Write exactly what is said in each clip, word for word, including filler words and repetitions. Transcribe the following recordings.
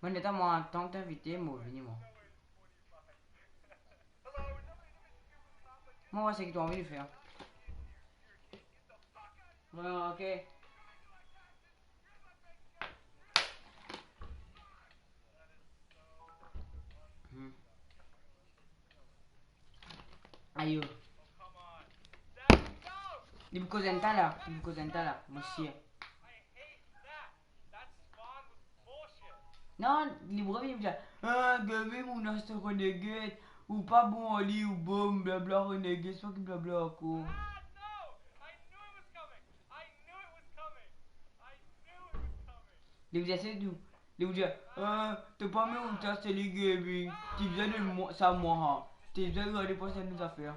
Bon, letan mwa, tank to invite, mo vini, mwa. Mwa, mwa, seki to anvi fer. Bon, ok. Hmm. Ayo. Li pou koz enn ta la, li pou koz enn ta la, mo sir. Non, li pou revinn, li pou dir, "Ah, Gaby, mo inn aste Renegade, ou pa bon ar li, ou bom, blabla Renegade, sa ki blabla ankor." Li pou dir, se tou. Li pou dir, "Ah, to pa mem ou ta seli Gaby. To bizin donn mwa sa mwa, ha. To bizin gard pa sa nou zafer."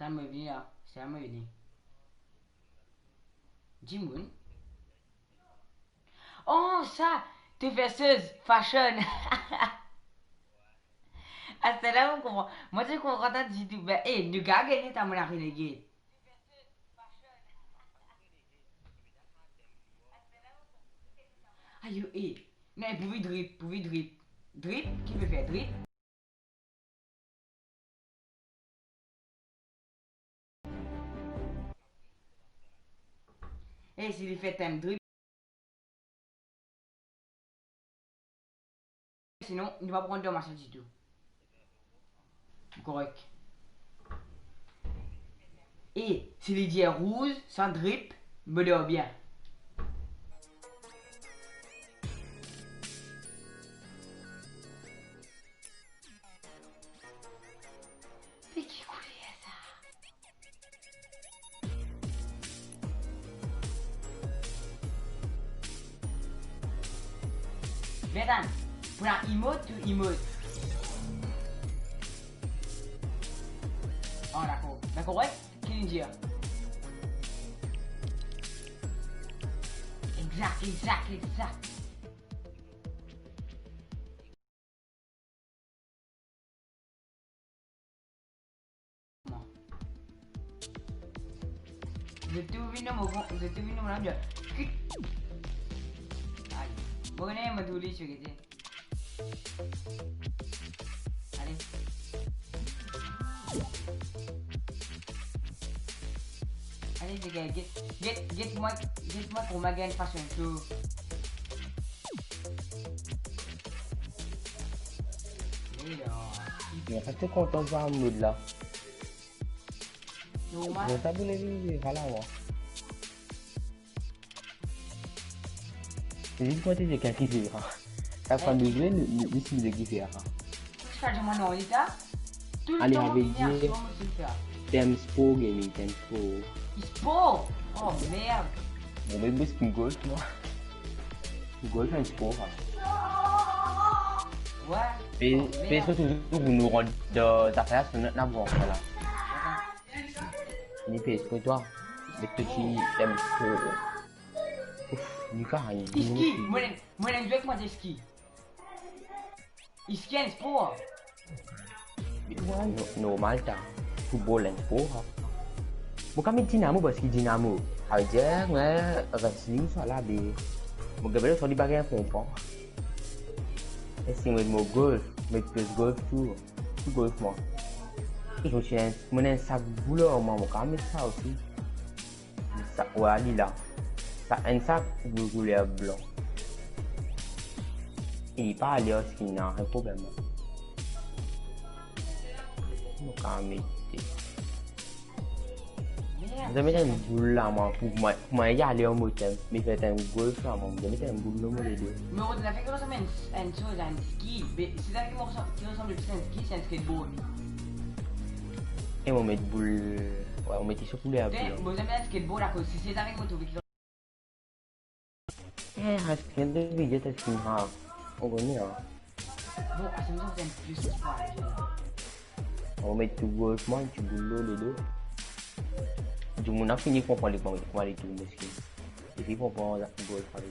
Tann mo vini la, sa mo vini. Dimoun. Oh, sa, to fer soz, fashion. Aster la, mo konpran. Mwa, to konpran ditou. Be, eh, nou gagne ta mo la Renegade. Ayo, eh. Non, pou vi drip, pou vi drip. Drip, ki pe fer drip? E si li fer tann drip, sinon, li pa pran dan masin ditou. Korek. E si li dir rouz, san drip, mo dor bien. Me ki kouler sa? Bertan, pou la emote ou emote? Oh, dakor. Dakor, wi? Ki li dir? Exakt, exakt, exakt. Zot tou vinn dan mo, zot tou vinn dan mo lavi. Ay, mo kone mo tou li sou gete. Ale. Ale, get, get, get, get mwa, get mwa kouma gagn fashion show. Mwa, sa to kontan sa mod la. Normal. Mo ta boule vinn dir, ala mwa. Se zis mwa ti dir ki fer sa. Sa fwa nou zwe, nou, nou, nou ti dir ki fer sa. Tou sa, dimann non, li ta. Tou le tan, savedir, tem spor, Gaby, tem spor. Spor? Oh, merde. Bon, me mo ti golf, mwa. Golf enn spor, ha. Wi. Pe, oh, merde. Pe sirtou pou nou rant dan zafer la, sinon nou ena bon, vwala. Ni pe espre twa, me to ti tem spor. Ouf, li kapav gagn. Ski, mo, mo, mo zwe kouma ski. Ski enn spor. Wi, no-, normal ta. Football enn spor, ha. Mo kapav met dinamo, paski dinamo, savedir, wi, wrestling, sa la, be. Mo gagn sa, li pa gagn konpran. E si mo met mo golf, met plis golf tou. Tou golf mwa. E mo ti ena, mo ena enn sak boul ar mwa, mo kapav met sa osi. Sa, wi, li la. Sa, enn sak boul kouler blan. E li pa ale ar skin la, enn problem. Mo kapav mete. Mo met enn boul la, mwa, pou mwa, pou mwa ale an motem, me fer enn golf la, mwa, mo met enn boul lor mo lede. Me ou ena fek koumsa enn, enn soz, enn ski, be, si sa ki mo resanm, ki resanm plis enn ski, se enn skateboard. E mo met boul, wi, mo met so kouler blan. Be, mo zame enn skateboard akoz si se sa ki mo trouve ki Eh, aster de video ta finn, ha. Ou kone, ha. Bon, aster mo zame plis ki pa la. Mo met tou gros, mwa, ti boul lor ledo. Dimoun la fini konpran li, kouma, kouma li tourn, paski li fini konpran sa ki gros, pa li.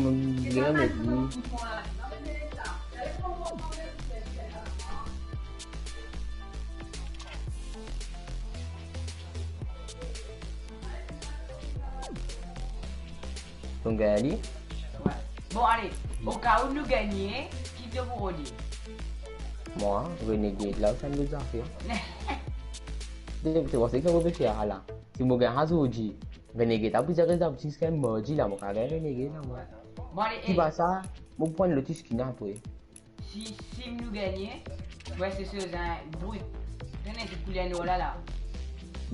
mo, mo, mo, mo, mo. Donk, gagn li. Wi. Bon, ale, oka ou nou gagne, ki to pou rode? Mwa, Renegade la, ou sa lot zafer. Se, se pou sa ki mo pe fer la. Si mo gagn azordi, Renegade la pou dir res ziska mardi la, mo kapav gagn Renegade la, mwa. Bon, ale, ki ey. Ba sa, mo pran lot skin apre. Si, si nou gagne, wi, se soz, in, brut. Tene, se kouler nwar la, la.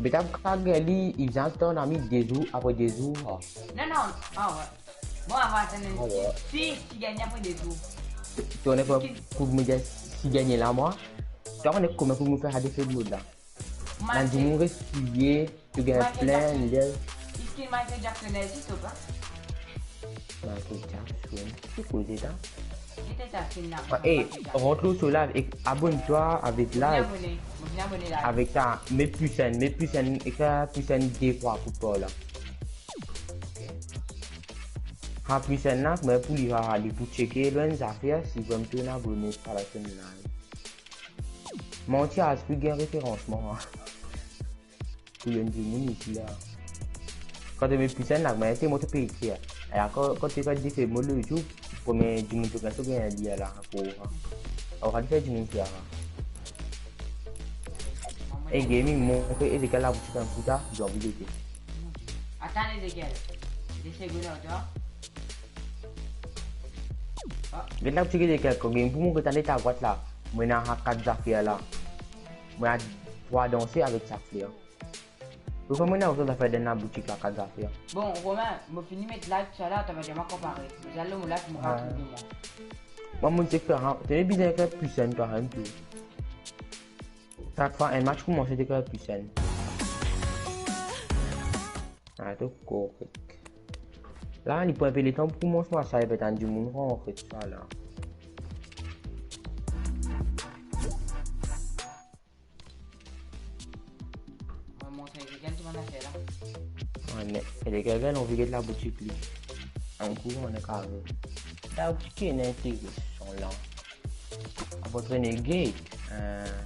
Be ta pou gagn li, li bizin atann ami de zour, apre de zour, a. Non, non, a, wi. Bon, avan atann, a, wi, si, si gagne apre de zour. To, to ena pa skin pou mo dir, si gagne la, mwa. To, ena kouma pou mo fer sa defi mod la? Bann dimoun res kriye, to gagn plin, Michael Jackson. Skin Michael Jackson, ena zis ou pa? Michael Jackson, ki koze sa? Ki te sa skin la? Ah, eh, Michael Jackson. Rant lor so live ek abonn twa avek live. Mo vinn abone, mo vinn abone live. Avek sa, met plus un, met plus un, ek sa, plus un de trwa pou par la. Ha, plus un la, me pou li, ha, li pou cheke lor enn zafer, si vremem to ena abone par la sinn live. Manti, a, zis pou gagn referans, mwa. Pou enn dimoun isi la. Kan to met plus un la, me te mo to pey tir. E ankor, kan to ena dife mo lor YouTube, premie dimoun to gagn, to gagn li la, ankor, ha. Ankor dife dimoun ki la, ha. E gaming, montre Ezekiel laboutik enn kou ta, zan video te. Atann, Ezekiel. De segond, atann. Get laboutik Ezekiel, kan gaming pou montre tande ta dwat la. Mo ena kat zafer la. Mo ena trwa danse avek sak fler. Pou fami ena otan zafer dan laboutik la, kat zafer. Bon, Romain, mo fini met like, sa la, to va dir mwa konpare. Mo al lor mo like, mo pa trouve mwa. Mwa, mo ti fer, ha, to bizin fer pli senn twa mem tou. Sak fwa enn match koumanse, to fer pli senn. Ah, to korek. La, li pran enpe letan pou koumans match la, epi tann dimoun rantre, tousala. Mo montre Ezekiel tou bann zafer la. Wi, me Ezekiel, anvi get laboutik li. Enn kou, ann kare. Laboutik ena interesan la. Apre Renegade, eh.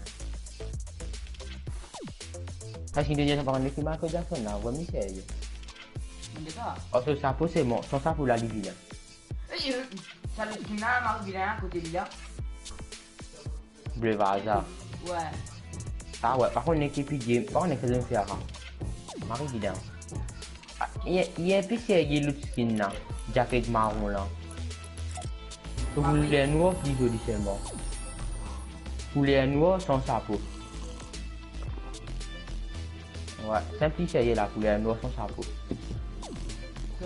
Sa, si nou dir sa, pa konn ki mark Jackson la, vremem serye. Mo deza. Oh, so sapo, se bon. Son sapo la, li vilin. Eh, eh, sa, le skin la, mari vilin, kote li la. Bleu Vaza. Wi. Ah wi, par kont, nek epi game, par kont, nek sezon fer, ha. Mari vilin. Ah, li, li enpe serye lot skin la, jaket maron la. Kouler nwar pli zoli selman. Kouler nwar san sapo. Wi, sa pli serye la, kouler nwar san sapo.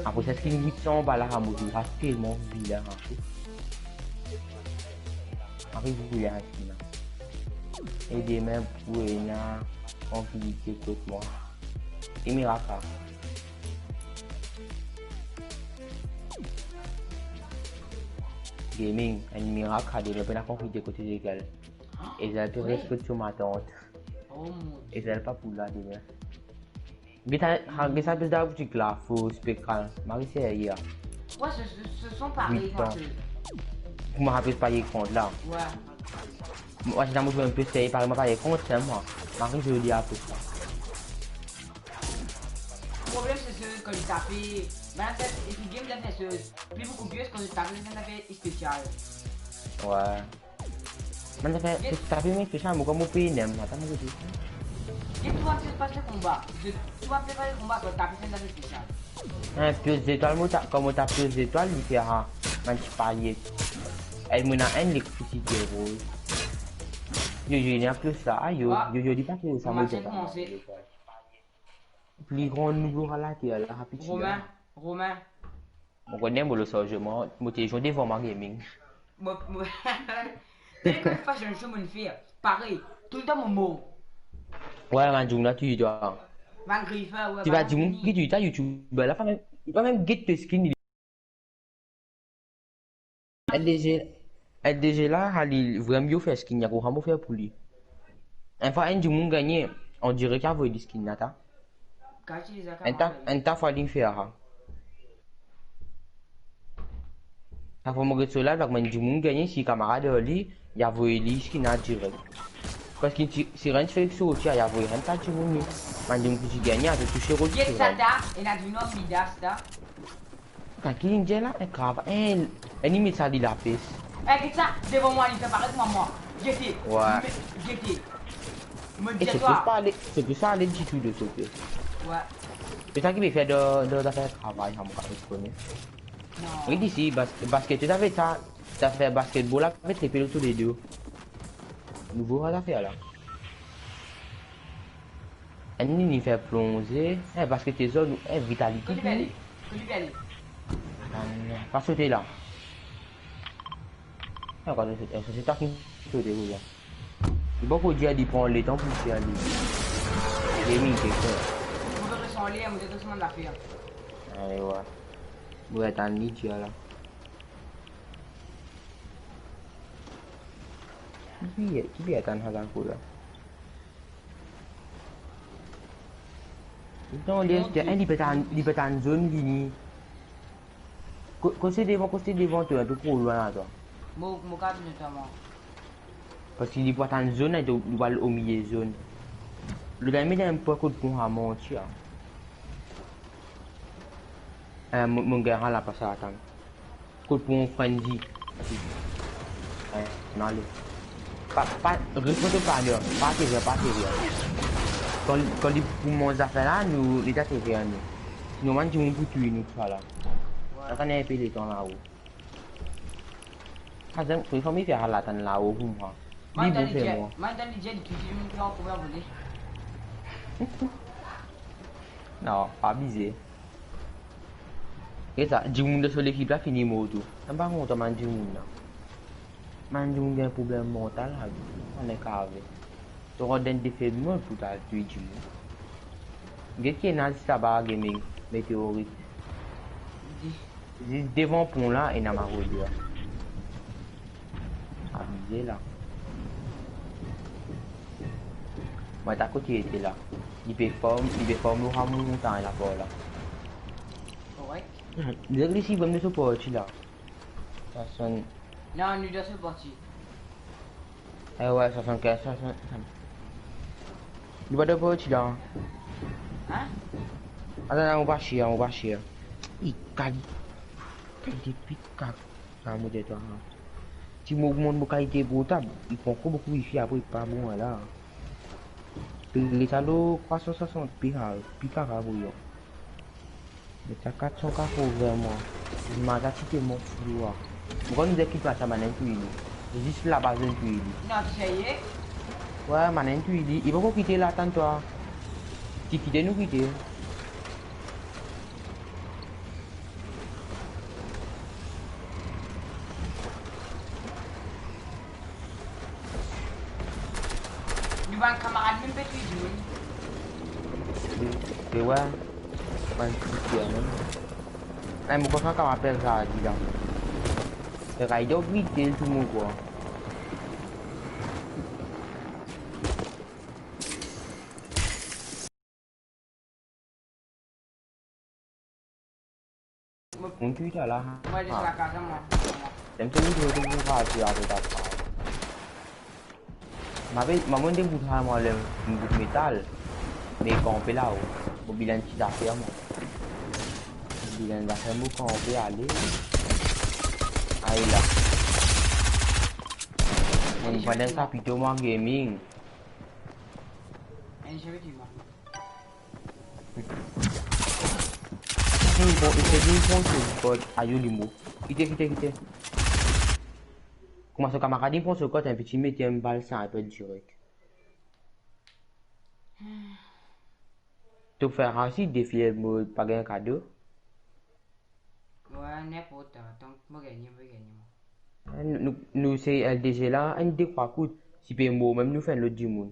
Apre sa, skin wit san anba la, mo trouv sa telman vilin, ha. Anvi vilin skin la. E demin pou ena tranquilité kot mwa. E Miraka. Gaming, enn Miraka demin, pena konfite kot Ezekiel. Ezel pe res kot so matant. Oh mon Dieu. Ezel pa pou la demin. Get sa, ha, get sa plis dan laboutik la, fo spekal. Mari serye, ha. Wi, se, se, se son parey, kan se. Kouma apel pa ekran la. Wi. Mwa, si mo trouv enn pe serye, parey mwa pa ekran, selman. Mari zoli apel sa. Problem, se, se, kan li tape, bann zafer, epi game, zafer, se, pli boukou plis kan li tape, bann zafer spesial. Wi. Bann zafer, tape, me spesial, mo, kouma mo pe nem, atann, mo kote. Get tou bann se pas le konba. Get tou bann se pas le konba, kan tape, bann zafer spesial. Hein, plis zetwal, mo ta, kan mo tap plis zetwal, li fer, ha, bann ti payet. E mo ena enn elektrisite roz. Yo, yo, ena plis sa, ayo, yo, yo, li pa plis sa, mo dir. Pli gran nouvo rala ki la, rapid. Romain, Romain. Mo kone mo le sarzeman, mo te zwe devan ma gaming. Mo, mo, dès que je fais une chose, mon frère, parey, toultan mo mor. Wi, bann dimoun la touy twa. Bann grifer, wi, ti bann dimoun ki touy twa, YouTuber la, pa mem, pa mem get to skin. L D G, L D G la, ha, li vremem bien fer skin, ena kouma mo fer pou li. Enn fwa enn dimoun gagne, on dirait ki avoy li skin la, ta. Enn ta, enn ta fwa li fer, ha. Enn fwa mo get so live la, kouma enn dimoun gagne, si kamarad ar li, li avoy li skin la direk. Parski si, si rank fer sorti, li avoy rank ta dimoun li. Bann dimoun ki ti gagne, avoy touse rod. Get sa, ta, ena dimoun Midas, ta. Kan ki li dir la, enn krav, enn, enn li met sa li lapes. Eh, get sa, devan mwa, li fer parey kouma mwa. Gete. Wi. Me, gete. Mo dir twa. Se plis pa ale, se plis pa ale ditou de kote. Wi. Se sa ki pe fer dan, dan zafer travay, sa mo pa kone. Non. Wi, isi, bas-, basket, to ti ena sa, zafer basketball la, avek les pieds tous les deux. Nouvo zafer la. Enn li, li fer plonze. Eh, parski to zot, eh, vitalite. Kot li pe ale? Kot li pe ale? Ah, non, pa sote la. Ah, kot li sote, eh, se twa ki sote, wi, la. Li pa pou dir li pran letan pou dir li. Li minn keksoz. Mo pe res anler, mo pe res mand lafer. Ale, wi. Mo atann li dir la. Ki, ki atann sa, sa kou la? Non, li, li pe tann, li pe tann zone vini. Ko-, kote devan, kote devan twa, enpe tro lwin la twa. Mo, mo kapav vinn twa, mwa. Parski li pou atann zone la, li pou al omilie zone. Li gagn met enn pwa kot pon a manti, a. Eh, mo, mo gagn la, pas atann. Kot pou mo frenzy. Eh, nou ale. Pa, pa, res kot to pa ale, pa aterir, pa aterir. Kan, kan li pou manz zafer la, nou, li aterir nou. Sinon, bann dimoun pou touy nou, tousala. Wi. Atann enpe letan lao. Ah, zam, pou fami fer al atann lao pou mwa. Li bon fer mwa. Mwa, dan lidie, li touzour vinn pran kouvrir pou li. Non, pa abize. E sa, dimoun dan so lekip la fini mor tou. Mo pa kontan bann dimoun la. Bann dimoun gagn problem mantal la, wi. Ann ekave. To rant dan defilman pou al touy dimoun. Get ki ena zis laba, Gaming, Meteorit. Zis devan pon la, ena maroder. Abize la. Mwa, ta kot li ete la. Li pe farm, li pe farm lor sa montagn la par la. Korek. Li, li si vremem so parti la. Sa sonn. Non, nou dan so parti. Eh wi, swasannkinz, swasant. Nou pa dan parti la. Hein? Atann, atann, mo pa sir, mo pa sir. Ih, kali. Kalite pik, kak. Sa mo dir twa, hein. Si mo ogmant mo kalite portab, li pran ankor boukou wifi, apre li pa bon la. Li sa lor trwa san swasant, pi kare, pi kare, voyon. Met sa kat san K pou vremem. Zimaz la ti telman flou, ah. Mo konn dir ki plas sa bann inn touy li. Zis laba zot inn touy li. Non, serye? Wi, bann inn touy li. Li poko kite la, atann twa. Ti kite nou kite. Nou bann kamarad mem pe touy dimoun. Wi, wi. Bann ti tir mem. Ay, mo kontan kan mo apel Radi la. Radi oblite tou mo krwar. Mo touy twa la. Mwa, zis lakaz mwa. Dem to video to pou rati a to ta. Mabe, maman de bout ha mwa le bout metal. Me kanpe la, oh. Mo bizin ti zafer mwa. Mo bizin zafer mo kanpe ale. Ay la. Mo pandan sa pito mwa Gaming. Enn zero dima. Bon, ese de pran so kot. Ayo, li mor. Kite, kite, kite. Kouma so kamarad inn pran so kot, enn piti met enn bal sniper direk. To fer asi defile mo pa gagn kado. Wi, ninport, tank mo gagne, mo gagne, mwa. Nou, nou, nou se L D G la, enn de trwa kout, si pe mor mem nou fer lot dimoun.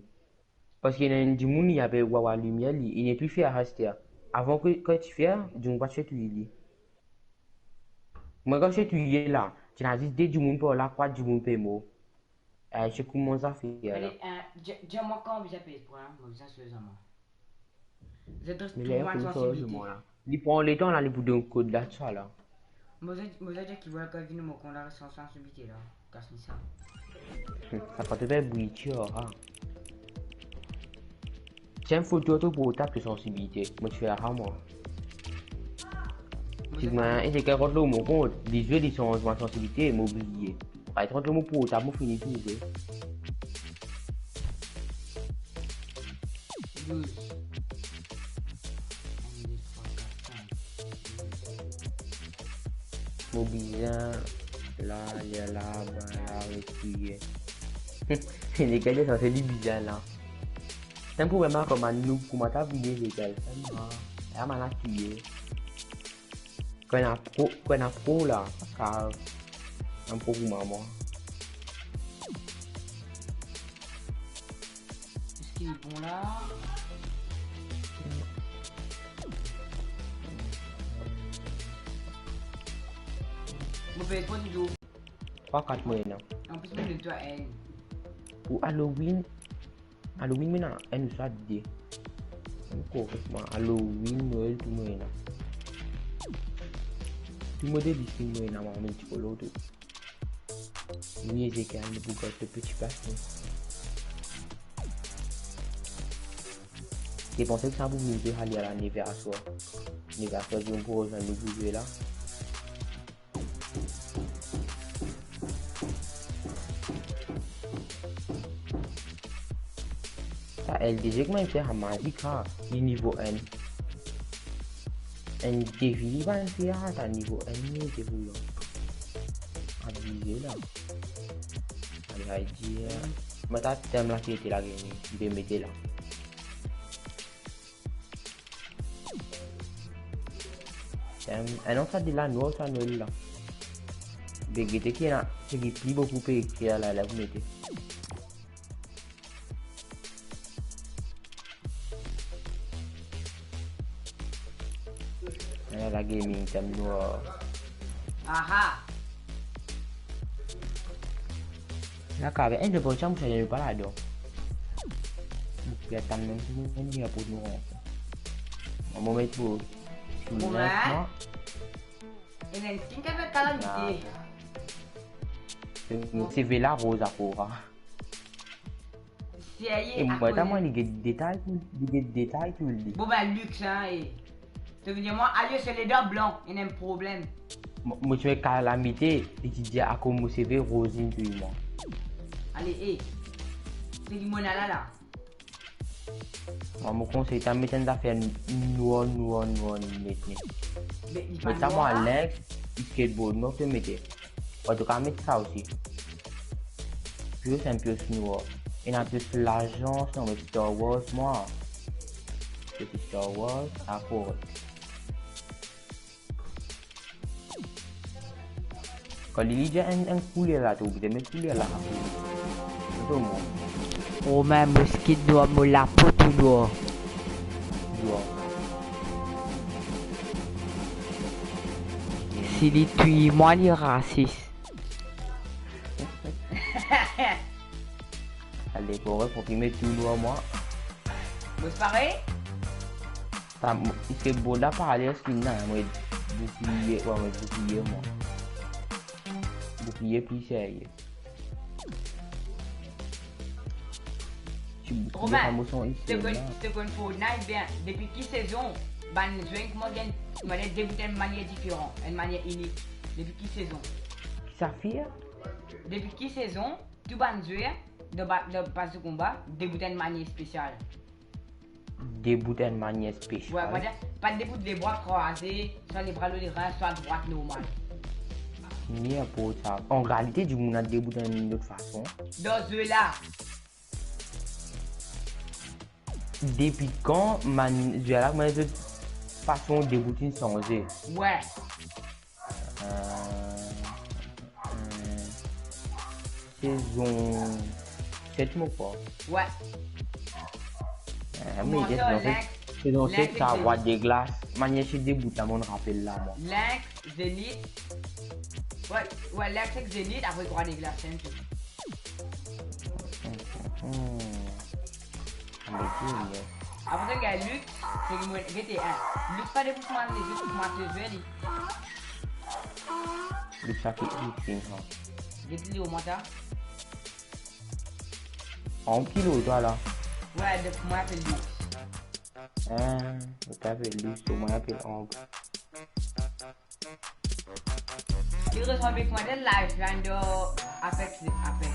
Parski ena enn dimoun, li apel Wawa Limier, li, li nepli fer aster. Avan ki, ki ti fer, dimoun pa ti fer touy li. Mwa, kan ti touye la, ti ena zis de dimoun par la, trwa dimoun pe mor. Eh, se kouma sa fer la. Ale, eh, di, dir mwa kan bizin pey pran, mo bizin swiv mwa. Zot res tou mwa sansibilite. Li pran letan la, li pou donn kod la, sa la. Mo zis, mo zis dir ki vwala kan vinn mo kont la, sansibilite la, kas li sa. Sa pa to fer bri, ti ar, ha. Ti enn foto to portab to sansibilite, mo ti fer, ha, mwa. Ti mwa, e se ki rant lor mo kont, li zwe, li sanz mo sansibilite, mo bliye. Pa rant lor mo portab, mo fini touve. Douz. Enn, de, trwa, kat, sink. Mo bizin la, li la, ba, la, retire. Lekel de sa, se li bizin la. Tann pou vremem kouma nou, kouma ta vini lekel. Ah, la, mo la touye. Kan ena pro, kan ena pro la, sa enn pro pou mwa. Eski li bon la? Mo pe pran dou. Trwa, kat mo ena. Anplis, mo donn twa enn. Pou Halloween, Halloween, mo ena enn ouswa de. Ankor, mwa, Halloween, Nwel, tou mo ena. Tou mo de listin mo ena, mwa, mo ti kolo tou. Wi, Ezekiel, nou pou gard to peti plas, non? Ti panse ki sa pou vinn zwe ale a la neve aswar. Neve aswar, zot pou rezwenn nou pou zwe la. Sa L D G kouma fer sa mazik sa, li nivo enn. Enn devi li bann fer sa, sa nivo enn li te pou li. Abize la. Ale, ale dir. Mo ta tem la ki ete la, gagn, li pe mete la. Em, enn lot sa de la nwar, sa Noel la. Be gete ki ena, seki pli boukou pe ekrir la, la pou mete. Ala la gaming, tem nwar. Aha! La kave, eh, le bon, sa mo sa, pa ladan. Mo pe atann mem si mo vinn aport nou. Mo met pou, pou Romain? Net, mwa. Ena enn skin ki apel Kalamite. Ah. Se, se vela roz akoz, ah. Serye, e mwa, akoz ta mwa, li get detay tou, li get detay tou, li. Bon, ben, Lux, hein, e. To vinn dir mwa, ayo, se ledan blan, ena enn problem. Mo, mo ti met Kalamite, e ti dir akoz mo seve roz inn touy mwa. Ale, e. Se ki mo ena la, la. Mwa, mo konsey ta met enn zafer nwar, nwar, nwar, net, net. Me li pa nwar, sa mwa, la. Link, skateboard, non, to mete. Antouka, met sa osi. Plis enn plis nwar. Ena plis lazan, non, met Star Wars, mwa. Plis Star Wars, akor. Kan li, li dir enn, enn kouler la, to oblize met kouler la. Mo. Romain, mo skin nwar, mo lapo tou nwar. Nwar. Si li touy mwa, li rasis. Ale, korek, fok li met tou nwar, mwa. Mo parey? Sa, mo, eski boda pa ale, eski na, mo boukliye, wa, mo boukliye, mwa. Boukliye pli serye. Ti boukliye, Romain, sa mo son isi, to konn, la. To konn Fortnite bien. Depi ki sezon bann zwer koumans gagn, koumans debout enn manier diferan, enn manier inik? Depi ki sezon? Ki sa fer? Depi ki sezon tou bann zwer dan ba-, dan pas de konba debout enn manier spesial? Debout enn manier spesial. Wi, kouma dir, pa debout lebra kraze, swa lebra lor lerin, swa drwat normal. Ninport sa. An realite, dimoun inn debout enn lot fason. Dan zwe la. Depi kan bann zwer la, kouma dir, fason debout inn sanze? Wi. Euh, euh, sezon set, mo krwar. Wi. Euh, kouma me dir, sezon set, Link, sezon set, Link sa, ek Rwa Deglas. Manier se debout la, mo rapel la, mwa. Link, Zenith. Wi, wi, Link ek Zenith, apre Rwa Deglas, se enn tou. Hmm, hmm, hmm. Sa me dir, me. Apre sa, gagn Lux, se li mo, gete, hein. Lux pa debout kouma lezot, kouma to zwer li. Lux sa ki Lux, hein. Get li, oman ta. Ang ki lo twa la? Wi, donk mwa apel Lux. Ah, ou apel Lux, mwa apel Ang. Li resanble kouma enn Lifeline dan Apex, Apex.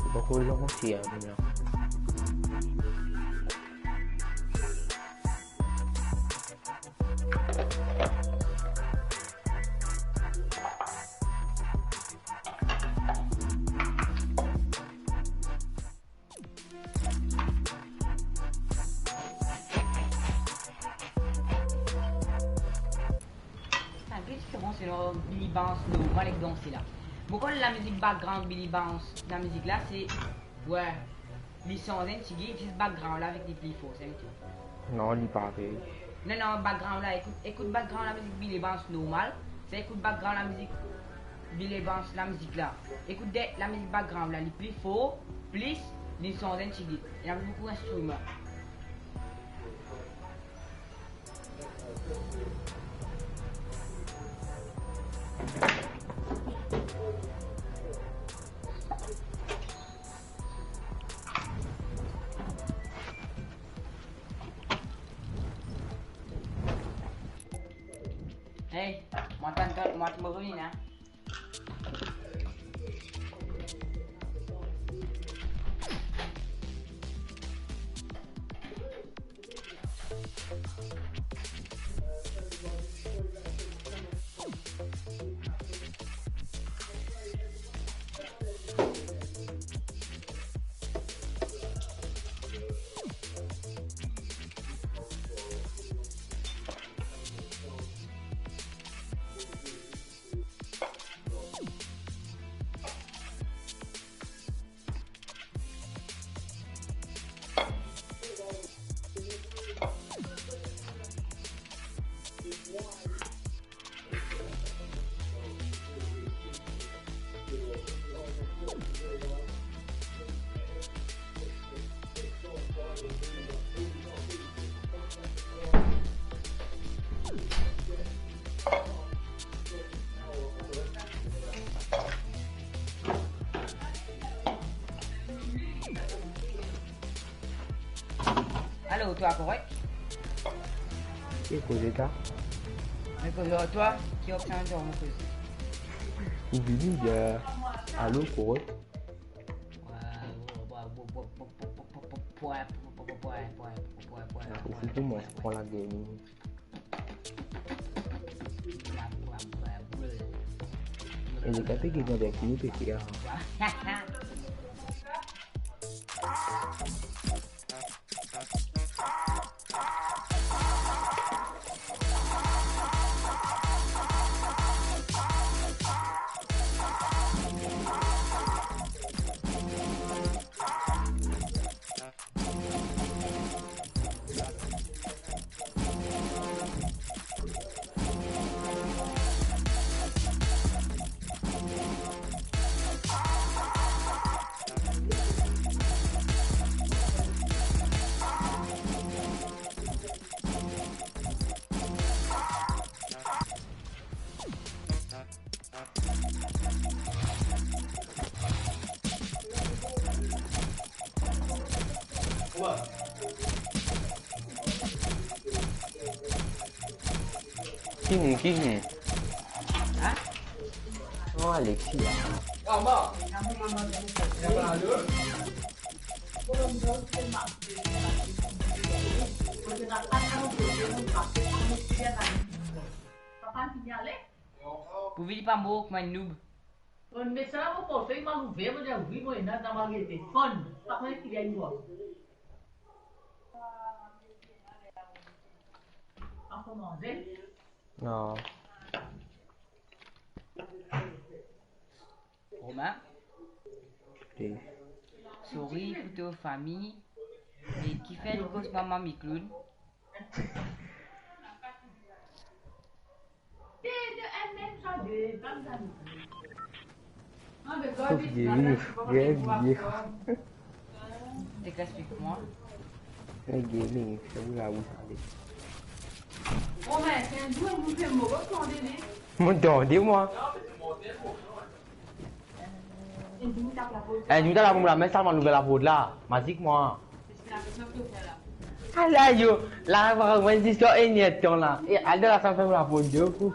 Li pa koz ansi, hein, la. Enn pe diferan selon Billy Bounce normal ek dan sela. Mo konn lamizik background Billy Bounce, lamizik la se, wi, li sanz enn tigit, zis background la avek li pli for, se tou. Non, li parey. Non, non, background la, ekout, ekout background lamizik Billy Bounce normal, sa ekout background lamizik Billy Bounce, lamizik la. Ekout de lamizik background la, li pli for, plis li sanz enn tigit. Ena pli boukou instriman. Mwa tann, mwa tann, mwa tann, mwa tann. Alo, twa korek? Ki koze ta? Me koze ar twa, ki opsion twa mo koze? Ou vini bien? Alo, korek? Ou fou kouma, pran la gaming. E le gars pe gagn avek li, pe fer. Kini, kini? Hein? Oh, Alexis, la. Pou vini pa mor kouma enn noob. Bon, me sa la, mo portfey mal ouver, mo dir, wi, mo ena dan mo gete. Fonn, pa kone ki li ena. Pa pou manze. Non. Romain? Wi. Sorry pou to fami, me kifer li koz mama mi clown? Sauf de rire, bien habillé. T'expliques-moi. Eh, gaming, c'est où la route, allez. Mo tande, mwa. Eh, nou ta la pou la, me sa, mo ouver laport la. Mazik, mwa. Ala yo, la, mo zis enn erdtan la. E, al dan lasam, ferm laport, de kou.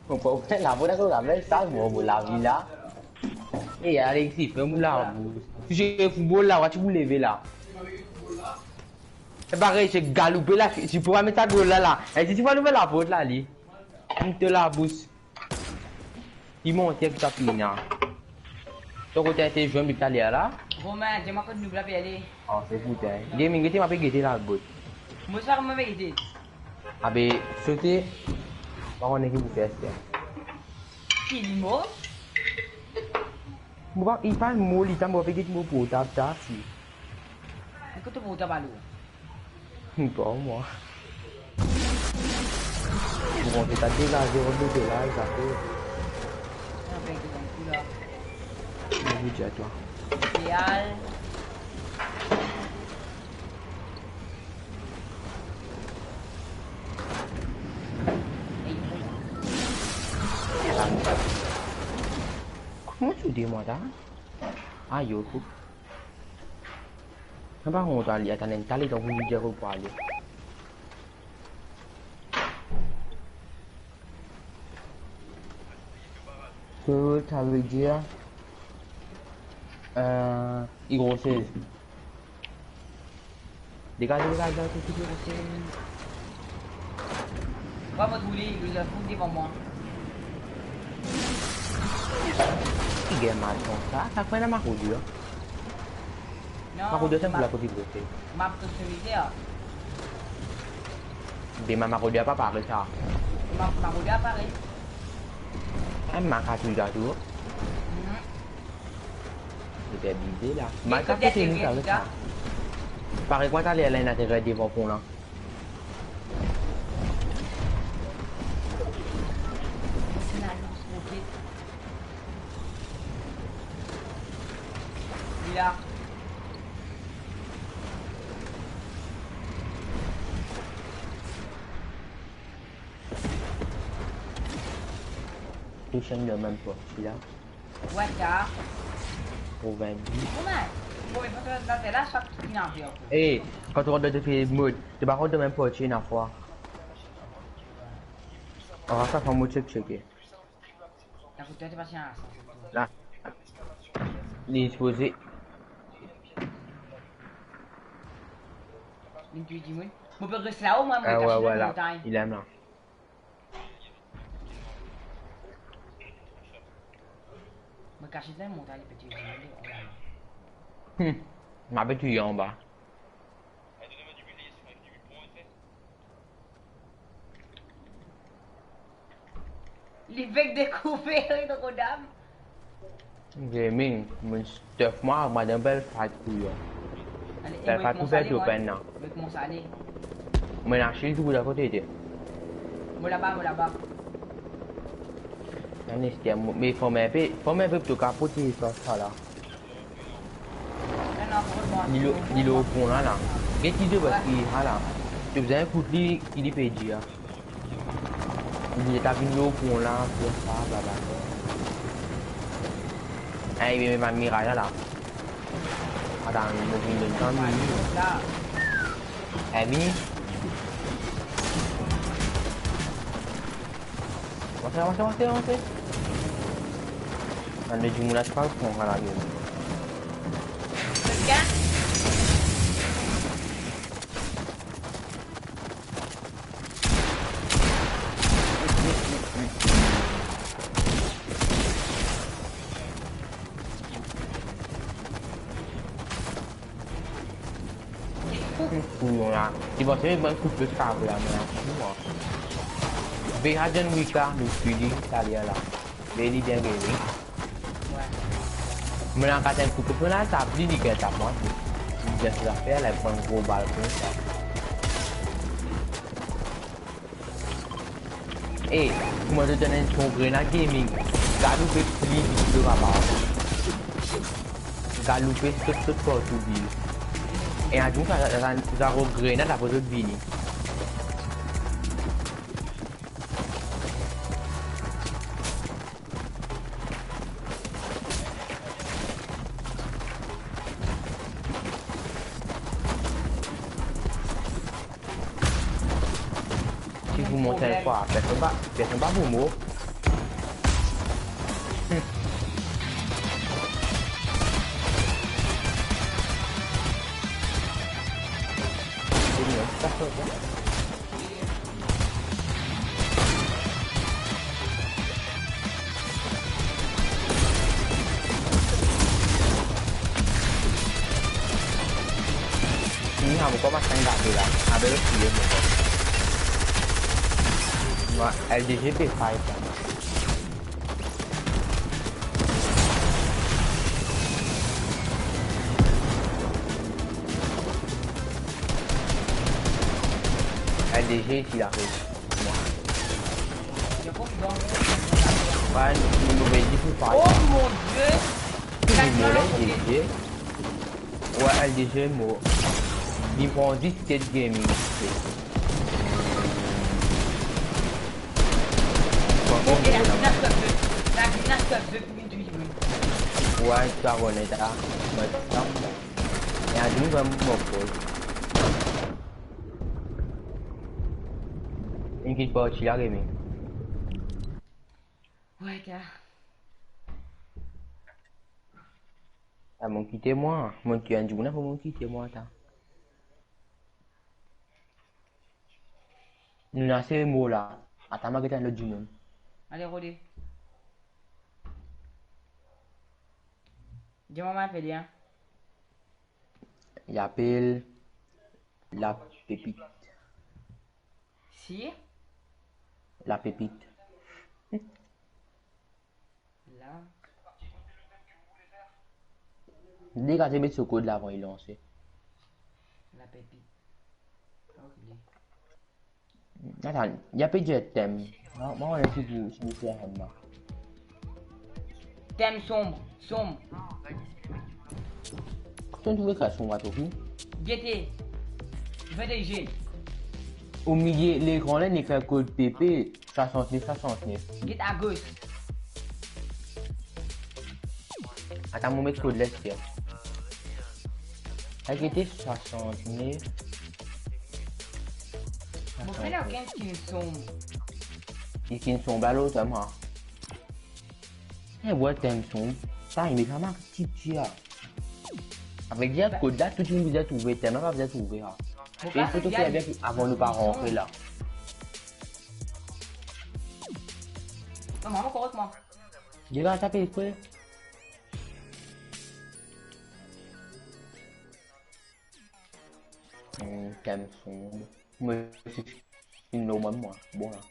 Mo pa ouver laport la, mo lavi la. E, Alexis, ferm labous. Touzour foutbol la, ou ti pou leve la. Se parey, se galoupe la, si, si pou met sa gol la, la. E, si ti pou ouver laport la, li. Ferm to labous. Li monte ek sa pina. To kote ete zwenn li taler la? Romain, dir mwa kot nou la pe ale. Ah, se pou twa. Gaming, gete, mo pe gete la, bot. Mo sa, mo pe gete. Abe, sote. Pa kone ki pou fer, se. Ki li mor? Mo pa, li pa mor, li ta mor, pe gete mo portab, ta, si. Ekout, mo ta balo. Bon, mwa. Bon, se ta degaze, on de la, sa fer. Ah, ben, ki bon kou la. Mo pou dir twa. Ideal. Kouma ou dir mwa sa? Ayo, kou. Mo pa kone ale, atann, enn tale, donk, nou dir pou ale. Ke sa ve dir, euh, li grosez. Degaze, degaze, degaze, degaze. Wa mo trouv li, li la fout devan mwa. Ki gagn mal konsa? Sa fre la makodir. Non, makodir, sa ma-, pou la kote grosez. Map to solide, ah. Be ma makodir pa pare sa. Ma, makodir pare. Eh, ma katouy la tou. Mhm. Li pe bize la. Mal ka kote nou sa, sa. Pare kwa taler la, ena tir devan pon la. Li la. Tous enn dan mem parti la. Wata. Pou vinn. Kouma? Bon, me pou to la, sa ki ena ankor. Eh, kan to rant dan defi mod, to pa rant dan mem parti ena fwa. Ah, sa, fam mo chek, cheke. Dakor, to, to pa ti ena sa. La. Li sipoze. Li touy dimoun. Mo pe res lao, mwa, mo... Ah, kash dan montagn. Li la, non. Mo kash dan montagn, li pe touy dimoun, li, oh la la. Hmm. Ma pe touy anba. Li fek dekouver, wi, to kodam. Gaming, mo stuff mwa, madanm bel fight pou yo. Ale, bel fight pou fer to pen la. Mo koumans ale. Mo ena shield tou akote de. Mo laba, mo laba. Ane, sister, mo, me fom inpe, fom inpe pou to kapote sa, sa la. Li lor, li lor pon la, la. Get li de bas ki, hala. To bizin ekout li, ki li pe dir. Li ta vinn lor pon la, pou sa, blablabla. Ey, me, me bann miray la, la. Atann, mo vinn donn tann li. Ey, vini. Avanse, avanse, avanse, avanse. Bann dimoun la, ti pa pran sa la, yo. Kouyon la. Ti panse bann koupe sa la, me la, fou, mwa. Be Hajan Wika, nou fini, sa li la. Be li bien gagn. Wi. Mo la kat enn koupe, mo la, sa pli li gagn sa, mwa. Li gagn sa zafer la, pran gro bal koumsa. Eh, kouma to donn enn son grenad gaming, gad ou pe pli vit ki to kapav. Gad ou pe sot, sot partou, bil. E anou, sa, sa, sa, sa grenad, apre zot vini. Si vous montez un pas, personne va, personne va vous mot. Hmm. C'est mieux, ça, ça, ça. Ni, ah, mo koumans gagn la. Ah, be, le tiye, mo koumans. Mwa, L D G pe fight la. L D G isi la, ariv. Mwa. Wi, nou move difis pa. Oh mon Dieu! Li mor la, L D G. Wi, L D G mor. Li pran zis tet gaming. Bon, bon, bon, bon. Wi, sa bon, eta. Mwa, sa. E a dimoun vremem bon koz. Enn kit parti la, Remy. Wi, ta. Sa, mo kite mwa, mo ki enn dimoun, pou mo kite mwa, ata. Nou ena se mo la. Ata, mo get enn lot dimoun. Ale, rode. Dir mwa, mo apel li, hein? Li apel La Pépite. Si? La Pépite. La. Degaze, met so kod la avan li lanse. La Pépite. Ok. Atann, li apel dir tem. Mo, mo, si pou, si pou fer enn la. Tem sonb, sonb. Kouma to trouve sa sonb, to trouve? Gete. Vert et jaune. Omilie lekran la, ena enn kod P P, swasantnef, swasantnef. Get agos. Atann, mo met kod la, eskey. Gete, swasantnef. Mo pena okenn skin sonb. Li skin sonb la, lot, mwa. Eh, wè, tem sonb. Sa, li met sa mark ti ti a. Savedir kod la, tou dimoun bizin trouve, tem la pa bizin trouve, ha. Mo pa fer foto, fer bien avan nou pa rantre la. Non, mwa, mo korek, mwa. Degaze, sa pe espre. Hmm, tem sonb. Mo, skin normal, mwa. Bon, la.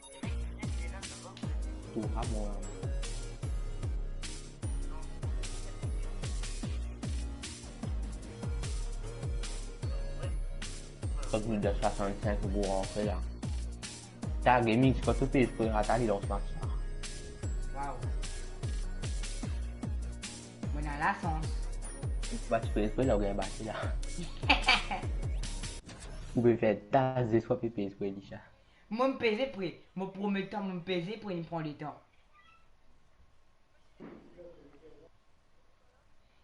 Tou pa bon, la. Kan nou dan swasannsenk pou rantre la. Sa, gaming, ti kan to pe espre, ata li lans match la. Waw. Mo ena lasans. Ou pa ti pe espre la, ou gagn bati la. Ou pe fer ta zeswa pe pe espre li sa. Mo pe pe espre, mo promet twa, mo pe pe espre, li pran letan.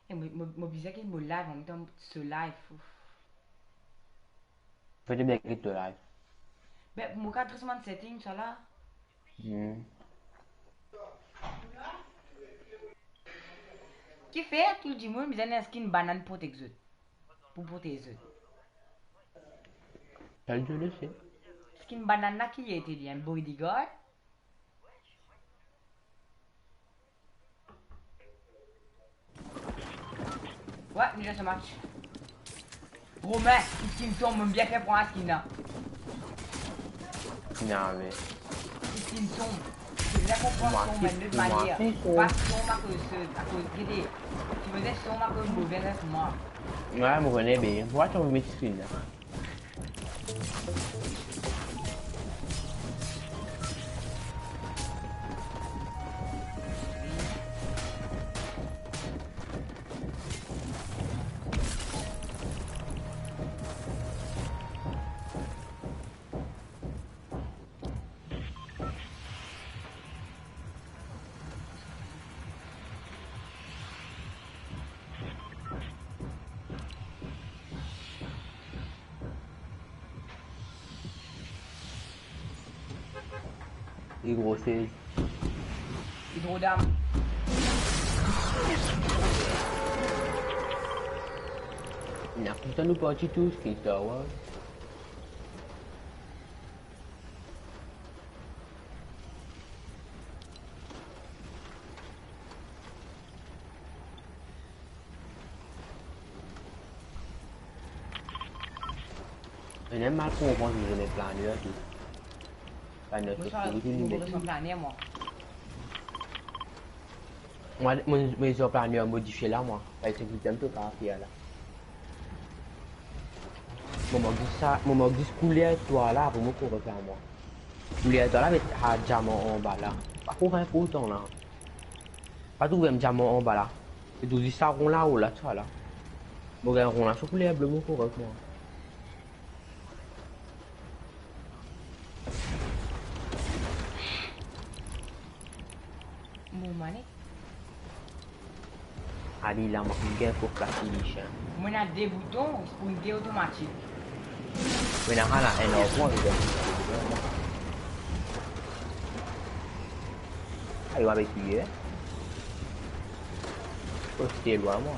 E mo, mo, mo bizin ki mo live, anmemtan so live, ouf. Fode bien ki to live. Be, mo kav trouv so bann setting, sa la. Hmm. Kifer tou dimoun bizin enn skin banann protez zot? Pou protez zot. Sa li to lese. Skin banann la ki li ete li, enn bodyguard? Wè, nou dan so match. Romain, li skin sonb, mo bien fer pran skin la. Non, me. Li skin sonb. Li la konpran sonb enn lot manier. Pa sonb akoz, akoz, gete. Ti bizin sonb akoz move avek mwa. Wè, mo kone bien. Pourkwa to met skin la? Li grose. Li tro dam. Ena kontan nou parti tous, ki Star Wars. Ena mal konpran ki zot met planer tou. Planer tou, tou, tou, tou. Mo sa, mo sa planer, mwa. Mwa, mo, mo, mo planer modifie la, mwa. Parski se item to pa fer la. Mo mank zis sa, mo mank zis kouler twa la, pou mo korek la, mwa. Kouler twa la, met sa diaman anba la. Pa tro inportan la. Pa trouv enn diaman anba la. Se tou zis sa ron la, la, sa la. Mo gagn ron la, so kouler ble, mo korek, mwa. Mo mane. Ali la, mo finn gagn pou plas li, chien. Mo ena de bouton, sprint de otomatik. Mo ena la, enn ar pran, mo gagn. Ayo, avek li, eh. Kote lwa, mwa.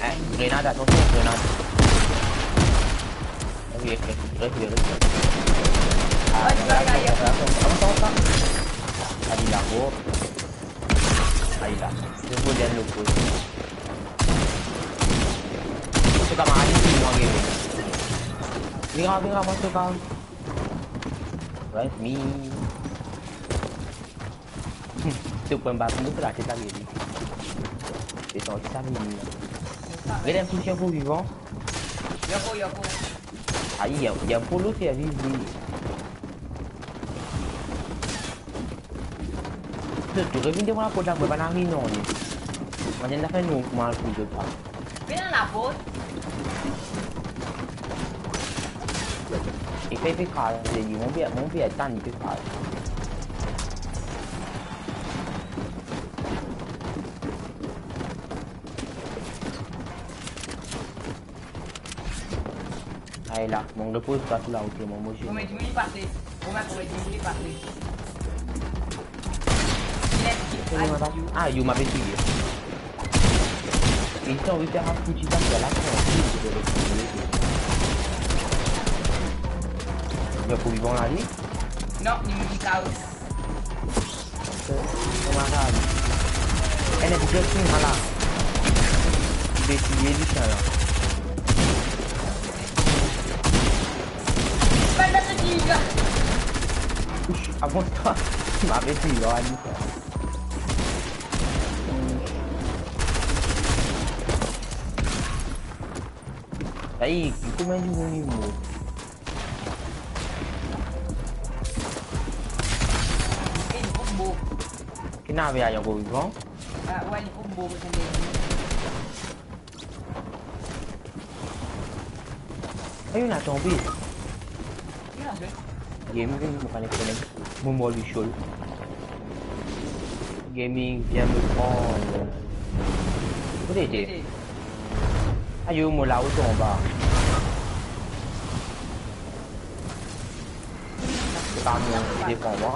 Eh, grenad, atansion, grenad. Reste, reste, reste. Ah, avann, avann, avann. Avann, avann, avann. Avann la, bro. Avann la. Se pou gagn le coup. Se kamarad ki mwa gagn. Vinn, vinn, avann, se pa. Reste, mi. Se pran bal, nou la, se sa li di. Se son, sa li di. Gade enn kou, si enn kou vivan. Yoko, yoko. Ayi, y a, y a polo ki a viv, li. Tou, tou, revinn devan laport la, mwa, pa nanye non, li. Mwa, enn zafer normal pou zot pa. Pe dan laport. E pe, pe kraze li, mon pe, mon pe atann, li pe kraze. Aye la, mon repoz pa tou la, ok, mon, mo, je... Konbien dimoun li pase? Konbien, konbien dimoun li pase? Li la, li... Ah, yo, mo pe tiye. Li ti anvi fer fouti sa, la, trankil, li pe retire. Li pou vivan la, li? Non, li mouri kao. Kamarad. Enn epizod finn la. Li pe tiye li, sa la. Pas de fatigue. Ouch, avans twa. Mo pe tiye, li, sa. Sa y est, li kouma li mouri, mo. E li pou mo. Ki ena ankor vivan? Ah, ouais, li pou mo, mo santi. Ayo, ena tonbe. Ki ena tonbe? Gaming, mo pa konn. Mo mor li sol. Gaming, vinn mo pran. Kot li ete? Ayo, mo la, ou tonbe anba. Pa mo, li devan mwa.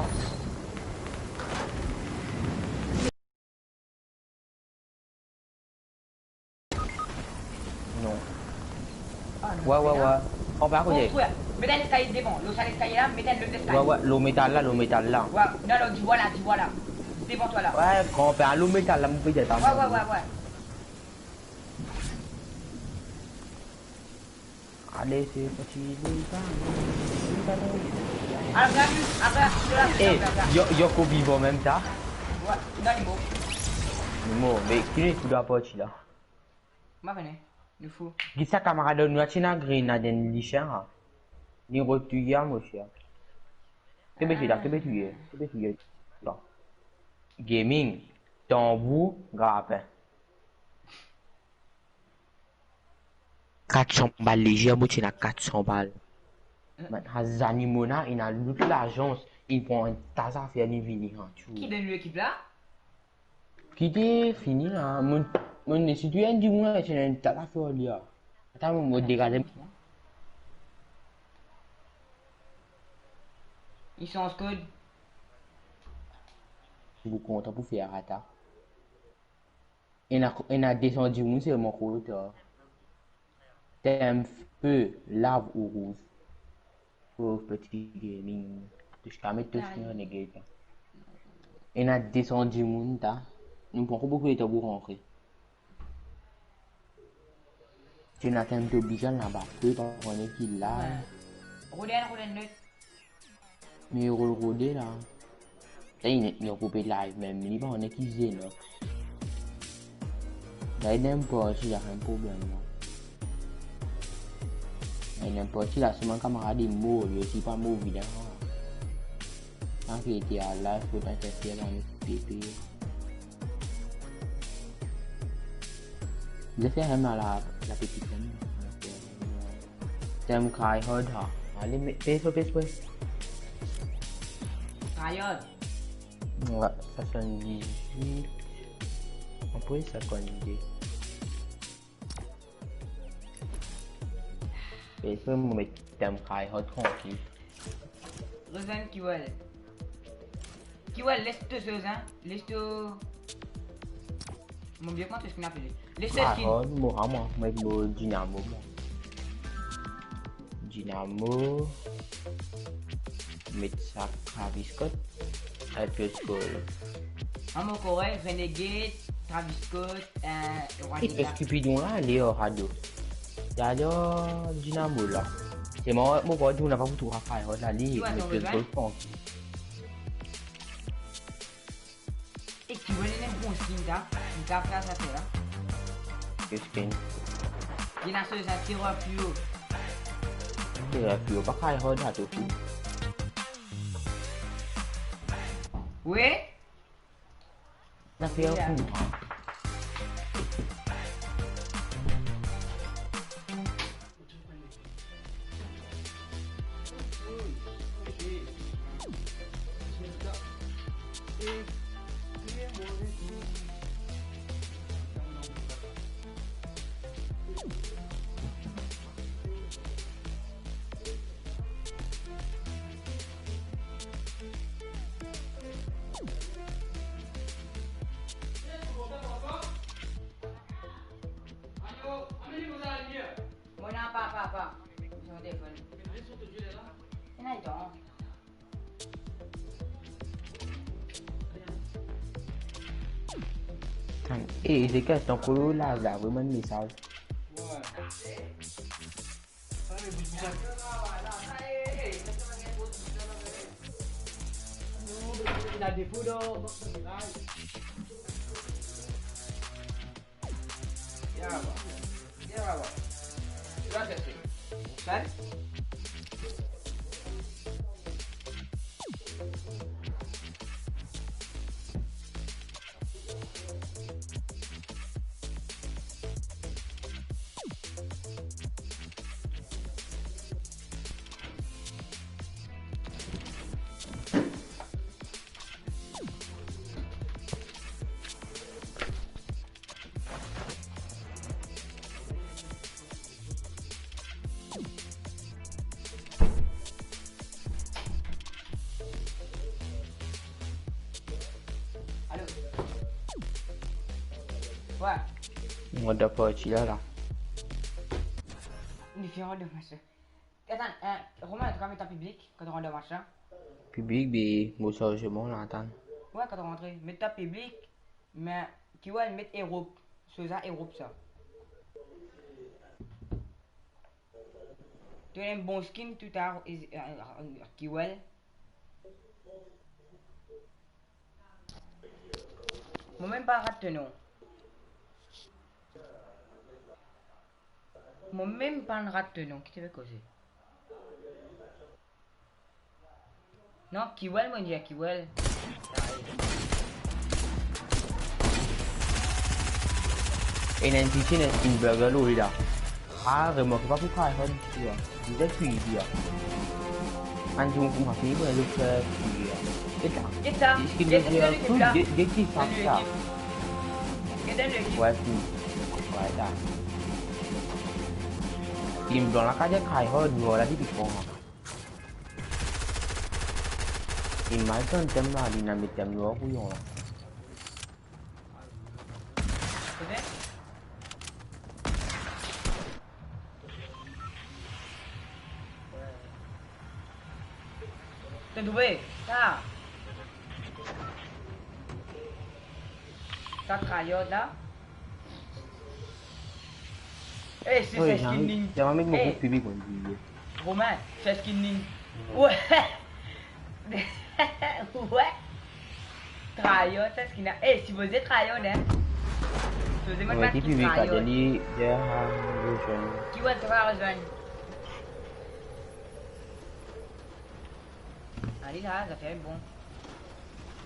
Non. Ah, non, ouais, ouais, ouais. Anba, kote? Met enn leskaye devan. Lor sa leskaye la, met enn lot leskaye. Ouais, ouais, lor metal la, lor metal la. Ouais, non, non, dibois la, dibois la. Devan twa la. Ouais, kanpe lor metal la, mo pe dir twa. Ouais, ouais, ouais, ouais. Ale, se parti, li pa, li pa la. Apre, apre, apre, apre, apre. Eh, yo, yo, ko vivan mem sa? Ouais, dan li mor. Li mor, me ki li pou dan parti la? Mo pa kone, nou fou. Ki sa kamarad nou la ti ena grenad enn lisien, ha? Li rod touye, mo cher. Ki be touye la, ki be touye, ki be touye. Bon. Gaming, tanbou, grapin. Kat san bal lezier, mo ti ena kat san bal. Bann zanimo la, ena lot lazans, li pran enn ta zafer, li vini, ha, tou. Ki donn li ekip la? Ki te fini la, mo, mo, si tou enn dimoun la, ti ena enn ta zafer li la. Atann, mo, mo degaze. Li sanz kod. Mo kontan pou fer atak. Ena, ena de san dimoun selman kot, ah. Tem fe, lav ou rouz. Pov Petit Gaming. Touch ka met touch nou, nege. Ena de san dimoun, ta. Nou pran ankor boukou letan pou rantre. Jonathan to bizin laba pe, pa kone ki la. Ouais. Rode enn, rode enn lot. Me rod, rode la. Sa, li, li ankor pe live mem, li pa kone ki Zenox. Sa, li dan parti la, enn problem la. Li dan parti la, si bann kamarad li mor, li osi pa mor, vidan. Tanki li ti al live, pou tann sesye la, nou ti pe peye. Li fer mem la, la, la petite mem. Tem Cry Hard, ha. Ale, me, pes, pes, pes. Cry Hard. Ouais, swasanndiz-wit. Apre, swasannde. Pes, pes, mo met Tem Cry Hard trankil. Rezenn ki wel. Ki wel, les to zoz, hein? Les to, mo bliye kouma to skin apele. Les to skin. Ah, mo, ah, mo, mo, mo dinamo, mo. Dynamo, met sa Travis Scott, Hypio's Gold. Mo korek, Renegade, Travis Scott, eh, Roi Ita Dynamo. Stupidon la, li ar ado. Li ar Dynamo la. Se mo, mo pa dimoun la pa pou trouv try hard la, li, ki met Hypio's Gold, pans. E ki ena bon skin sa? Li gaf la, sa fer la. Ki skin? Li ena so sa Terror Puo. Terror Puo pa try hard sa, to fou. Wi. Sa fer wi. Mo ena pa, pa, pa. Mo telefone. Ena letan. Tann, e, se ki sa ankor la, la, voy mwa enn mesaz. Alo. Wi. Mo dan parti la, la. Li finn rant dan match la. Atann, eh, Romain, to kapav met an piblik kan to rant dan match la? Piblik, be, mo sarzman la, atann. Wi, kan to rantre, met an piblik, me ki ena met Europe, so sa Europe sa. To ena bon skin tou a, is, eh, eh, ki ena. Mo mem pa rat to non. Mo mem pa rat to non, ki to pe koze? Non, ki ena, mo dir ki ena. Ena enn piti, ena enn burger lor li la. Ah, remark pa pou try hard, ti a. Li dir ki li a. Ann dimoun kouma fini, bon, li fer ki a. Get la. Get la. Get la, get la. Get, get ki sa, sa. Get la, get la. Wi, si. Wi, sa. Team blan la, kapav try hard, nou la, depi kan. Imagine tem la, li ena met tem noir kouyon la. Kote? To trouve? Sa. Sa tryhard la. Eh, si, wi, se skin ning. Zame, zame mo trouv piblik, mo dir. Romain, se skin ning. Wi. Wi. Tryhard, sa skin la. Eh, sipoze tryhard, hein. Sipoze mo dir piblik, tryhard. Ki ena tryhard? Ale la, zafer bon.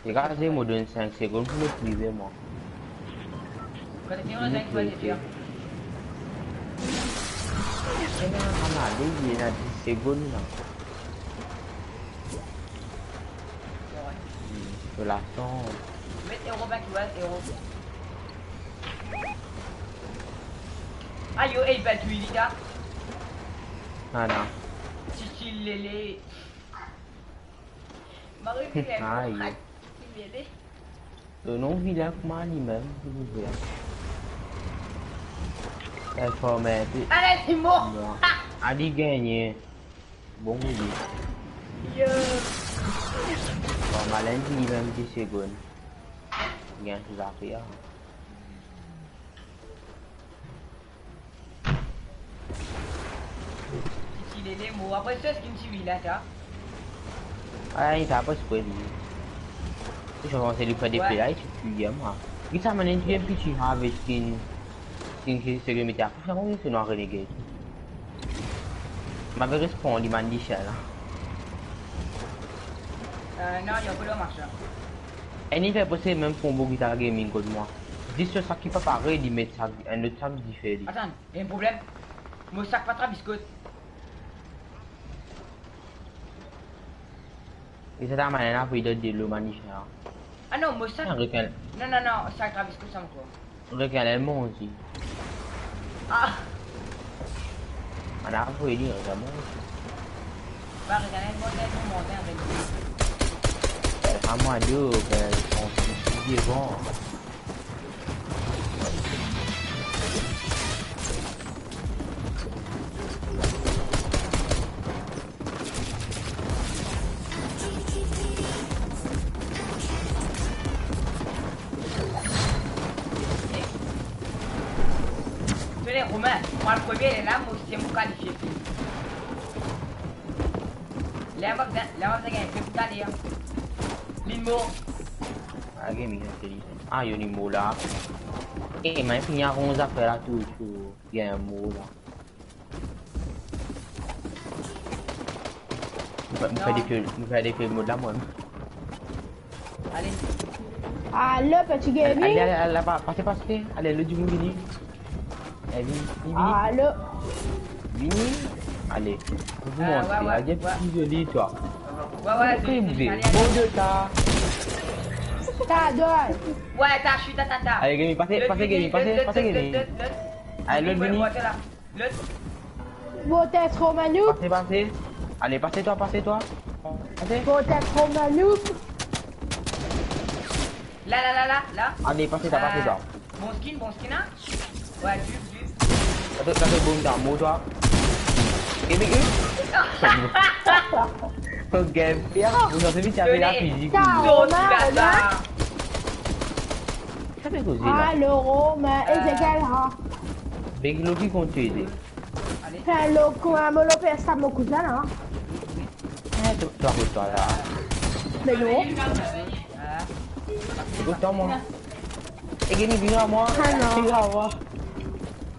Regarde, mo donn sink segonn pou mo prive, mwa. Kan to fini, mo donn sink segonn. Ena, ena, li, li ena dis segonn la. Hmm, so lasan. Met euro, bank, euro. Ayo, ey, bank, wi, li la. Ah, non. Titi lele. Mari, ayo. To non vilain kouma li mem, silvouple. Informe, pi ale, li mor. Bon. Ali gagne. Bon, wi. Yo. Bon, Malen, li mem dis segonn. Bien, ti zafer. Ti lele mo. Apre sa, skin ti vila, ta. Ay, ta pas kwe li. Li sa komanse li fer de play la, li ti tiye mwa. Li sa mann enn piti avek skin, skin ki se mete apre, sa koman se nwa renegade. Ma pe respond, li mann li sel la. Euh, non, li ankor dan marse la. Enn li fer pose mem konbo Guitar Gaming kot mwa. Zis so sak ki pa parey, li met sak, enn lot sak dife li. Atann, ena problem. Mo sak pa Travis Scott. E sa ta mann la pou li dot delo mann li fer. Ah non, mo sak. Ah, rekel. Non, non, non, sak Travis Scott, sa ankor. Rekel el monti. Ah. Ana pou li rekel monti. Ba, rekel el monti, el monti avek li. Ah, mwa, do, ben, on, on, on, Tene, Romain, mwa premie, li la, mo siem kalifie fini. Li la, mo, li la, mo gagn pe pou tale, hein. Li mor. Ah, game, li fini. Ah, yo, li mor la. Eh, mwa fini akonz zafer la tou, tou. Li mor la. Mo fer, mo fer de fil, mo fer de fil mod la, mwa. Ale. Alo, Petit Gaby. Ale, ale, ale, pa, pase, pase. Ale, lot dimoun vini. Eh, vini, vini, vini. Alo. Vini. Ale. Pou montre, ouais, ouais, ale, ouais. Pli zoli, twa. Ouais, ouais, zoli, zoli. Ale, ale. Bon, de ta. Ta, dwa. Ouais, ta, chut, ta, ta, ta. Ale, Gaby, pase, pase, Gaby, pase, pase, Gaby. Ale, lot vini. Lot. Bon test, Romanou. Pase, pase. Ale, pase twa, pase twa. Pase. Bon test, Romanou. La, la, la, la, la. Ale, pase twa, pase twa. Euh, bon skin, bon skin, hein. Ouais, du, du. Sa se, sa se bon, ta mor twa. Gaby, Gaby. Ton game. Ya, ou sa se vit, avek la fizik. Sa, Romain, Romain. Sa pe koze la. Alo, Romain, euh, Ezekiel, hein. Big Lucky kont ede. Ale. Finn log kouma mo lor P S tab mo kouzin la. Eh, to, to kot twa la. Me non. Kot twa, mwa. E Gaby, vini a mwa. Ah, non. Vini a mwa.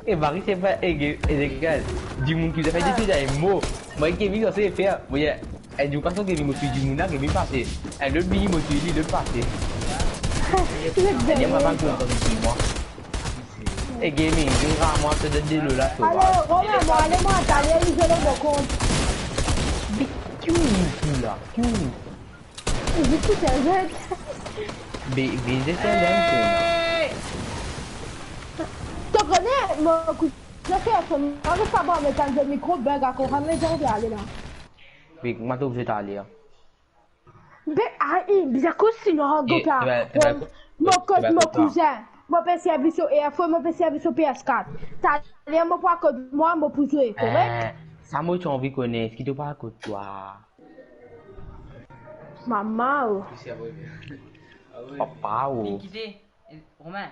E Marie, se pa, e Gaby, e legal. Dimoun ki fer defi la, e mo. Mwa, Gaby, sa se fer. Mo, ya. Eh, di ou pa so Gaby mo touy dimoun la, Gaby pase. Eh, lot vini mo touy li, lot pase. Eh, li pa kontan touy mwa. Eh, Gaby, vinn ram mwa, to donn delo la, to. Alo, Romain, mo ale mwa, taler li zolo mo kont. Be, ki ou pou la? Ki ou? Ou pou tel zet. Be, be, je sais, là, to. To kone, mo kout, je fais un son. Aret sa, bon, me tann mikro bug ankor, me zet ale la. Be, mwa to oblize ale, hein. Be, ah, eh, bizin koz sinon, eh, gota. Mo koz mo kouzin. Mo pe servi so R four, mo pe servi so P S four. Taler mo pou al kot mwa, mo pou zwe, korek? Eh, sa mo ti anvi kone, eski to pa al kot twa? Mama, oh. Papa, oh. Vinn kite, Romain.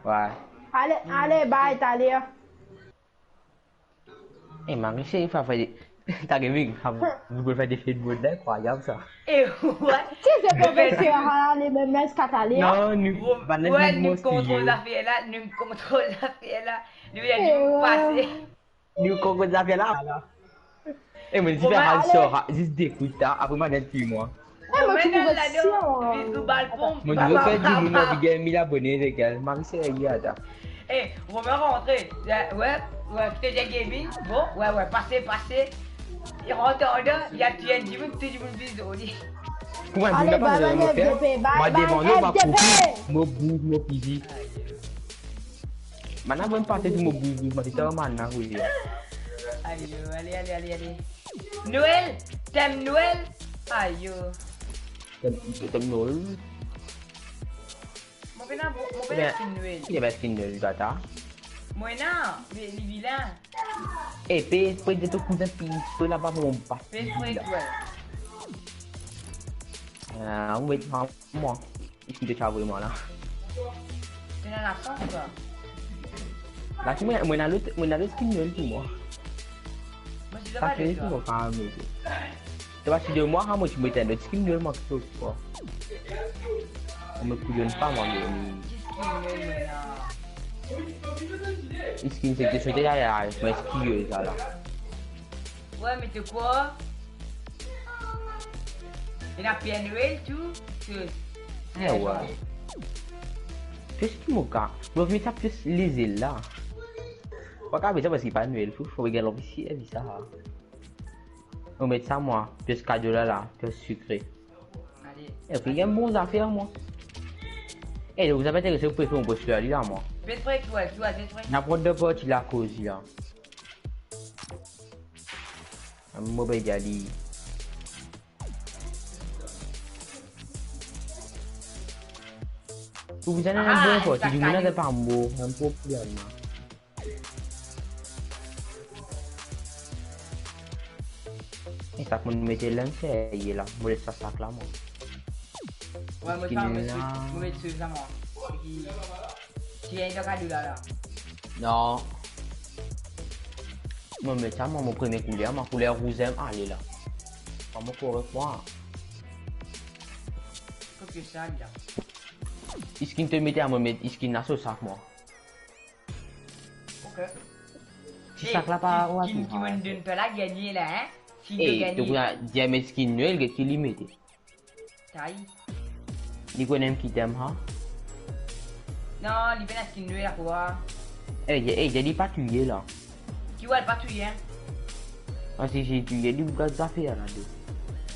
Ouais. Ale, ale, bye, taler. Eh, Marie, se, il faut faire des, t'as vu, vous pouvez faire des films de incroyable, ça. Eh, ouais. Ti se profesor, ah, les mêmes, les Catalina. Non, nou, Rom-, bann ouais, nou kontrol zafer la, nou kontrol zafer la. Nou, nou pase. Nou kontrol zafer la. Eh, mo ti fer al sor, zis dekout, apre mo vinn touy mwa. Eh, mo ti trouve si, hein. Mo ti fer dimoun anvi gagn mil abone, legal. Marie, se la, ata. Eh, Romain rantre. Ouais, ouais, ouais, P T G Gaming. Bon, ouais, ouais, pase, pase. Li rant andan, li al touy enn dimoun, tou dimoun vinn zoli. Kouma dimoun la pa fer mo fer? Mwa devan nou, mwa koupi, mo bouz, mo fizi. Bann la, mo pase pou mo bouz, bouz, mwa ti sa, bann la, wi. Ayo, ale, ale, ale, ale. Noel, tem Noel. Ayo. Tem, tem Noel. Mo pena, mo pena skin Noel. Li ena skin Noel, gata. Mo ena, li, li vilin. Eh, pe, pe de to kouzin pi, pe laba mo bas. Pe, pe, la. Ah, ou met pa mwa. Iski to ti avoy mwa la. Ena lasans, twa. La, ti mwa, mo ena lot, mo ena lot skin Noel pou mwa. Mo ti... Sa fini pou mwa, kan mem. To pa ti de mwa, ha, mo ti met enn lot skin Noel, mwa, ki to, twa. Mo met kouyon pa, mwa, mem. Ki skin Noel, mwa, la? Skin, se ki sote la, la, mo skin Noel, sa, la. Wey, me to krwar? Ena Père Noël tou, tou. Eh, wey. Plis ki mo ka, mo vinn sa plis lezel la. Pa ka met sa parski pa Noel, fou, fo gagn lanvi si, eh, sa. Mo met sa mwa, plis kado la, la, plis sikre. Ale. Eh, finn gagn bon zafer, mwa. Eh, donk, sa pa enterese, ou pe fer mo poster li la, mwa. Pe pre, ki wè, ki wè, pe pre. Naport de parti lakoz la. Mo pe dir li. Ou bizin enn bon parti, dimoun la pa mo, enn problem la. E sa ki mo mete la, se ye la, mo les sa sak la, mwa. Wey, mo pa, mo met, mo met sa, mwa. Ki, ki ena dan kado la, la. Non. Mo met sa, mwa, mo premie kouler, mwa, kouler rouz, ale la. Pa mo korek, mwa. Kote sa, la? Skin to mete, mo met skin la so sak, mwa. Ok. Si sak la pa, ki, ki, ki mo donn twa la gagne la, hein? Si to gagne. Eh, to pou dir met skin Noel, get ki li mete. Tay. Li kone mem ki tem, ha? Non, li pena skin Noel la, kwa. Eh, ye, eh, ye, li pa touye la. Ki wè, li pa touye, hein? Ah, si, si, touye, li gard zafer la, de.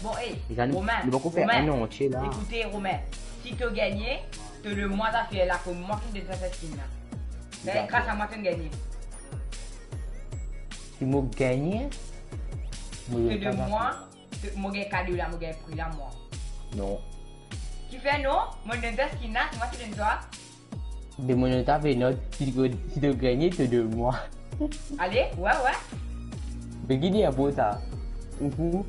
Bon, eh, Romain, li pa pou fer Romain, enn an antie la. Ekoute, Romain, si to gagne, to donn mwa zafer la, kouma ki donn sa skin la. Dakor. Gras a mwa, to gagne. Si mo gagne, mo donn mwa zafer. To, mo gagn kado la, mo gagn pri la, mwa. Non. Kifer non? Mo donn twa skin la, se mwa ki donn twa. De mo donn twa, pe non, si to, si to gagne, to donn mwa. Ale, wey, wey. Be ki dir pou sa? Ou fou?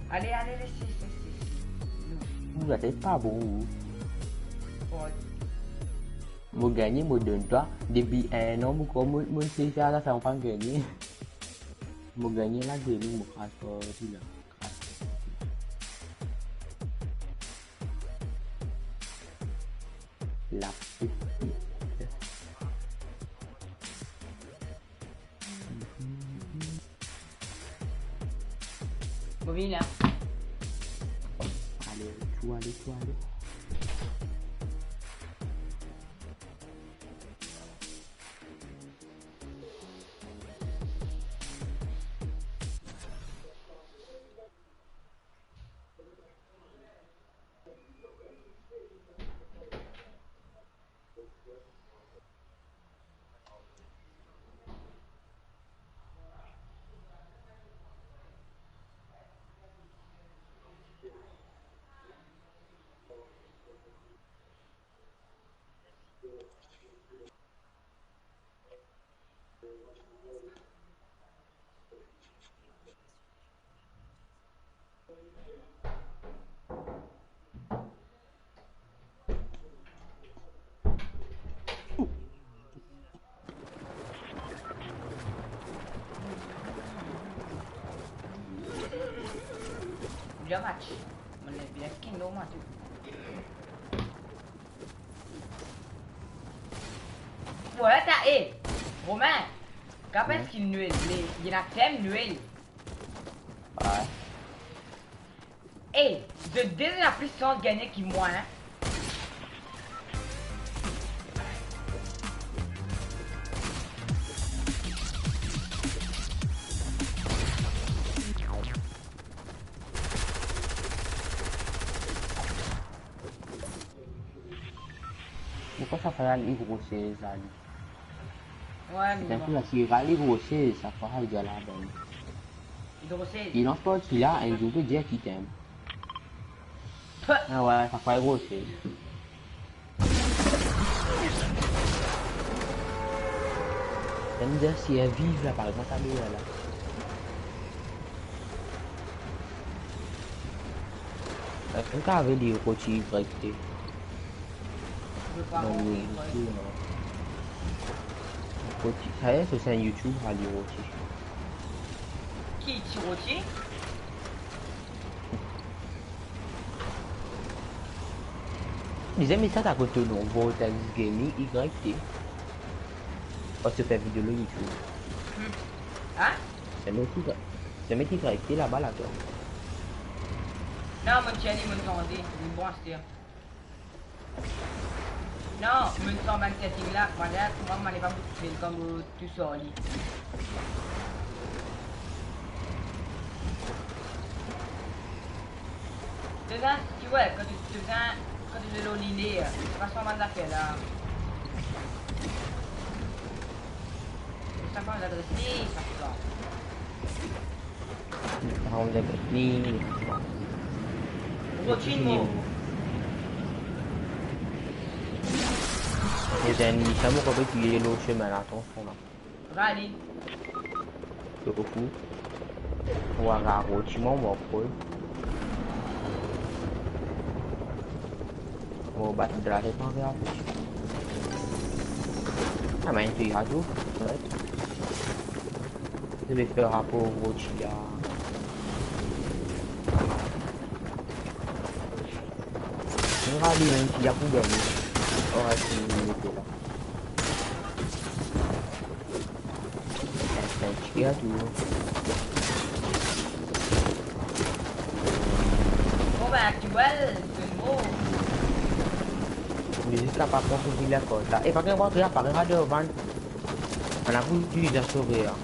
Ale, ale, les, les, les, les. Ou latet pa bon, ou. Bon. Mo gagne, mo donn twa. Depi enn an, mo krwar mo, mo sey fer sa, sa mo pa gagne. Mo gagne la, gagne, mo kras partou la. La pipit. Mo vini la. Ale, tou ale, tou ale. Bien match. Mo bien skin, non, match. Vwala ta, eh, Romain, kapav skin Noel, me li ena tem Noel. Wey. Eh, zot de ena plis sans gagne ki mwa, hein. Poukwa sa fana li grose, sa li? Wey, me bon. Li grose, sa fana li gala dan. Li grose. Li lans parti la, enn zour pe dir ki tem. Pah. Ah wey, sa fana li grose. Tann dir si ena viv la, par exemple, ale la. Tann ka ave li roti Y T. Mo pa konpri, non. Roti, sa e, so se enn YouTube, ale roti. Ki ti roti? Bizin met sa akote to nom, Vortex Gaming Y T. Pas to fer video lor YouTube. Hmm. Hein? Zame met Y T, zame met Y T laba la, twa. Non, mo ti ale, mo sanze, li bon aster. Non, mo sanz bann setting la, mo la, kouma mo ena pa bout fil, kouma tou sort li. To bizin, ti, wi, kan to, to bizin, kan to lor lile, to pa sanz bann zafer la. To sanz bann ladres li, sa pran. Roti mo. E dan sa mo konpran ki lor sime la, atansion la. Rali. To fou. Ou a roti mo, mo krol. Mo bat dra le pan la. Ah, mais tu as tout. Mo pe fer rapor roti la. Nou rale mem si li pou gagne. Ora si nou mete la. Enn ti a tou. Bon, ben, aktuel, se mo. Mizik la pa pran pou vinn lakaz la. E pa gagn vwar, pa gagn vwar devan. Ann apre, ti deza sove la.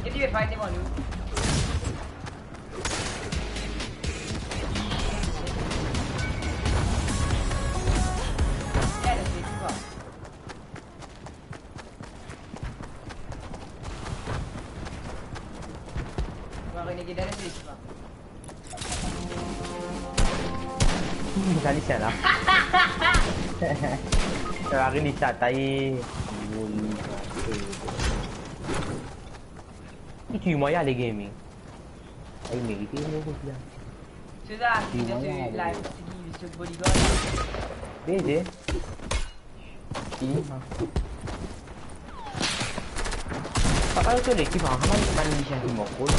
If you find them on you. Yeah, that's it. Fuck. Bon, René, get that, that's it. Fuck. Sa li sa la. Sa la, li sa, taye. Li ti mwa, ale gaming. Ay, merite, mo, kote la. Se la, li ti mwa, ale. Live, ti, se bodyguard. Beze. Fini, ha. Papa, to lekip, ha, kouma li, li gagn mo kot.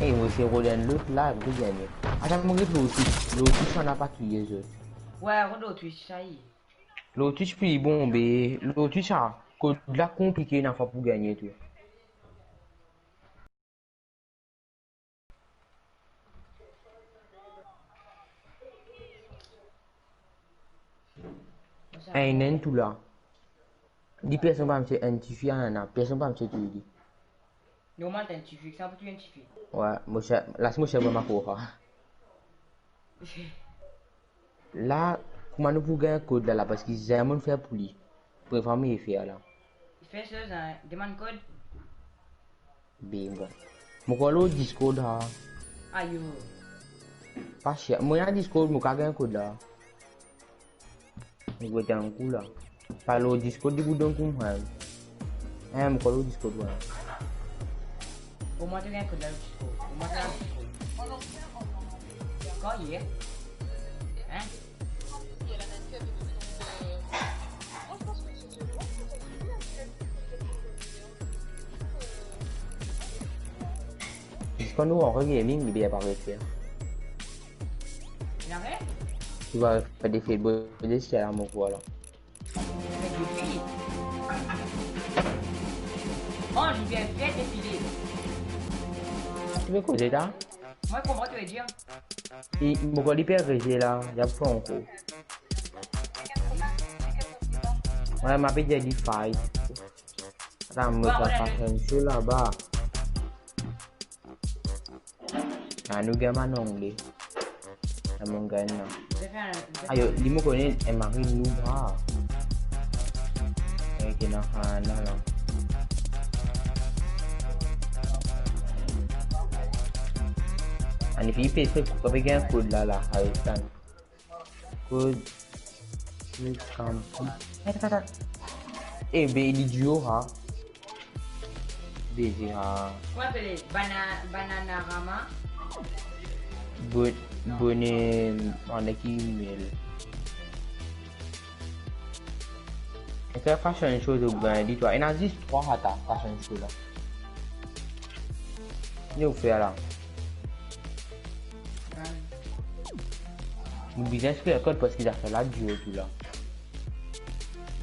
Ey, mo se rod enn lot la, pou gagne. Atann, mo get lor Twitch. Lor Twitch, sa ena pa kiye zot. Wi, rod lor Twitch, sa ye. Lor Twitch pli bon, be, lor Twitch, sa, kot la konplike, ena fwa pou gagne tou. Enn, enn tou la. Li personn pa mete enn tifi, ah, nana, personn pa mete touy li. Normal, t'as une tifi, c'est un peu une tifi. Wi, mo cher, las mo cher, mo ma kour. La, kouma nou pou gagn kod la, la, paski zame mo'nn fer pou li. Premie fwa mo fer la. Fer sa, hein, demann kod. Be, bon. Mo krwar lor Discord, ha. Ayo. Pa cher. Mo ena Discord, mo kav gagn kod la. Mo get enn kou la. Pa lor Discord, li pou donn kou mwa. Eh, mo krwar lor Discord, wi. Omwin to gagn kod la lor Discord. Omwin to gagn Discord. Kan yer? Hein? Kan nou an gaming, li bien pa refer. Ena rien? Tu vas faire des feux de bois de ciel à mon poil. Oh, je viens bien défiler. Tu veux causer là? Mwa, konpran ki to dir. E, mo krwar li pe reze la, li ap fer ankor. Mwa, mo pe dir li fight. Atann, mo... Bon, sa, bon, fashion show laba. Ah, nou gagn bann angle. Ah, mo gagn la. Ayo, li mo kone, e mari nou ba. Eh, ki ena, ah, non, non. Ani fi pe se, pe gagn kod la, la, ayo, tann. Kod. Welcome. Atann, atann. Eh, be, li dir, ha. Be, dir, ha. Kouma apele? Bana-, Bananarama? Bo-, bone, ena ki email. Eski fashion show to gagn li, twa? Ena zis trwa ata fashion show la. Ki nou fer la? Mo bizin ekrir kod parski zafer la dir tou la.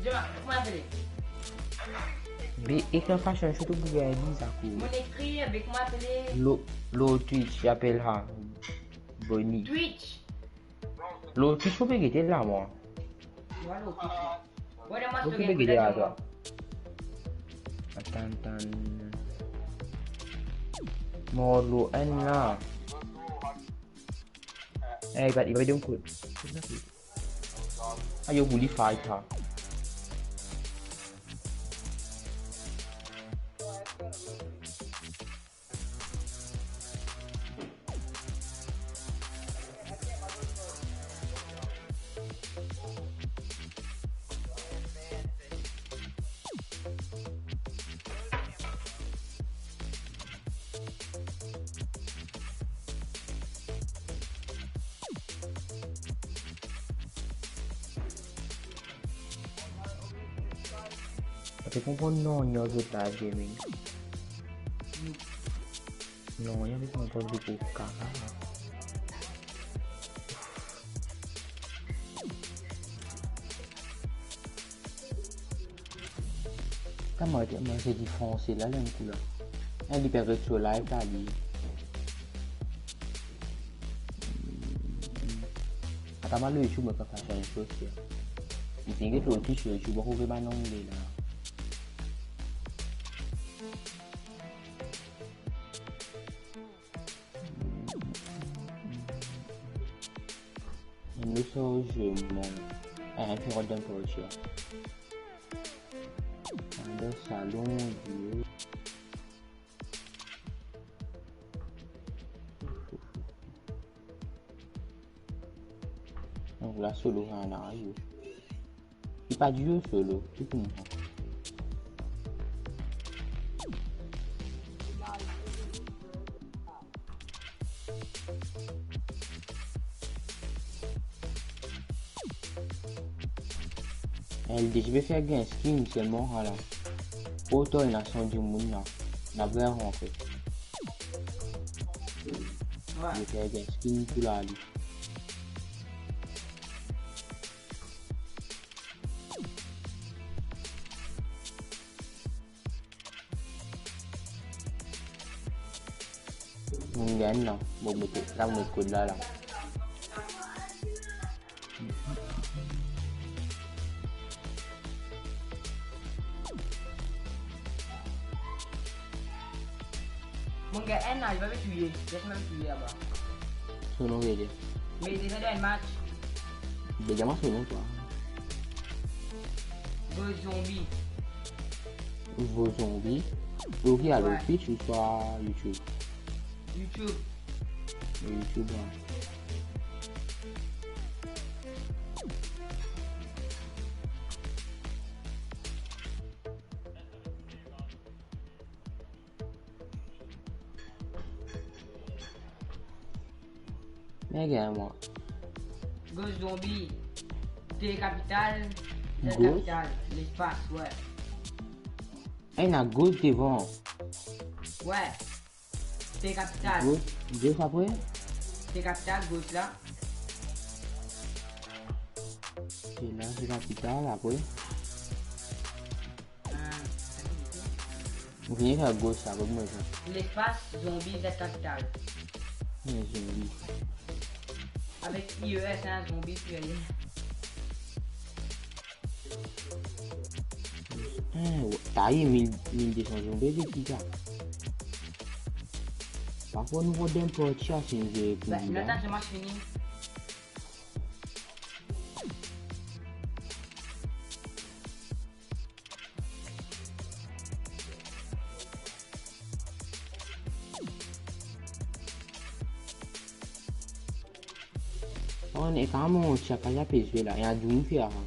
Dima, kouma apele? Be, ekrir fashion show to pou gagn li, sa kou. Mo ekrir, be, kouma apele? Lor, lor Twitch, li apel ha. Boni. Twitch? Lor Twitch, mo pe gete la, mwa. Mwa, lor Twitch. Bon, mwa, mo pe gete la, twa. Atann, atann. Mo lor enn la. Eh, li pa, li pa donn kod. Ayo, pou li fight, ha. Mo pa konpran non, non, zot la, gaming. Non, li ena konpran de koka. Kouma, kouma se ki franse la, li enn kou la. Eh, li pe ret lor live la, li. Atann, mo al lor YouTube, mo kapav fer enn soz, ya. Li finn get lor Twitch, lor YouTube, akoz bann Angle la. Enn lot soz, mo, eh, enn lot dan parti la. Dan salon, video. Donk la, solo, ena, yo. Li pa dir solo, tou koumsa. Eh, li deza pe fer gagn skin selman, ala. Oto ena san dimoun la. Ena bien rantre. Wi. Li fer gagn skin pou la, li. Mo gagn la, mo mete, la mo met kod la, la. Mo gagn enn la, li pa pe touye, li pa pe touye laba. So nom, veye. Me deza dan match. Be, dir mwa so nom, twa. Ghost Zombie. Ghost Zombie. Ok, alor, ouais. Twitch ouswa YouTube? YouTube. YouTube, ouais. Me gagn mwa. Ghost Zombie. T kapital, Z Ghost? Kapital, lespas, ouais. Eh, ena Ghost devan. Ouais. T kapital. Ghost, Ghost apre? T kapital, Ghost la. Se la, T kapital, apre. Ah. Ou fini fer Ghost la, kot mo sa? Lespas, Zombie, Z kapital. Enn zonbi. Avek I E S, enn zonbi, pi aye. Hein, taye mil, mil de san zonbi, de ki sa? Parfwa nou rod enn parti a, si nou zwe pou... Ben, nou atann, zis fini. Oh, nek kapav montre sa, Kali pe zwe la, ena dimoun fer sa.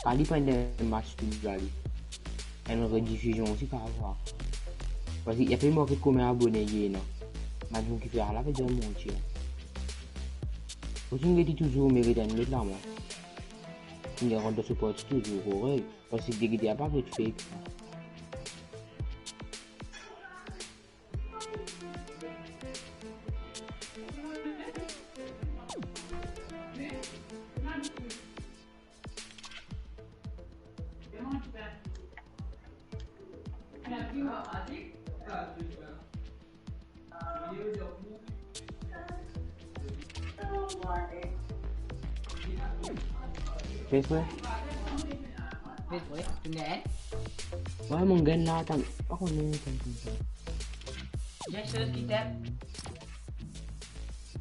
Kali pa ena match tou la li. Enn redifizion osi kapav vwar. Parski li pe marke konbien abone li ena. Bann dimoun ki fer sa la, pe dir montre. Osi, mo gete touzour, mo gete enn lot la, mwa. Finn rant dan so parti touzour, korek. Parski degete apa get fake. Pe zwe? Pe zwe, to gagn? Wi, mo gagn la, atann, pa kone, atann, atann, atann. Bien, se ki tem.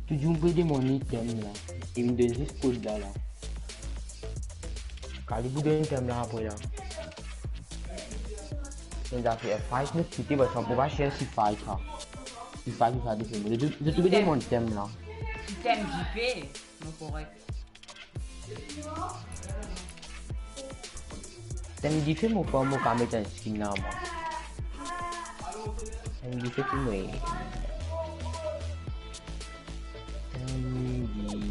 Touzour pe demann li tem la. Li vinn donn zis kod la, la. Kali pou donn tem la apre la. Enn zafer fight, nou kite, parski mo pa chersi fight, ha. Si fight, ou sa defann. Zot, zot pe demann tem la. Tem dife, mo korek. Tem dife, mo pa, mo pa met enn skin la, mwa. Tem dife ki mwa. Tem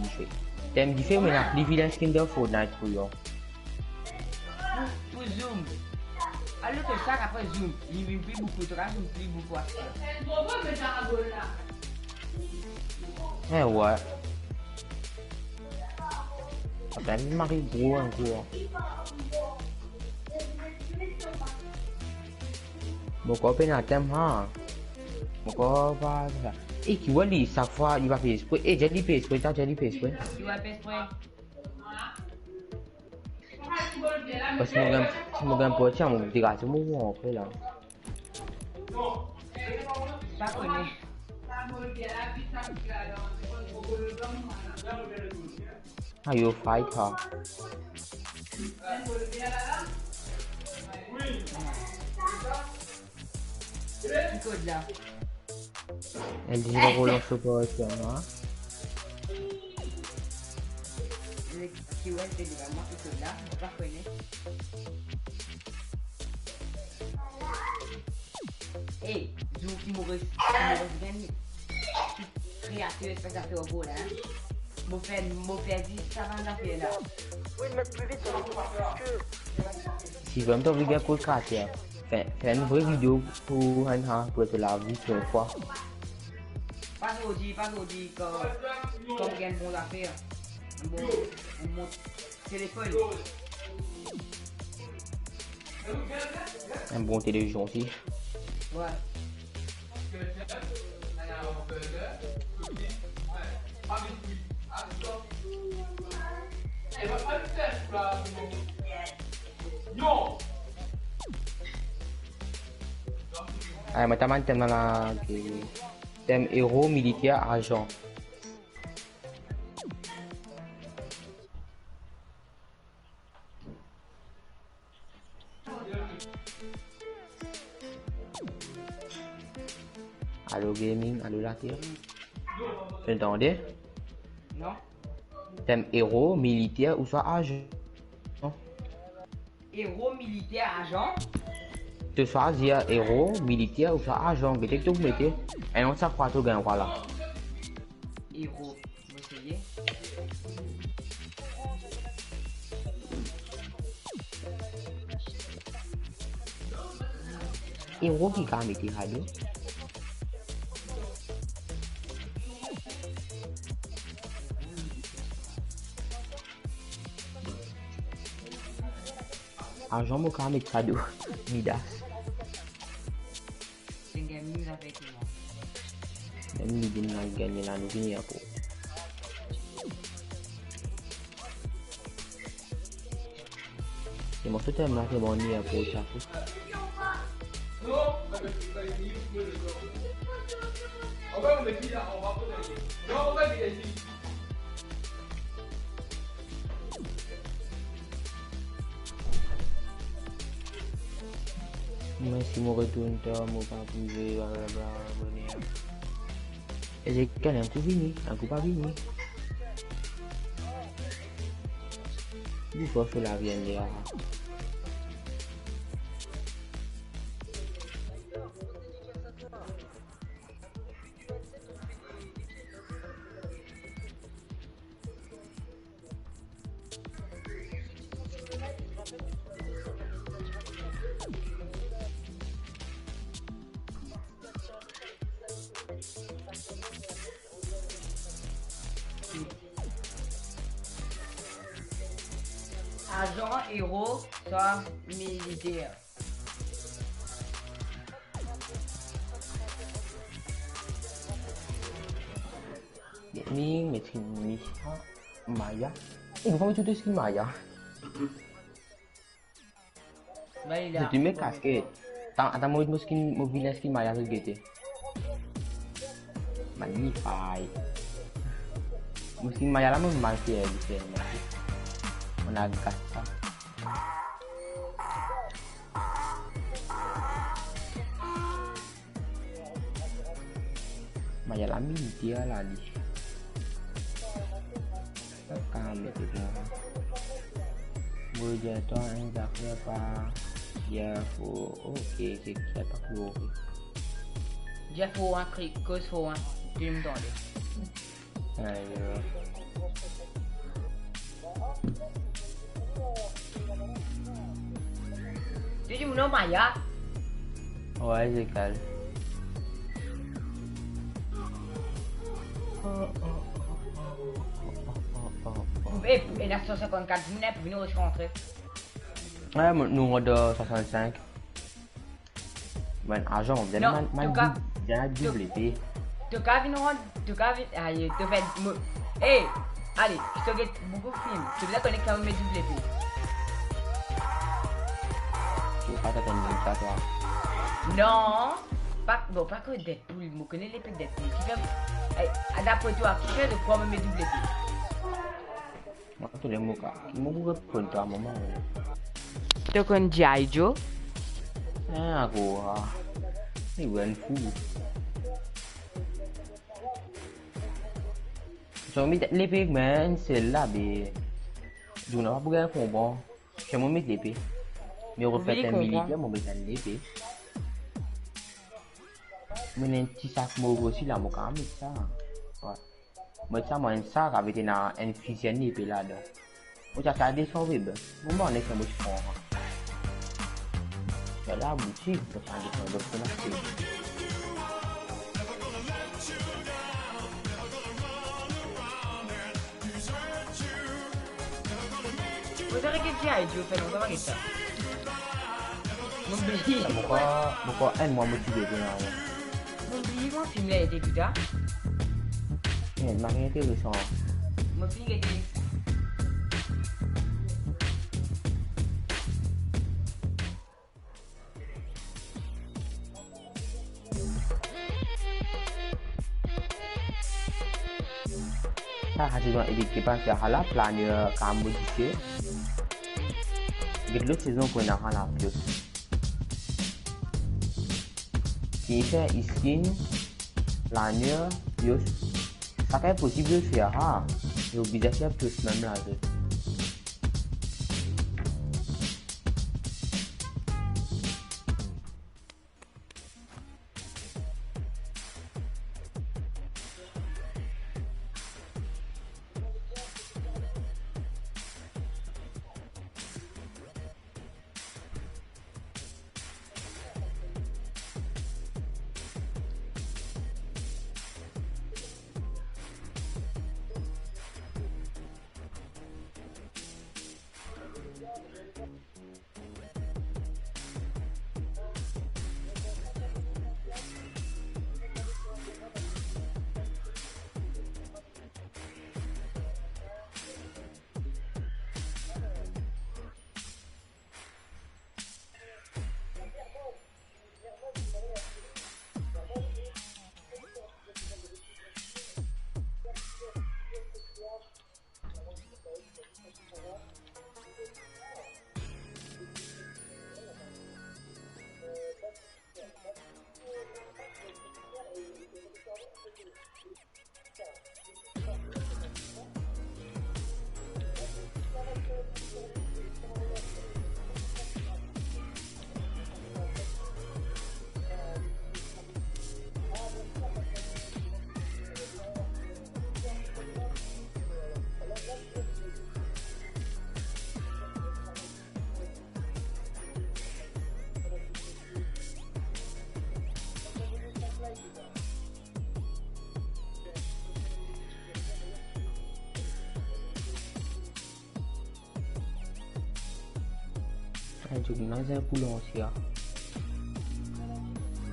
dife. Tem dife, mo ena pli vilen skin dan Fortnite pou yo. Pou, pou zoom. Alor ke sa, apre zoom, li vinn pli boukou, to kapav zoom pli boukou aster. Eh, wi. Atann, li mari gro enn kou. Mo kor pena tem, ha. Mo kor pa sa. Eh, ki wi li, sak fwa, li pa fer espre. Eh, dir li fer espre, ta dir li fer espre. Li pa fer espre. Parski mo gagn, si mo gagn parti, mo degaze mo apre la. Pa kone. Ayo, fight, ha. Ki kod la? Enn dizin relans operasion, ha? Ki wi, se li, mwa ki kod la, mo pa kone. Eh, zour ki mo res, ki mo res gagn, kreater, espas zafer gro la, hein. Mo fer, mo fer zis sa bann zafer la. Wi, met pli vit, parski... Si vremem to anvi gagn kod kreater, fer, fer enn vre video pou enn, ha, pou to lavi, pou enn fwa. Pa zordi, pa zordi, kan, kan mo gagn bon zafer. Bon, bon, bon. Telefon. Enn bon televizor osi. Wi. Ay, mo ta bann tem la, la, ki tem ero, militer, azan. Alo gaming, alo later. To tande? Non. Tem ero, militer ouswa azan. Ero, militer, azan. To swazir ero, militer ouswa azan. Gete ki to pou mete. E non, sak fwa to gagn vwala. Ero. Mo eseye. Ero ki kapav mete ado. Azan mo kapav met ado. Midas. Finn gagn mil avek mwa. Li vinn al gagne la, nou vini apre. Se morso tem la, se bon, ni apre sa. Me si mo retourn tar, mo pa pou zwe, blablabla, boner. E zot gagn, enn kou vini, enn kou pa vini. Li for so lavi enn de a. Azan, ero, swa militer. Mi, mi, mi, mi, Maya. E, nou fami tou skin Maya. Zot inn met kasket. Atann, atann, mo, mo skin, mo vilin skin Maya, zot gete. Magnify. Mo skin Maya la, mo mal fer, li fer, mo ena gas sa. Maya la militer la, li. Sa kan met la. Mo dir twa enn zafer pa Jeff, ok, se ki sa pa flori. Jeff, ou an kri, koz fo, an, tou dimoun tande. Ayo. Tu dis mon nom, Maya? Ouais, c'est calme. Eh, ena san sinkant-kat, nou pou vinn rantre. Ouais, nou rant dan swasant-sink. Bann azan, vinn... Non, man, man, to ka, doub-, vinn to, doub lepe. To ka vinn rant, to ka vinn, aye, to fer mo-, eh, ale, to get boukou fim, to bizin kone ki sa mo met doub lepe. To pa tann sa, twa. Non, pa, bon, pa kot Deadpool, mo kone lepe Deadpool. Ki fer, eh, dapre twa, ki fer de kwa mo met doub lepe? Mwa, to le mo ka, mo pou reponn twa moman. To konn G I Joe? Ah, ankor, ah. Li enn fou. So, mi lepe, man, sel la, be. Dimoun pa pou gagn konpran. Se mo met lepe. Me ou refet enn militer, mo met enn lepe. Mo ena enn ti sak mov osi la, mo kapav met sa. Ouais. Mo sa, mo enn sak avek ena enn fizi, enn lepe ladan. Mo ti al desann veb. Mo bann nek mo ti pran. Sa la boutik, mo ti al desann veb pou aste. Mo ti al get G I Joe, fer lontan mo pa get sa. Mo bliye. Mo krwar, mo krwar enn mwa mo ti gete la. Mo bliye kouma fim la ete, Pita. Eh, mari interesan. Mo finn gete. Sa, sa sezon epi ki pas la, la, planer kapav modifie. Get lot sezon pou ena la plis. Ki fer skin, planer, yo, sa kapav posib yo fer, ha. Yo bizin fer plis mem la, zot. Dimoun la, zis pou lanse la.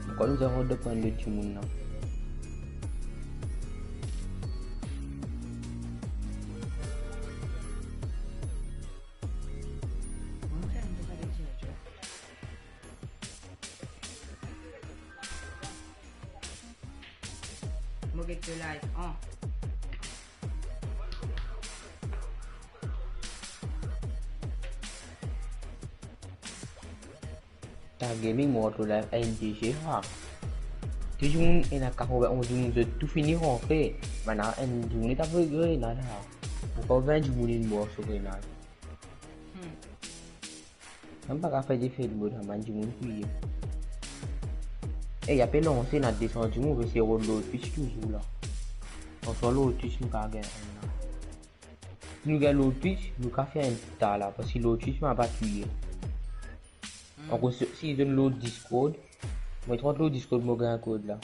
Ankor nou zis rod pran lot dimoun la. Mo get to live, ah. Ta gaming, mo rant lor live enn D G, ha. Tou dimoun ena kapav, on dimoun zot tou fini rantre. Bann enn dimoun ta pe gagn la, la. Ankor enn dimoun inn mor so grenad. Hmm. Mem pa kapav fer defen mo, bann dimoun touye. E, ape lanse, ena de san dimoun, mo pe sey rod lor Twitch touzour la. Ankor lor Twitch, nou kapav gagn enn la. Si nou gagn lor Twitch, nou kapav fer enn ta la, parski lor Twitch, mo pa touye. Hmm. Ankor si, si zot lor Discord, mo rant lor Discord, mo gagn kod la.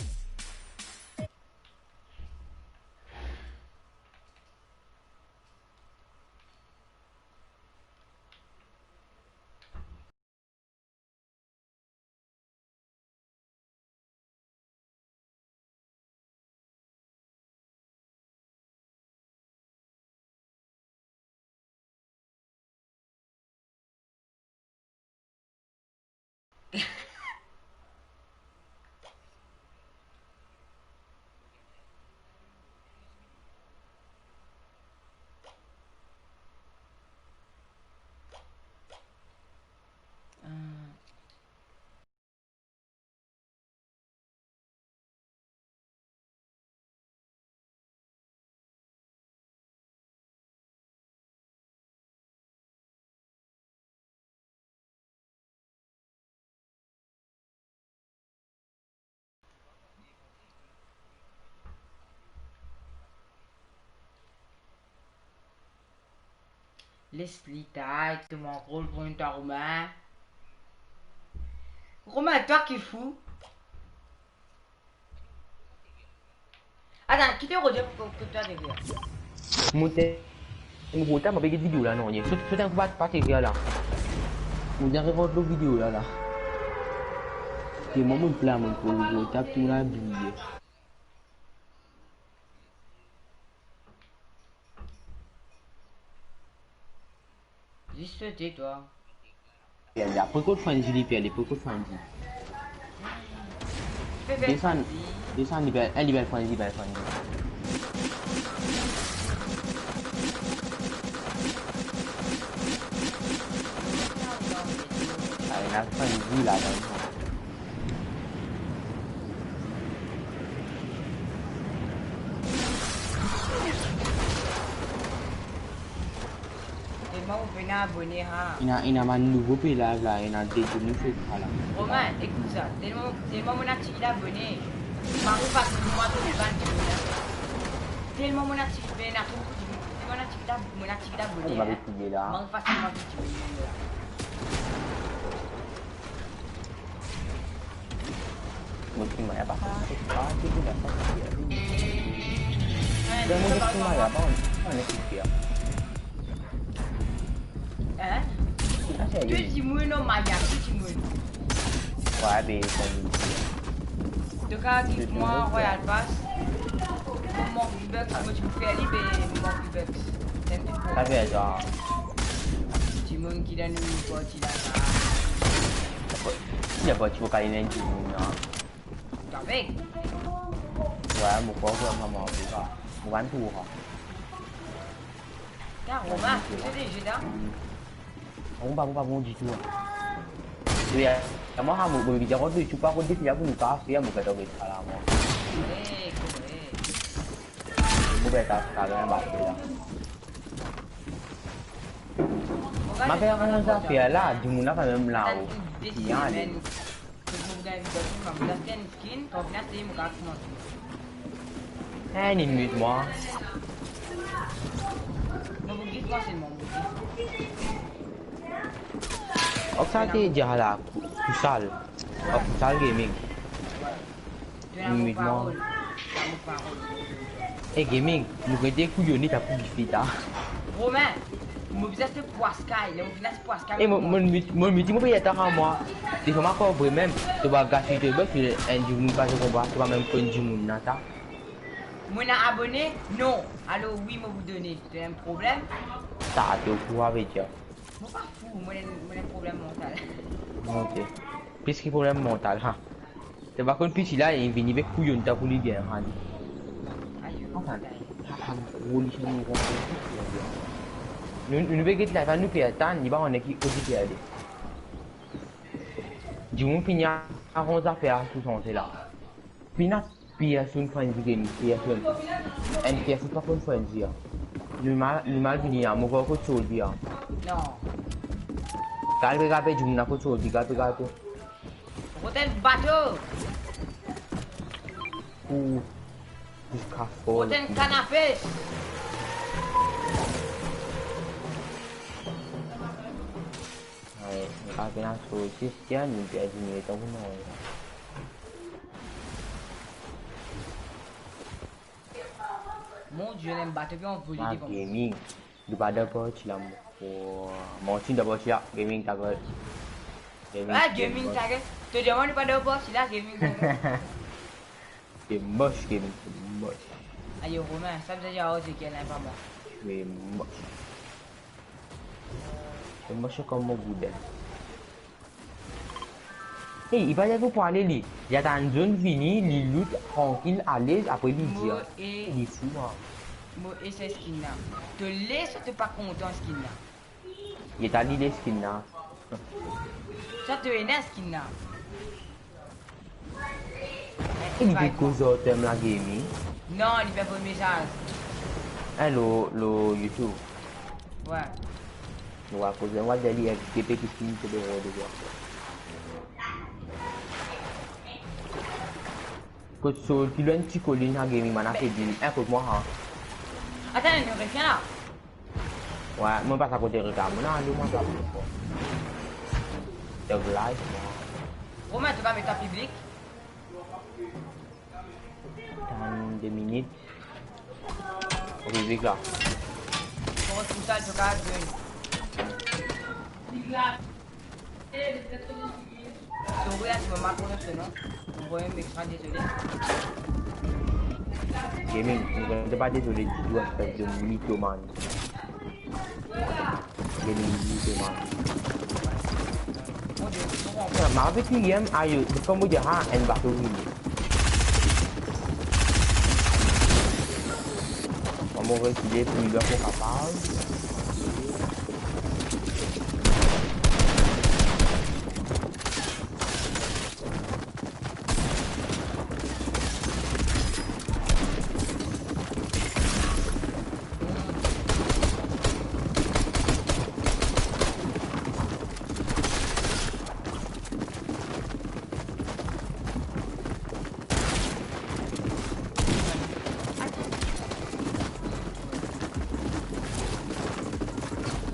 Les li tay, to mank rol pou enn ta Romain. Romain, twa ki fou. Atann, kite Roger pou, pou twa deger. Mo te, mo portab, mo pe get video la, non, ye. Sot, sot enn kou pa, pa deger la. Mo deger rod lor video la, la. Ye, mo, mo pla, mo portab, tou la bliye. Zis sote, twa. Apre kot Fanzi li pe ale, apre kot Fanzi. Desann, desann, li pe al, li pe al Fanzi, li pe al Fanzi. Ale, la Fanzi la, la. Telman mo pena abone, ha. Ena, ena bann nouvo pe live la, ena de dimoun pe la. Romain, ekout sa. Telman, telman mo ena tigit abone, mari fasil pou mwa trouv bann dimoun la. Telman mo ena tigit, ena tro boukou dimoun. Telman mo ena tigit ab-, mo ena tigit abone, hein. Mari fasil pou mwa trouv dimoun la. Mo ti maya pa konn, pa ti gou la, pa ti gou la. Dan mo ti maya pa, pa neseser. Hein? Sa serye. Tou dimoun, non, maya, tou dimoun. Wa, be, konn. To kapav give mwa Royal Pass. Mo mank V-Bucks, mo ti pou fer li, be, mo mank V-Bucks. Sa fer sa. Dimoun ki dan nou parti la, sa. Li pa ti pou kale nen dimoun la. Avek. Wa, mo krwar ki mo mank sa. Mo gagn tou sa. Ka Romain, se de jeu la. Bon, pa bon, pa bon ditou, hein. E, mwa, mo, mo bizin rod lor YouTube, pa rod defi la pou nou kase, mo pe rod sa la, mwa. Ey, kore. Mo pe ta, ta, la, ba, la. Mo pe ann zafer la, dimoun la kanmem la, oh. Bien, ale. Kot mo pou gagn V-Bucks, mo pou aste enn skin, kan mo finn aste, mo kapav koumans. Eh, li mute mwa. Mo pou give mwa selman, mo pou give. Ok, sa te dir la, Kou-, Kousal. Oh, Kousal Gaming. Li mute mwa. Eh, Gaming, nou gete kouyonet apre li fini ta. Romain. Mo bizin se pwaskay, le mo bizin se pwaskay. E mo, mo, mo, mo, mo, mo pe atak ar mwa. Defwa mo konpran mem, to pa gasiy to bef, enn dimoun pa to konba, to pa mem konn dimoun la ta. Mo ena abone? Non. Alor wi, mo pou done. To ena problem? Sa to fou, savedir. Mo pa fou, mo ena, mo ena problem mantal. Ok. Plis ki problem mantal, ha. To pa konn piti la, li vini avek kouyon tankou li gagn, ha, li. Ayo, anfin, ayo. Sa, sa gro li, sa nou konpran. Nou, nou pe get la, sa nou pe atann, li pa kone ki kote pe ale. Dimoun fini aranz zafer sou sanze la. Fini Personn pa enn game, personn. Enn personn pa konn frenzy a. Nou mal, nou mal vini a, mo pa kot soldi a. Non. Gal pe gape dimoun la kot soldi, gal pe gape. Kot enn bato. Ou, ou kafol. Kot enn kanapes. Ay, nou pa pena sorti, skia, nou perdi nou letan pou nou. Mon Dieu, ena enn bato ki anvole devan mwa. Gaming. Nou pa dan parti la, mo. Oh, Martin dan parti la. Gaming, ta gueule. Gaming, ah, gaming, ta gueule. To dir mwa nou pa dan parti la, gaming, ta gueule. Se mos, gaming, se mos. Ayo, Romain, sa bizin dir, oh, se kel, pa mwa. Se mos. Se mos, se kouma mo boudin. Ey, li pa dir pou ale li. Li atann zot vini, li loot trankil, alez, apre li dir. Mo e, li fou, an. Mo e sa skin la. To le, sa to pa kontan skin la. Li ta li le skin la. Sa to ena skin la. Li pe koz ar Tem la Gaming? Non, li pe voy mesaz. Hein, lor, lor YouTube? Wi. Nou va koz, nou va dir li explique ki skin to pe rod devan. Kot so, ki lor enn ti kolinn la Gaming, bann la pe dir, hein, kot mwa, ha. Atann, nou revien la. Wi, mwa pa sa kote reklam, mwa la, ale mwa sa. Thug Life, mwa. Romain, to kapav met an piblik? Atann de minit. Piblik la. Kouma tousal, to kapav join. Sorry, hein, si mo mal prononse to nom. Mo vremem extra dezole. Gaming, nou pa dezole ditou, espes de mythomane. Gaming, mythomane. Mon Dieu, mo konpran. Mwa avek William, ayo, kouma dir, ha, enn bato vini. Mwa, mo rekile pou li, mo kapav.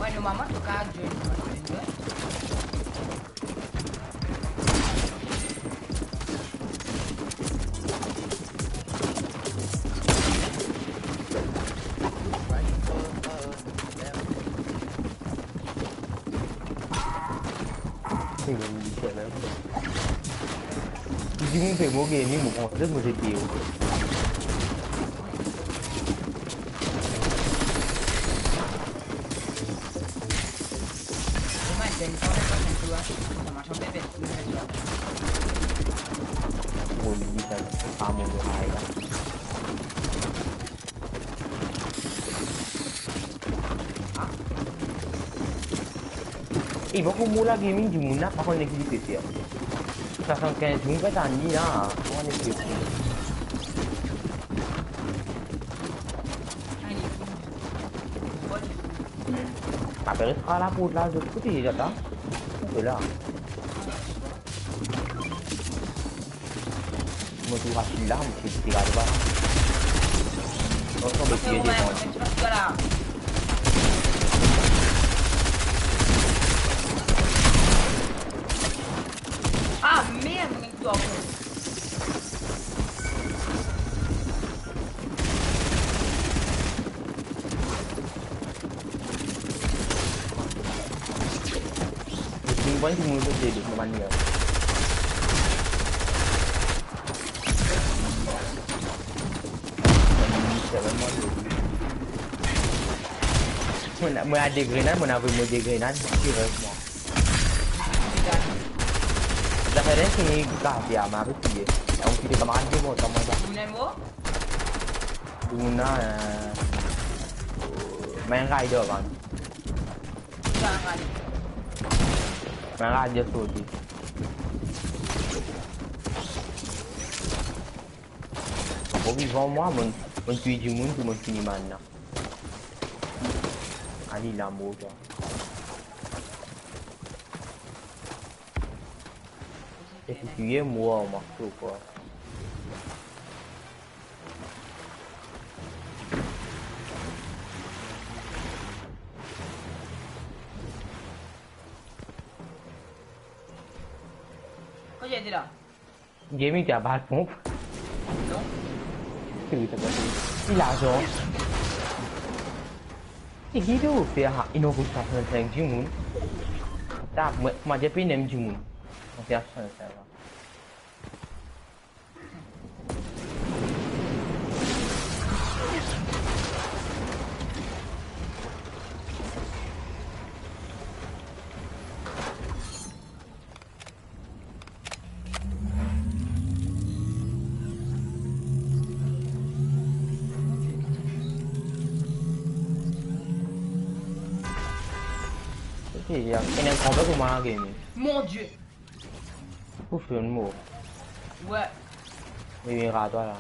Wi, normalman, to kapav join, join, join. Dimoun pe mo gaming, mo kontan, mo G T A. Mo li sa, pa mo lo ay la. E, bon, pou mo la gaming dimoun la, pa konn ki li pe fer. Swasannkinz dimoun pe tann li la, pa konn ki li pe fer. Apre, res par laport la, zot kote li la, ta? Kote la? Mo trouv asil la, mo ti gard pa. Mo tonbe tir devan. Ah, merde, mo gagn twa pwen. Mwa, dimoun kote de, mo bann li la. Mo ena, mo ena de grenad, mo ena vremem de grenad, serezman. Zafer fini, gate a, mo pe tiye. Ankor de kamarad de mo, kouma sa? Dimoun la, eh, Main Rider, man. Main Rider sorti. Ankor vivan mwa, mo, mo touy dimoun, pou mo fini bann la. Ali lamor, sa. E pou touye mwa, mwa, ou krwar? Kote li ete la? Gaming, ti a bal ponp. Non. Ki li ta gate? Ki larzan? E ki to fer, ha, inn kout swasannsenk dimoun. Ta, mwa, mwa, depi inn dimoun. Mwa, swasannsenk la. Ok, ya, ena enn konba pou mwa, gaming. Mon Dieu! Ouf, enn mor. Wi. Wi, wi, rat twa la.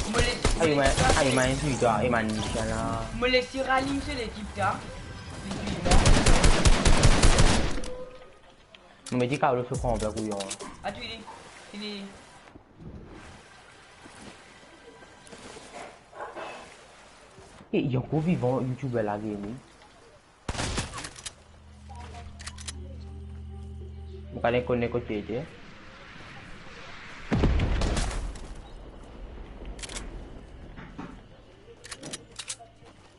Mo les, ayo, mo les, man, ayo, man, enn twa, e man, sa la. Mo les ralim so lekip la. Mo mete Carlos so konba kouyon. Atann, li, li. E, li ankor vivan, YouTuber la, gaming. Mo pa konn kote li ete.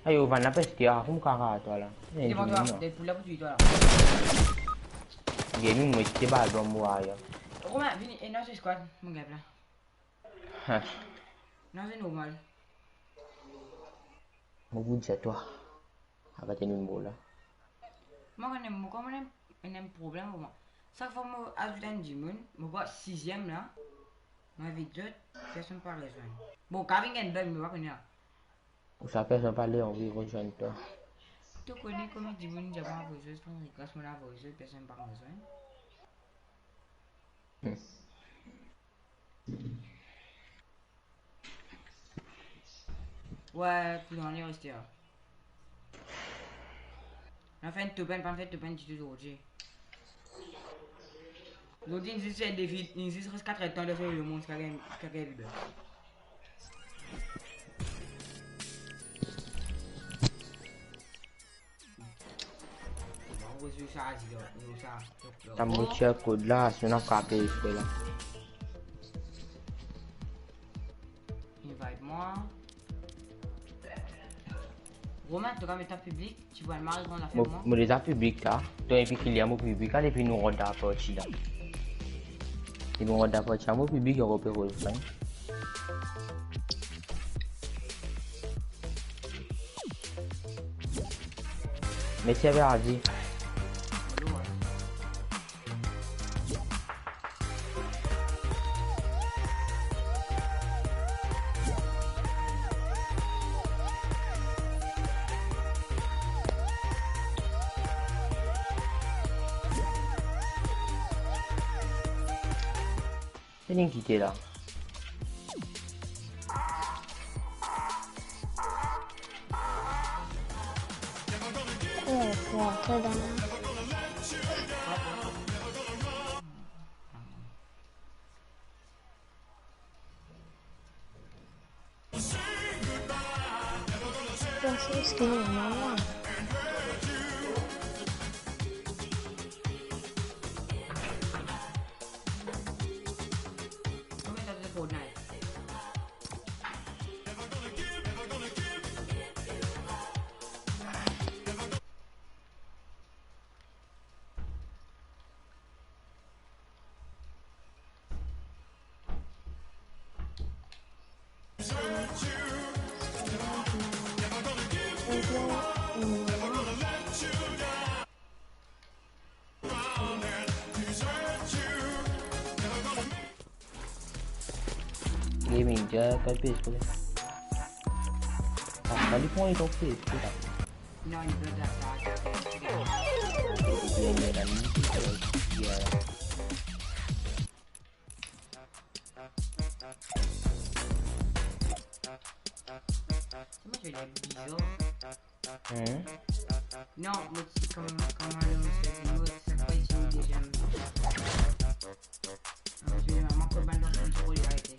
Ayo, vann la peste, ah, kouma kara twa la. Eh, devan twa, non. Depi la pou touy twa la. Gaming, mo ete bal dan mwa ya. Romain, vini, e non, se squad, mo gap la. Ha. Non, se normal. Mo pou dir twa. Aret enn mo la. Mwa, kan mo, kan mo ena enn problem, mwa. Sak fwa mo azout enn dimoun, mo vwar siziem la, mo invit zot, personn pa rezwenn. Bon, kapav vinn enn bug, mo pa kone la. Ou sa personn pa le anvi rezwenn twa. To kone kouma dimoun dir mwa avoy zot, kan rekas mo la avoy zot, personn pa rezwenn. Hmm. Wi, pou zot ane reste la. Nou fer enn top un, pa fer top un ditou zordi. Zordi, nou zis fer defi, nou zis res kat erdtan dan so lemond, ki gagn, ki gagn liber. Sa mo tir kod la, si nou frape, frè la. Invite mwa. Romain, to kapav met an piblik, ti pou al mari kouma lafer mwa. Mo deza piblik la. To epi kliyan mo piblik la, epi nou rant dan parti la. Epi nou rant dan parti la, mo piblik, ankor pe roz, hein. Mersi, Averdi. Vinn kite la. Eh, pou antre dan la. Sa, se skin normal la. Kat P S P. Ah, sa li pran li, donk, P S P la. Non, li blok la, sa. Bien, bien, la, li, bien. Comment je vais dire bizarre? Hmm. Non, moi, c'est comme, comment on se dit, moi, ça fait ici déjà. Ah, je vais vraiment pas bann zanfan ki pou arete.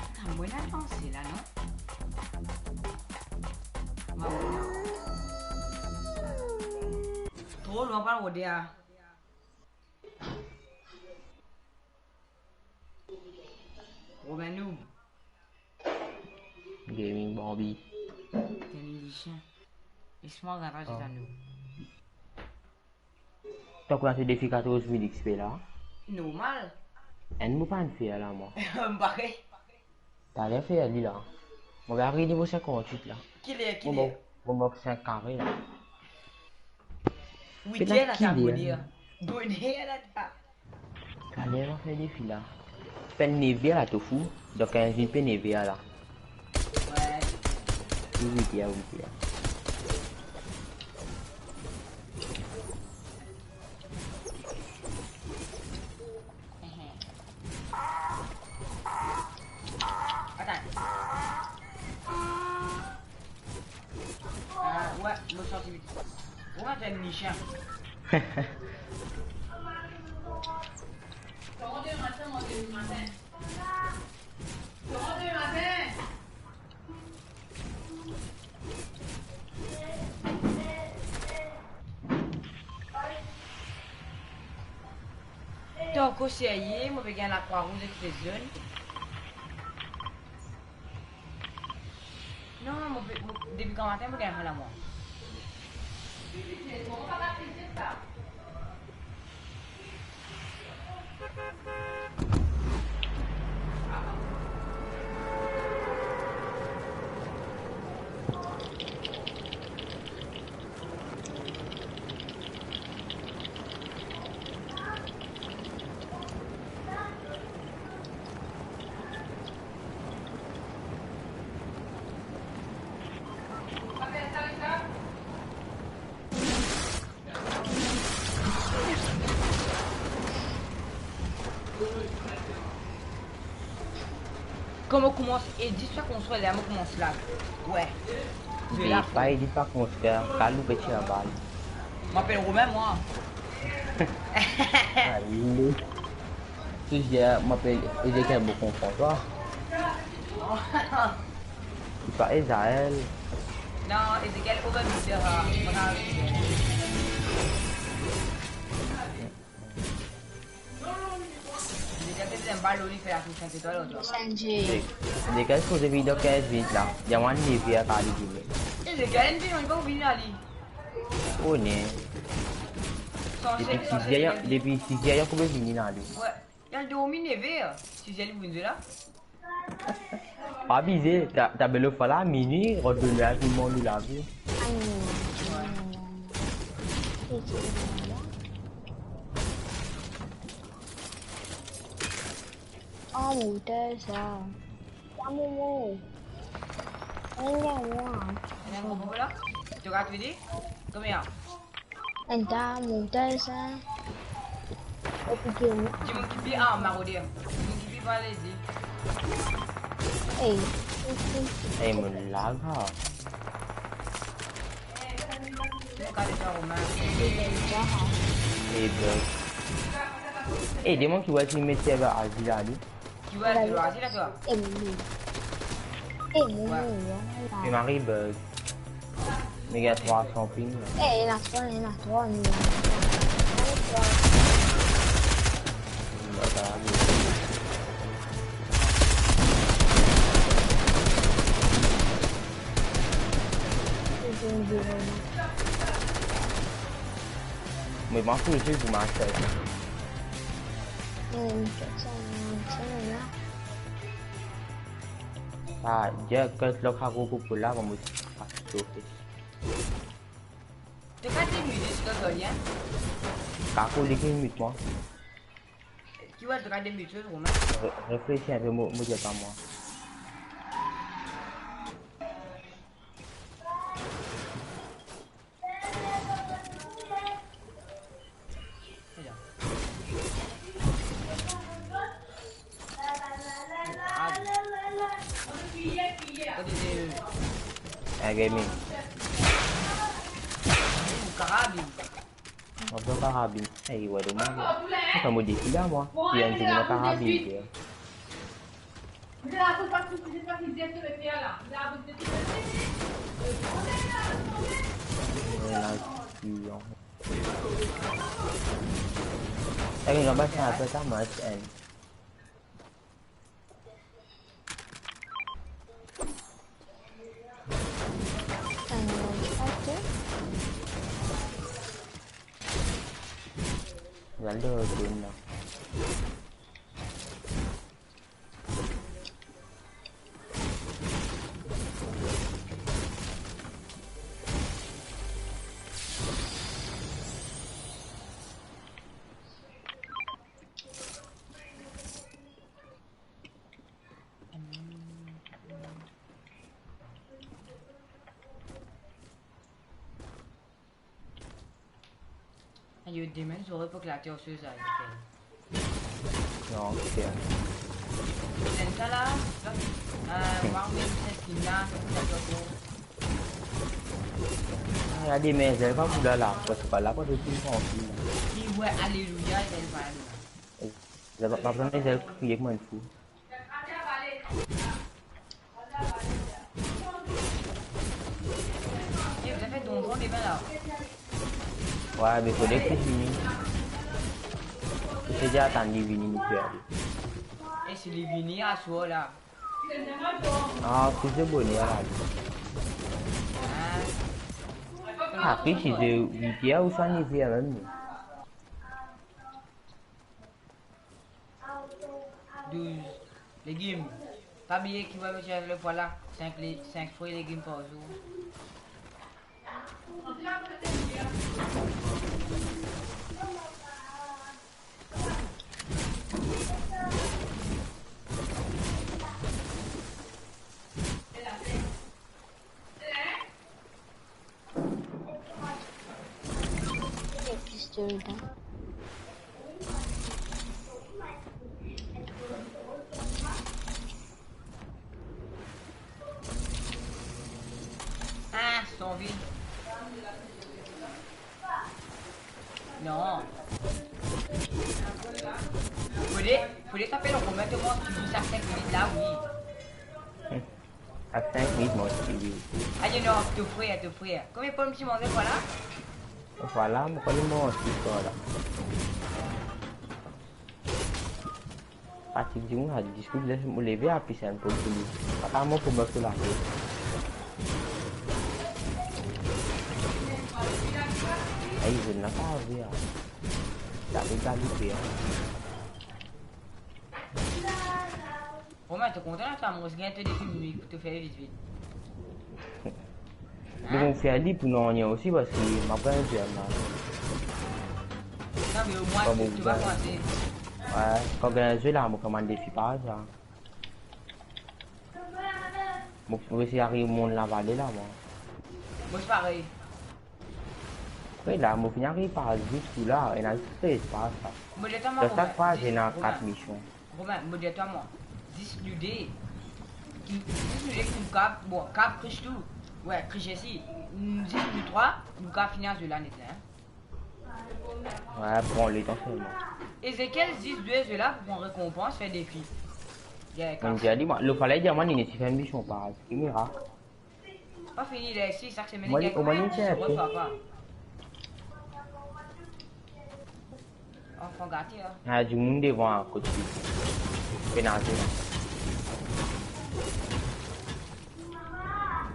Atann, mo ena panse la, non? Mo ena. Tro lwin, pa rode a. Romain Noob. Gaming Barbie. T'es un musicien. Laisse-moi rentrer dans ta noob. Tank ou ena to defi katorz mil X P la. Normal. Enn mo pa'nn fer la, mwa. Parey. Taler fer li la. Mo gagn nivo sinkant-wit la. Kiler, kiler? Mo mank, mo mank sink kare la. Wit er la, ta boner. Boner la, ta. Taler mo fer defi la. Pa'nn nef er la, to fou. Dan kinz minit pe nef er la. Wi. Wit er, wit er. Atann. Ah, ouais, mo santi vit. Kouma t'es un méchant. Comment demain matin, moi, demain matin? Comment demain matin? To ankor serye, mo pe gagn lakrwa rouz ek fezonn. Non, mo pe, mo, depi gramatin mo gagn lamor. Kan mo koumans edi sa konstrir la, mo koumans lag. Wi. Me pa edi pa konstrir, kaloup ti labal. Mo apel Romain, mwa. Ayo. Ti dir, mo apel Ezekiel Bokon François. Li pa Ezael. Non, Ezekiel Overmeter, ah, mo apel Ezekiel. Ezekiel, ti enn bal, li fer la tou, sink etwal, la, tou. Sanjay. Ezekiel, sipoze vini dan kinz minit la. Li amenn li vinn kare vini. Ezekiel, li vinn, li pa vini la, li. Oh, ne. Depi sis er, depi sis er, li kouma vini la, li. Wi. Li al dormi nef er, sis er li pou vinn la. Pa abize, ta, ta bel fwa la, minwi, rod de mer, tou dimoun li lavi. Ayo. Oh, mo motel sa. Sa mo motel. Ayo, mwa. Ayo, mo motel la. To gard vini? Konbien? Enta montaj sa. Oke. Dimoun ki pe, ah, marode. Dimoun ki pe pale di. Ey. Ey, mo lag, ha. Dimoun ki pe pale di, oh, man. Ey, bro. Ey, dimoun ki wè si met server Azi la, li. Ki wè, ki wè, Azi la, ki wè. E mwa. E mwa, mwa. E mari bug. Me gagn trwa san ping la. E, ena trwa, ena trwa, ena trwa. Ba, sa va bien. Mo pa pou zwe pou match sa. Hmm, sa, sa, sa, la. Ah, dia kat lok ago pou pou la, mo pa sofe. To ka demute, si to zoli, hein? Kako li ki mute mwa. Ki wel to ka demute, Romain? Re-, reflesi inpe, mo, mo dir pa mwa. Ah, gaming. Karabin. Mo pa karabin. Eh, ouais, dommage. Mo pa mo defi la, mwa. Li enn dimoun karabin, frère. Hey, non, pas ça, après ça, moi, c'est un. Euh, ok. Regarde le game, là. Yo, demin zore pou eklate osi sa, Michael. Non, ok. Enn sa la, euh, mwa mem se skin la, se pou sa, bon. Ah, regardez, mais elle va vous la, là, parce que là, pas de tout tranquille. Li, ouais, alléluia, elle va aller. Elle va, va prendre les ailes, crier comme une fou. Eh, vous avez fait donjon, les mains là. Ouais, mais faut dire que c'est fini. C'est déjà attendu, vini, nous peut aller. Et c'est les vini à soi là. Ah, plus de bonheur, là. Ah. Ah, puis c'est de huit heures ou ça, neuf heures même. Douz. Legim. Pa bliye ki va met le pwa la. Sink le-, sink fri legim par zour. Il y a plus de gens. Ah, son vide. Non. Fode, fode t'apel Romain, to mont toultan sink minit la, wi. A sink minit, mo ti, wi. Ayo non, to frer, to frer. Konbien pom ti manze, vwala? Vwala, mo konn manz, vwala. Fatig dimoun, sa diskour, les mo leve a pis enn pol pou li. Apa mo pou mo pou lape. Ay, zot ena pa ave, a. Lape galipe, a. Romain, to kontan la, twa, mo gagn to defi, mo pou to fer vit vit. Hein? Mo fer li pou nanye osi, parski mo pran zwe la. Non, mais au moins, tu, tu vas commencer. Ouais, kan gagn zwe la, mo komann defi par sa. Mo, mo esi ariv monn lavale la, mwa. Mo osi parey. Wi, la, mo finn ariv par zis tou la, ena zis trez par sa. Mo dir twa, mwa, Romain, sak fwa, zis, ena Romain, kat mision. Romain, mo dir twa, mwa, zis nou de, zis nou de ki nou kap, bon, kap Chris tou. Wi, Chris osi. Zis nou trwa, nou kap fini ar zwe la net, hein. Wi, pran letan selman. Ezekiel, zis zwe zwe la pou pran rekonpans, fer defi. Mo dir li, mwa, lo fale dir mwa, li ena fer mision par, ki mirak. Pa fini, les, si sak semenn, mwa, li, gagn, omwa, li, ti, ti, ti, pa. Anfan gate, hein. Ah, dimoun devan, kot li. Penalti la.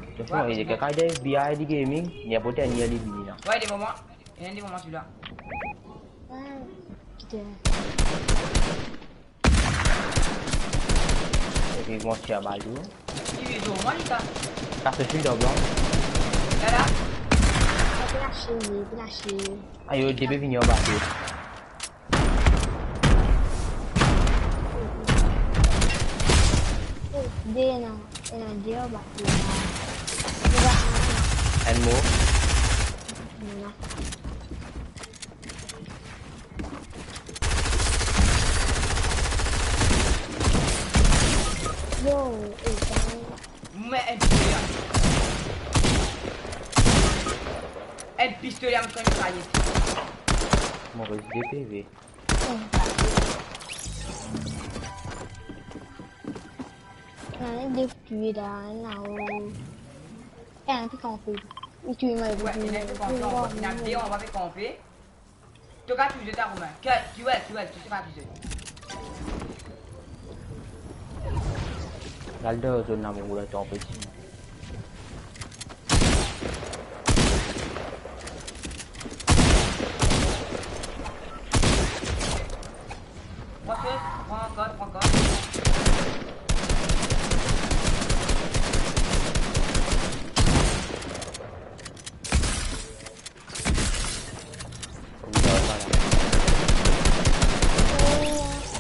Attention, ouais, il y a quelqu'un de F B I de gaming, il y a peut-être un alien vini la. Ouais, devan mwa. Il y a un devan mwa, celui-là. Putain. Epi bon, tir bal tou. Li vinn zot mwa, li sa. Sa se fil dan blan. La, la. Sa pe lache, li pe lache. Ayo, de pe vini anba de. De, non. Ena de anba de. Enn mor. Non. Yo, e, sa. Me enn pistoler. Enn pistoler, mo konn mitrayet. Mo res de P V. Ena de tue la, lao. Ena enn pe kanpe. Li tue mwa, li tue mwa. Ena enn pe kanpe anba, ena de anba pe kanpe. To kapav touy zot la, Romain. Ke, kiwel, kiwel, to kapav touy zot. Al dan zone la, mo boul, to anpes. Pran sos, pran ankor, pran ankor.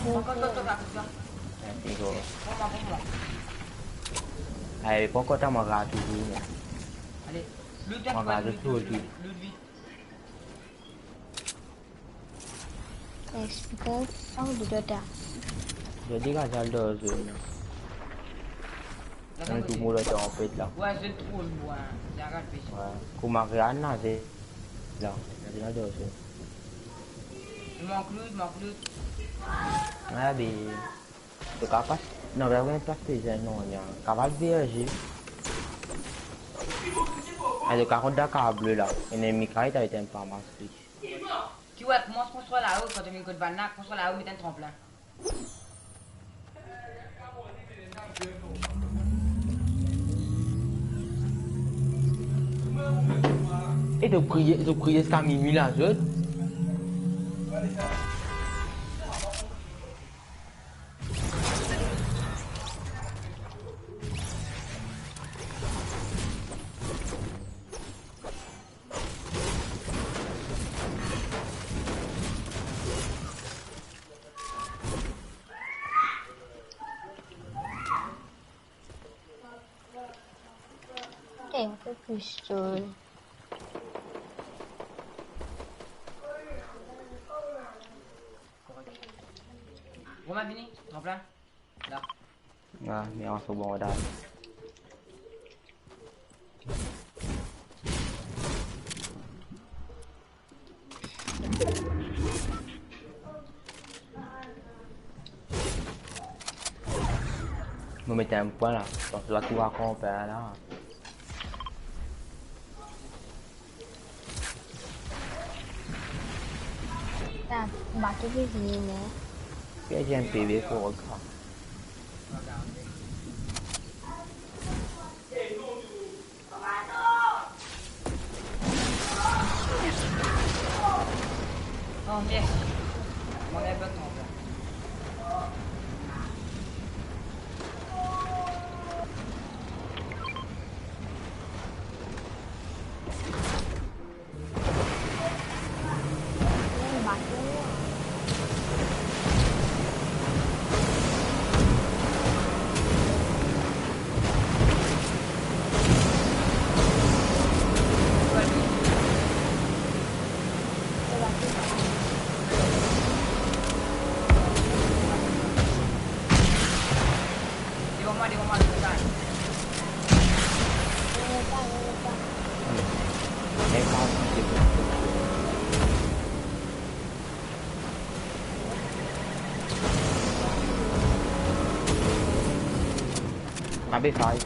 Ankor, ankor, ankor, ankor. Mersi, gro. Pran mwa, pran mwa. Ay, pran kota mwa, rat touzour, mwa. Ale, loot, mwa, rat loot, touzour, loot, loot, loot vit. Explika sa ou dota. Zot degaz al dan zone la. Zone tou mo la, tanpet la. Wi, zone tro lwin. Zot al pe. Wi. Kouma Real naze la. Naze la dan zone. Mank loot, mank loot. Ah, be. To kapav pas, non, be, ena plas pe zwenn, non, ena kaval verze. Ah, to kapav kont dan kar ble la. Enn mitralet avek enn pa mas. Ki wi, koumans konstrir lao, kan to vinn kot bann la, konstrir lao, met enn tranplin. E to priye, to priye ziska minwi la, zot? Eh, un peu plus tôt. Romain, vini, tranplin. La. Ah, me an so bon, la. Mo met enn pwin la. Donk, la, tou va konpar la. Ta, bato pe vini, me. Perdi enn P V pou Roka. Oh, mersi. Mo ena bann tranplin. Abe, fay.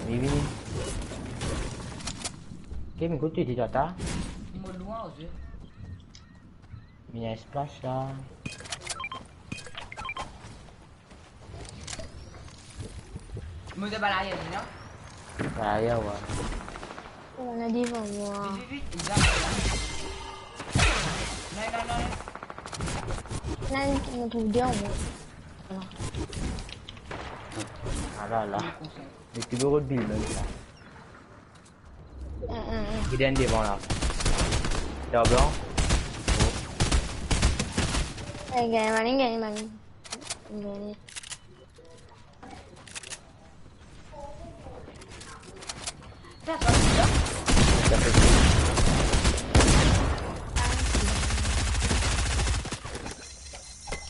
Vini, vini. Ke mi kot to ete, tata? Mo lwin, oze. Mi ena espas la. Mo de balaye, non? Balaye, wi. Ena devan mwa. Vit, vit, vit. Li la, li la. Non, non, non, non. La, nou trouv de mwa. Ala. Ala la. Li ti gro bil mem la. Li dan devan la. Dan blan. Eh, gagn mani, gagn mani. Gagn.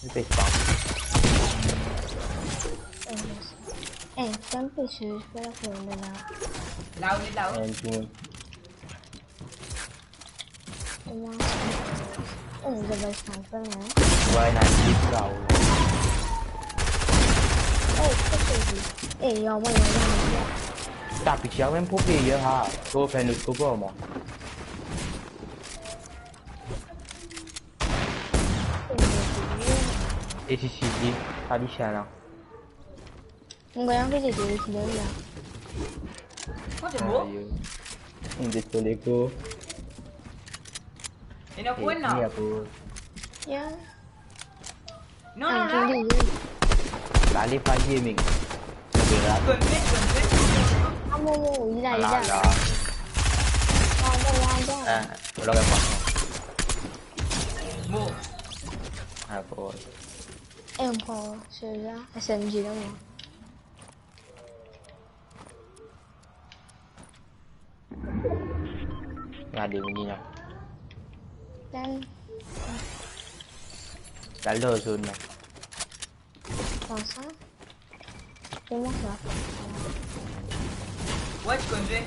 Li pe spam. Eh, sa pe swiv, pa la pran la. La ou, la ou. Enn tou. Oh, zot ena sniper, hein? Wi, ena dip la, wi. Eh, sa se li. Eh, yo, mwa, yo, mwa, yo. Ta piti, a mem pou player, ha. To fer nou skopo, mwa. Eh, si, si, si. Sa li, sa la. Mo gagn anvi de deziem la. Kot mo? Ayo. Mo detone ko. Ena pou ena. Ya. Non, non, la. Tonbe. Lale pa gaming. Tonbe la. Tonbe, tonbe. Ah, mo, mo, li la, li la. Ala la. Ah, bon, bon, bon. Eh, ou la reponn. Mo. Ah, bon. Eh, mo pran sela, S M G la, mwa. Gade, vini la. Dan. Dal dan zone la. Pran sa. Kouma sa? Wi, ti konn zwe.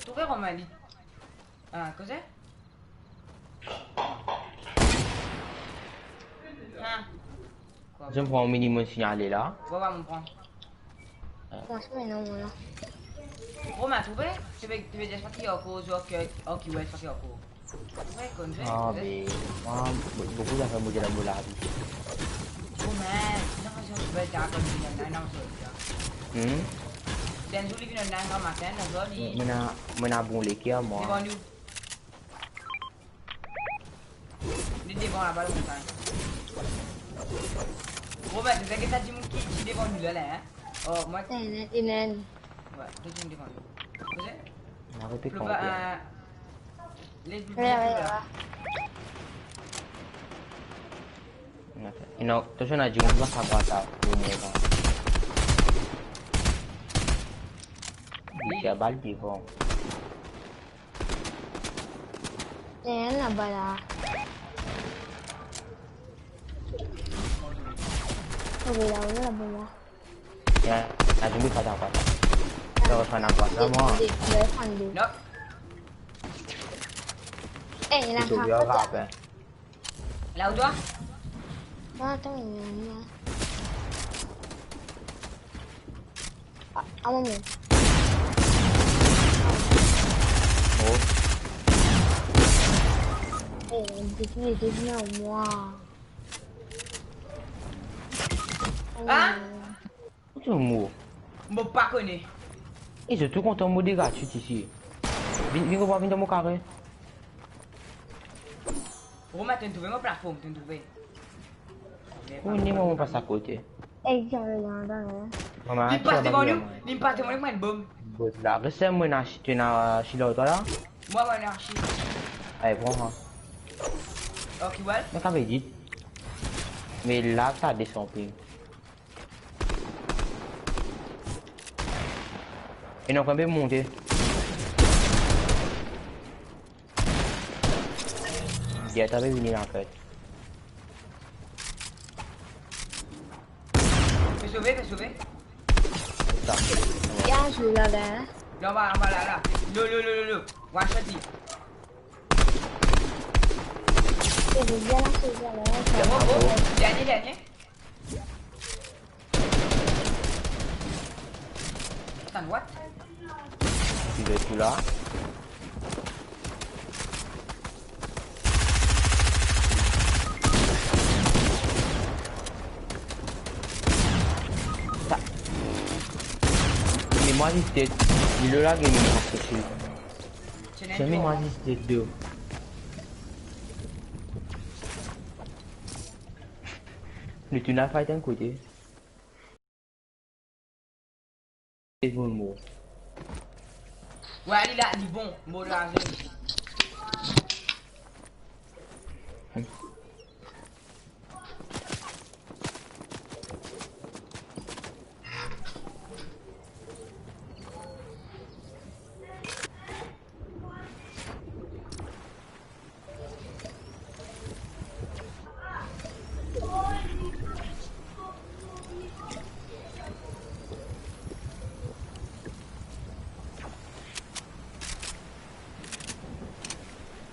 Trouve Romain, li. Ah, koze? Ah. Zot pran minimum signal la. Wi, wi, mo pran. Fransman, non, non. Bro, ma trouve, ti pe, ti pe dir sa ki ankor, zot ki, oh, ki, wi, sa ki ankor. Wi, konn zwe, ah, konn zwe. Me, mwa, bo-, boukou zafer mo dir la mo lavi. Bro, me, non, non, non, non, non, non, non. Hmm? Si enn zour li vinn online gramatin, non, zour li. Mo ena, mo ena bon leker, mwa. Devan nou. Li devan laba, lamontagn. Bro, me, to gete sa dimoun ki, ki devan nou la, la, hein? Oh, mwa. Ena, ena. Wi, de dimoun devan nou. Koze? Mo pe konpran. Plo pa, euh, les, wi, wi, wi. Ok. E non, to ena dimoun ki pa sa bata pou mwa la. Li tir bal devan. Eh, laba la. Oh, la, la, laba la. Ya, la, dimoun pa sa bata. Sa va fer enn bata, mwa. Dé, dé, dé, dé. Non. Eh, ena sa bata. La ou twa? Ah, atann, ena, ena. Ah, ah, moman. Oh. Eh, depi, depi, non, mwa. Ah! Oh. Kot to mor? Mo pa kone. E zot tou kontan mo de gratis isi. Vinn, vinn, vinn dan mo kare. Romain, to trouve mo platform, to trouve? Ou ni moman pas akote. Li pas devan nou, li pas devan nou, kouma enn bom. Bot la, res mwa ena, to ena shield lor twa la? Mwa, mwa ena shield. Ale, pran sa. Ok, well. Me sa ve dir. Me la, sa desann pli. E non, kan pe monte. Dia ta pe vini la, an fet. Pe sove, pe sove. Sa. Bien zwe la, la. La, anba, anba, la, la. Lo, lo, lo, lo, lo. One shot li. Bien, bien, bien, bien. Bon, bon. Dernie, dernie. Atann, what? Li ret tou la. Mwa li tet, li lo la game, mwa tet li. Seulement mwa li tet do. Li tourn al fight enn kote. Li bon, bon. Wi, li la, li bon, bon, la, zone.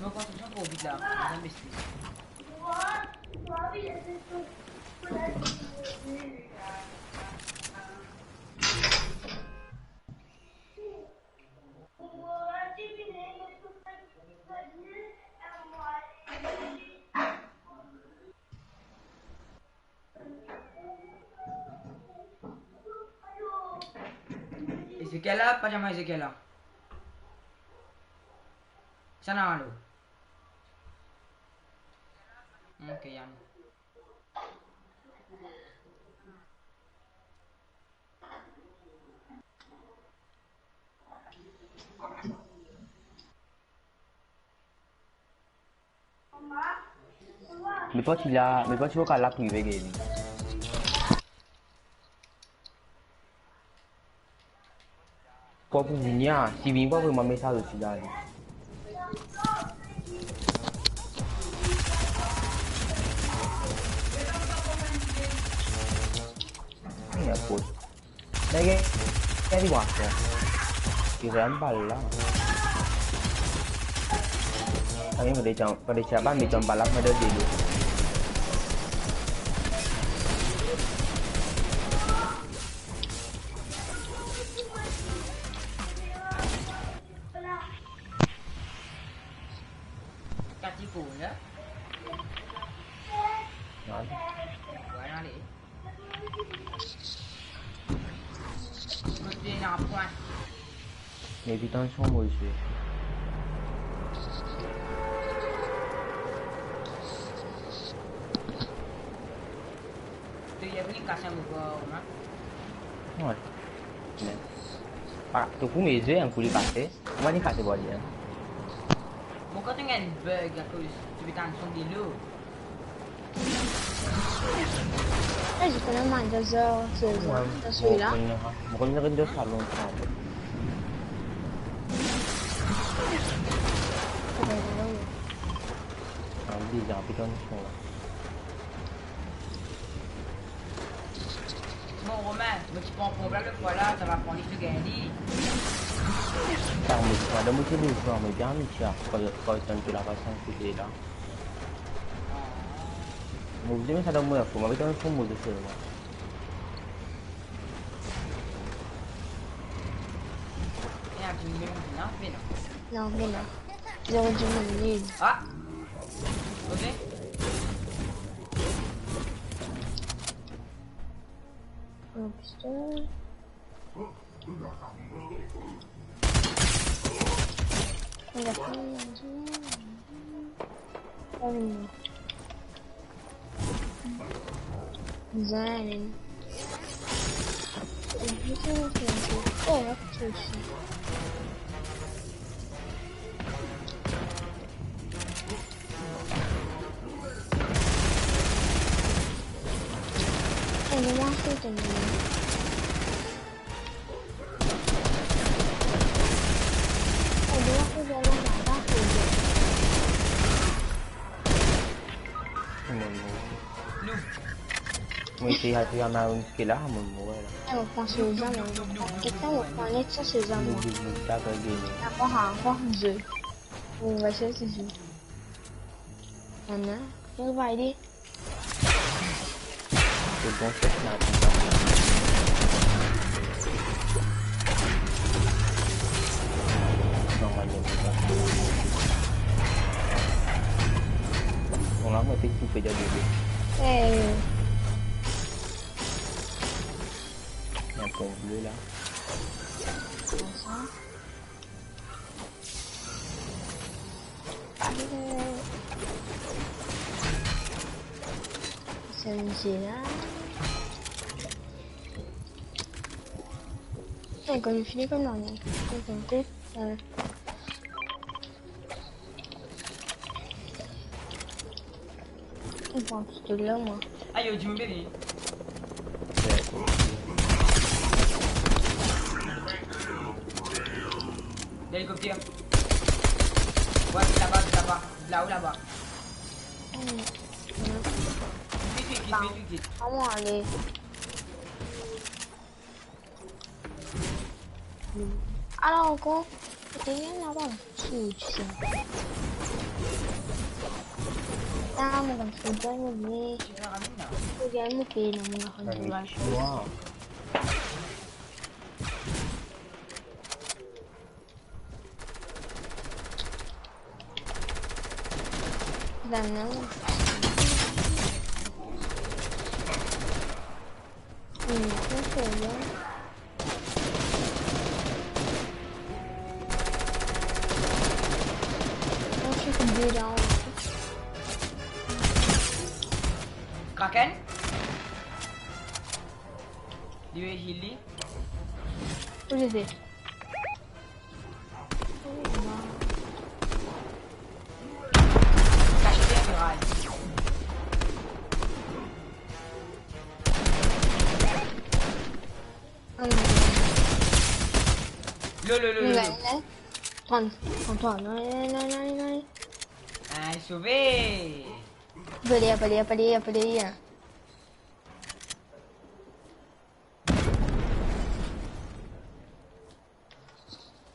Non, konstriksion tro vit la, nou bizin bese. Ezekiel la, pa zame Ezekiel la. Sa na alo. Ok, Yann. Me pa ti la, me pa ti oka la prive, Gaby. Pou, pou vini, ah, si vini, pou vinn mwa mesaz osi, Gaby. Ya, pou. Nèg, nèg, li bwa, sa. Li rann bal la. Ayo, mo detan, mo detan, mo detan bal la, mo detan delo. Kati pou la? Non. Vwala, ale. Kote ena pwin? Evitan son mo isi. To ena vini kas mo kor, man. Wi. Me, pa, to pou me zwe, enn kou li kase. Mo pa ni kase bwa li, en. Mo kontan gagn bug akoz to pe tann son delo. Eh, je connais mal dans ce, ce, dans celui-là. Mo konn, mo konn dan salon sa. Faudrait vraiment. Ah, bizar, putain, ils sont là. Bon, Romain, mo ti pran konb la, le fwa la, sa va pran li, to gagn li. Sa, mo ti, madanm, mo ti lezan, mo bien, mo ti a, kan, kan tann ki la pas enn kote la. Mo vinn met sa dan mo info, mo met dan mo info, mo de selman. E a, ti mem la, me non. Non, me non. Zero di mil. Ah! Ok. Un pistolet. On va prendre un petit. Ah oui, non. Zin. Oh, la, c'est aussi. Oh, mais moi, c'est ton. Mo, mo. Mo esey al fer marin ki la, mo, mo, vwala. Eh, mo pran se zam, mo. Kiksa mo pran net sa se zam, mo. Mo, mo, mo, ta ka gagn. Ankor, ankor, ze. Mo va cherche ze. Ana, mo va ede. Se bon, se snap. Normalman, se sa. Bon, la, mo pe toufe dan bebe. Eh. Ena pon ble la. Konmsa. Ale. Sa, se la. Eh, kan fini kouma, non? Kan fini, eh. Ou pran pistole la, mwa. Ayo, Jimbe, li. L'hélicoptère. Ouais, laba, laba. Lao, laba. Hmm. Vit, vit, vit, vit, vit, vit. Vamos ali. Alor, ankor, te gagn laba. Si, ti sa. Ah, mo gagn foutbol, mo gagn. Mo gagn, mo pe, non, mo gagn foutbol. Wow. Done. Hmm, ok, bien. Moi, je suis tombée là. Kraken? Li, li, li. Où j'étais? Lo, lo, lo, lo, lo. Ouais, ouais. Trente, trente-trois. Non, non, non, non, non. Ah, sove. Apele, apele, apele, apele.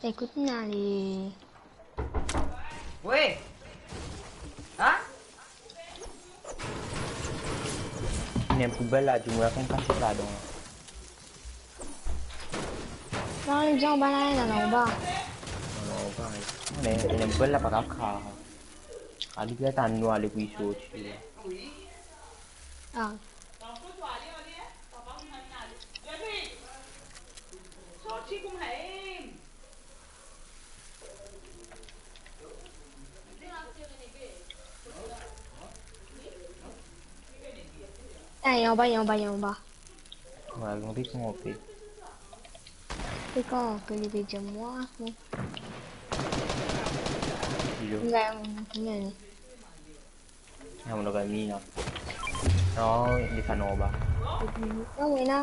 Ekout, nou ale. We! Hein? Ena enn poubel la, dimoun la finn kasiet ladan la. Non, li anba la, li anba. Non, non, anba, wi. Ena, ena enn poubel la, pa kav kar. Ali, pe atann nou ale pou li sorti la. Ah. Ah, li anba, li anba, li anba. Wi, li anba, li anba. E kan ke li pe dir mwa, bon. Yo. Wi, wi, wi. Ah, mo lor mi la. Non, li pa anba. Non, wi, la.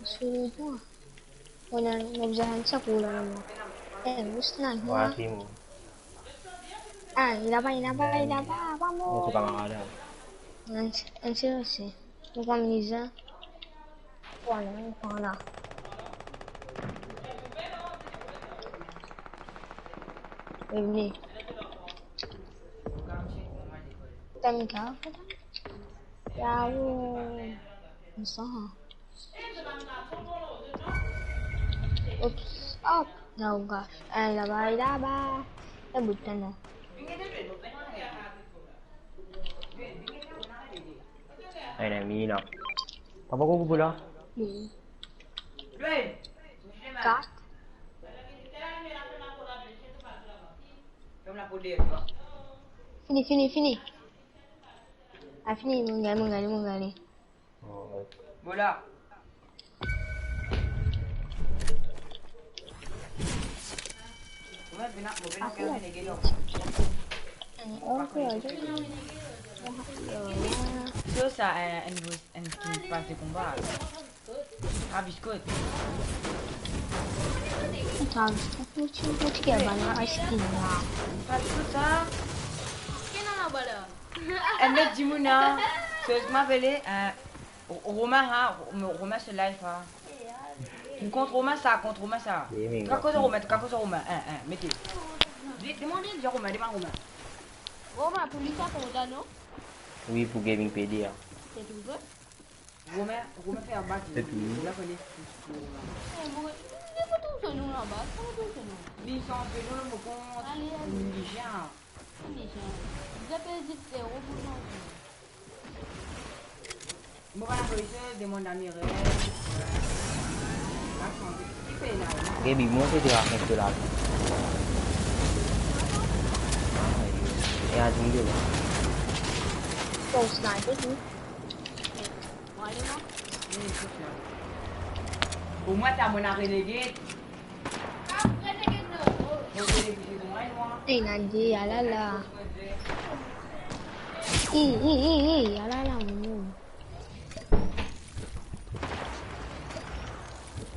Sou mwa. Mo ena, mo bizin enn sekour la, mo. Eh, wi, la, mo. Wi, si, mo. Ah, li laba, li laba, li laba, vamos. Non, se pa malad la. Enn, enn sekour osi. Mo pran mizin. Vwala, nou pran la. Revini. T'as mis quoi, en fait? Là où on sent, hein. Oups, hop, là, on va. Eh, laba, laba. Eh, bout, non. Ena enn ennmi la. Papa, kouma pou la? Wi. Kat. Fini, fini, fini. Ah, fini, mo gagn, mo gagn, mo gagn. Bon, la. So sa, eh, enn, enn skin pas de konba. Ah, biskot. Atann, biskot, mo ti, mo ti gagn bann skin la. Pa biskot sa. Ki ena laba la? Enn lot dimoun, hein. So, kouma apele, eh, Ro-, Romain, hein, Ro-, Romain se live, hein. Kont Romain sa, kont Romain sa. Wi, wi, wi. Koz ar Romain, koz ar Romain, hein, hein, mete. De-, demann li, dir Romain, demann Romain. Romain, pou li sa, pou la, non? Wi, pou Gaming P D, hein. Se tou vre? Romain, Romain fer bak. Se tou. Ou la kone, pou, pou Romain. Eh, mo, li pou trouv so nom laba, kouma trouv so nom? Li sanz so nom, mo kont. Ale, ale. Li sanz. Li apel zis Zero pou sanze. Mo pa la polis, demann Amir. Gaby, monte de rakont to lavi. E a dingde la. Bon, sniper, wi. Omwin ta mo ena Renegade. Ey, Nadia, alala. Ey, ey, ey, ey, alala, mon.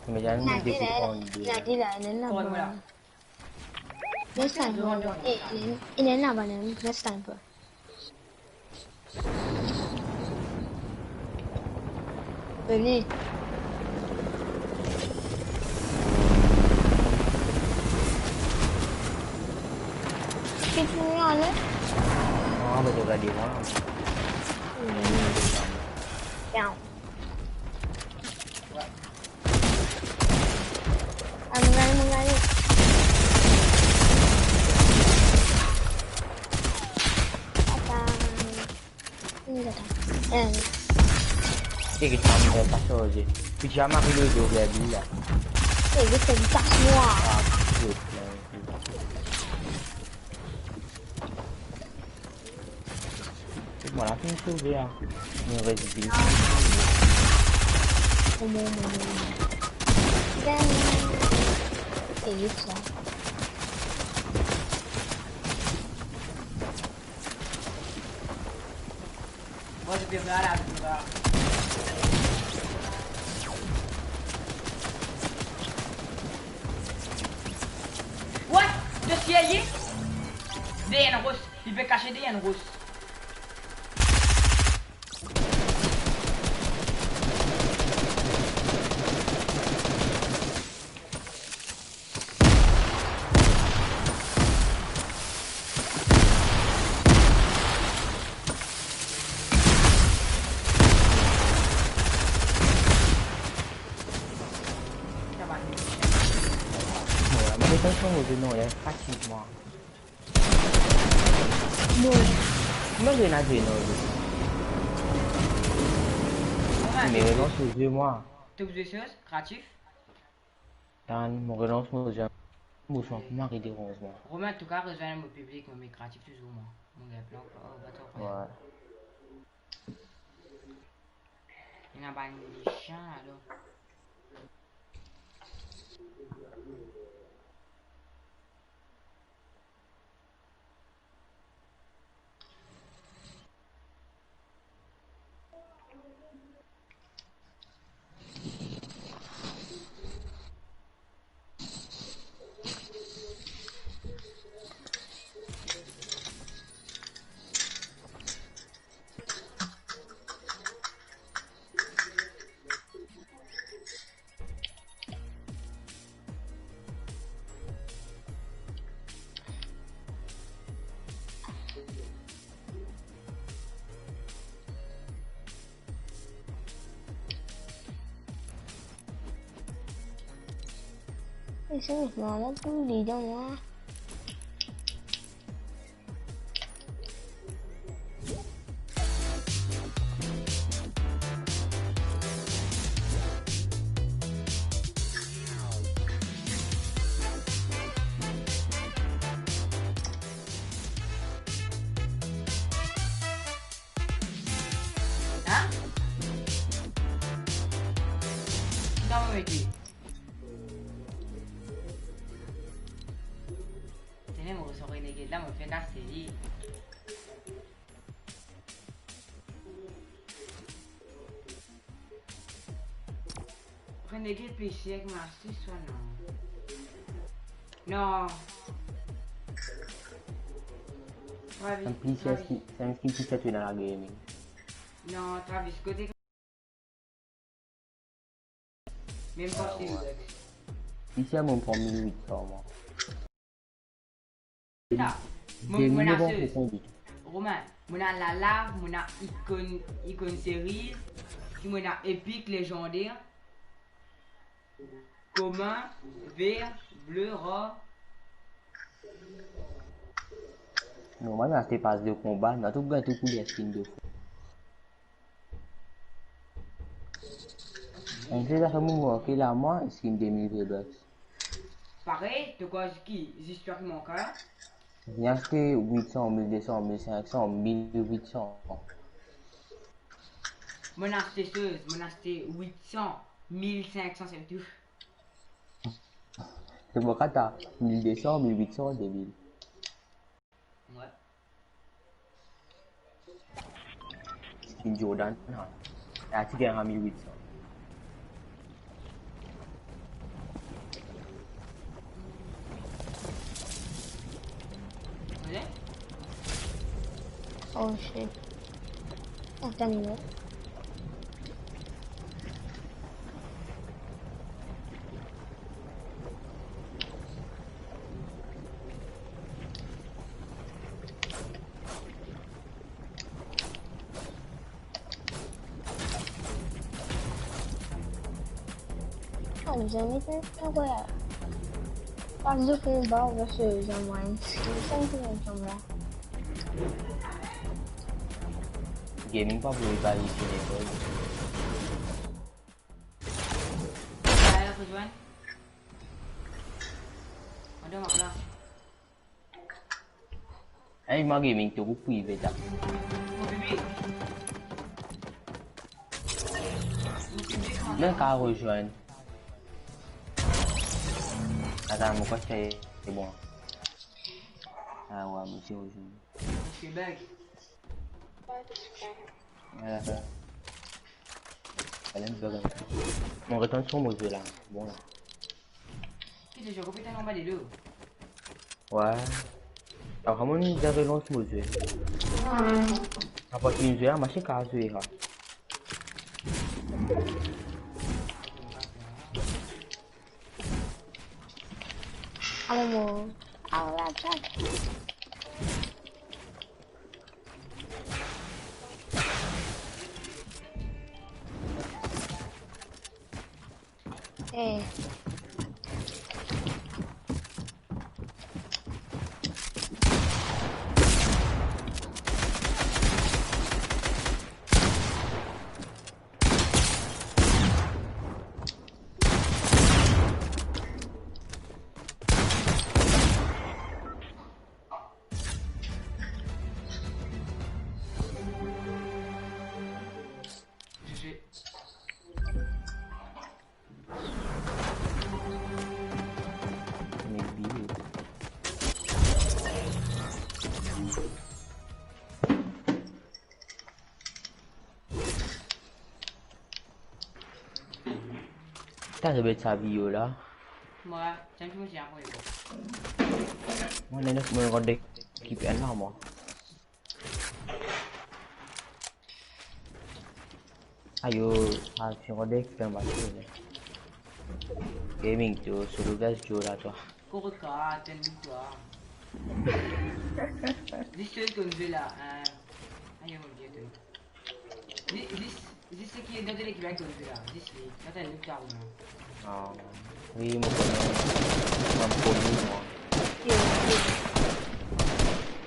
Nadia, Nadia, Nadia, Nadia, Nadia, Nadia. Next time, bro. Eh, ena, ena bann, next time, bro. Vini. Ki pou ale? Ah, mo to gade la. Hmm. Down. Ah, mo gagn, mo gagn. Apa? Ini datang. Eh. Eh, kita ambil pasal je. Pijama dulu tu, dia dulu lah. Eh, dia tadi tak semua. Ah, shit, man. Mo la finn sove, ah. Mo res de. Kouma, kouma, kouma? Dan. Eh, sa. What? To tir li? Deryer enn ros. Li pe kase deryer enn ros. Mo pa konn koze non, li fatig mwa. Bon. Kouma grenad vinn, non? Kouma? Me relans lor zwe mwa. To bizin soz, kreatif? Tann, mo relans mo zwe. Mo zwe pou mari deranz mwa. Romain, an tou ka, rezwenn mo piblik, mo met kreatif touzour mwa. Mo gagn plan, oh, pa tro. Wi. Ena bann lisin, alor. Esa, mama pou li dan mwa. Hein? Ki sa mo mete? Tene mo resor Renegade la, mo fer kas li. Renegade pli ser ki mo astis, swa non? Non. Travis, enn pli ser Travis. Ki, sa enn skin pli ser ki ena lagame. Non, Travis, kote Mem pa Felix. Isi a mo pran mil wit san mwa. Ta, mo, mo ena Zeus. Romain, mo ena Lala, mo ena Icon, Icon Series, ki mo ena Epic, Légendaire, Commun, Vert, Bleu, Rare. Normal, aste pas de konba, nou tou gagn tou kouler skin de fou. Enn sel zafer mo manke la, mwa, se enn de mil V-Bucks. Parey, to krwar ki zis twa ki mank la? Li aste wit san, mil de san, mil sink san, mil wit san. Mo'nn aste soz, mo'nn aste wit san, mil sink san, se tou. Se mo kata, mil de san, mil wit san, de mil. Wi. Skin Jordan, ha. La ti gagn a mil wit san. Wi. Oh shit. Atann, non. Oh, zame ti ena, pa zot finn ba, ou pa zame, sa ki zame la. Gaming pa pou li pa isi, boy. Ala, pou zwenn. Atann, mwa la. Ey, mwa gaming, to pou prive ta. Mem ka rezwenn. Atann, mo krwar se bon. Ah ouais, mo ti rezwenn. Ala sa. Ala enn bug. Mo retann sou mo zwe la. Bon la. Ki to zwe, kopi ta anba delo? Wi. Apre mo, mo ti relans mo zwe. Apre ki zwe, ah, machin ka zwe, ha. Alo, mo. Alo, la, chat. Eh. Putain, je vais être sa vidéo là. Mwa, tiens, tu me tiens, oui. Mwa, nana, mwa, regarde l'équipe, elle là, mwa. Ayo, ah, si on regarde l'équipe, on va se. Gaming, tu, sur le gaz, tu, là, toi. Korka, ten victoire. Zis to konn zwe la, euh, ayo, mon Dieu, to. Zis, zis, zis seki dan to lekip la konn zwe la. Zis li. Sa, to ena loup ta, ou non? Ah, oui, mo kone. Mo kone, mwa.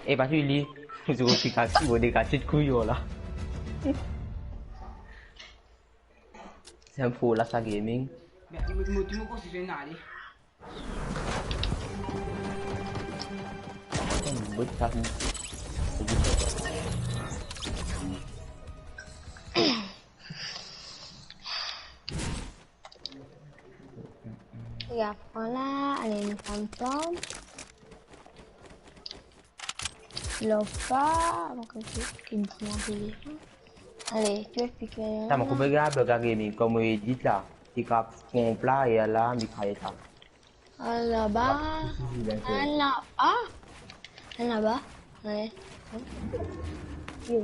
Eh, pa tou li. Zero efikax, mo degaz tou kouyon la. Se enn fo la, sa gaming. Ben, mo, mo, mo konsider ale. Ya, voilà, allez, nous sommes ensemble. Lofa, mo konn ki, ki dir apel li. Ale, to explik mwa. Sa, mo koupe grab, grab gaming, kouma edit la. Ti krap konpla, e la, mitrayet la. Ala ba. Ala, ah. Ala ba. Ouais. Yo.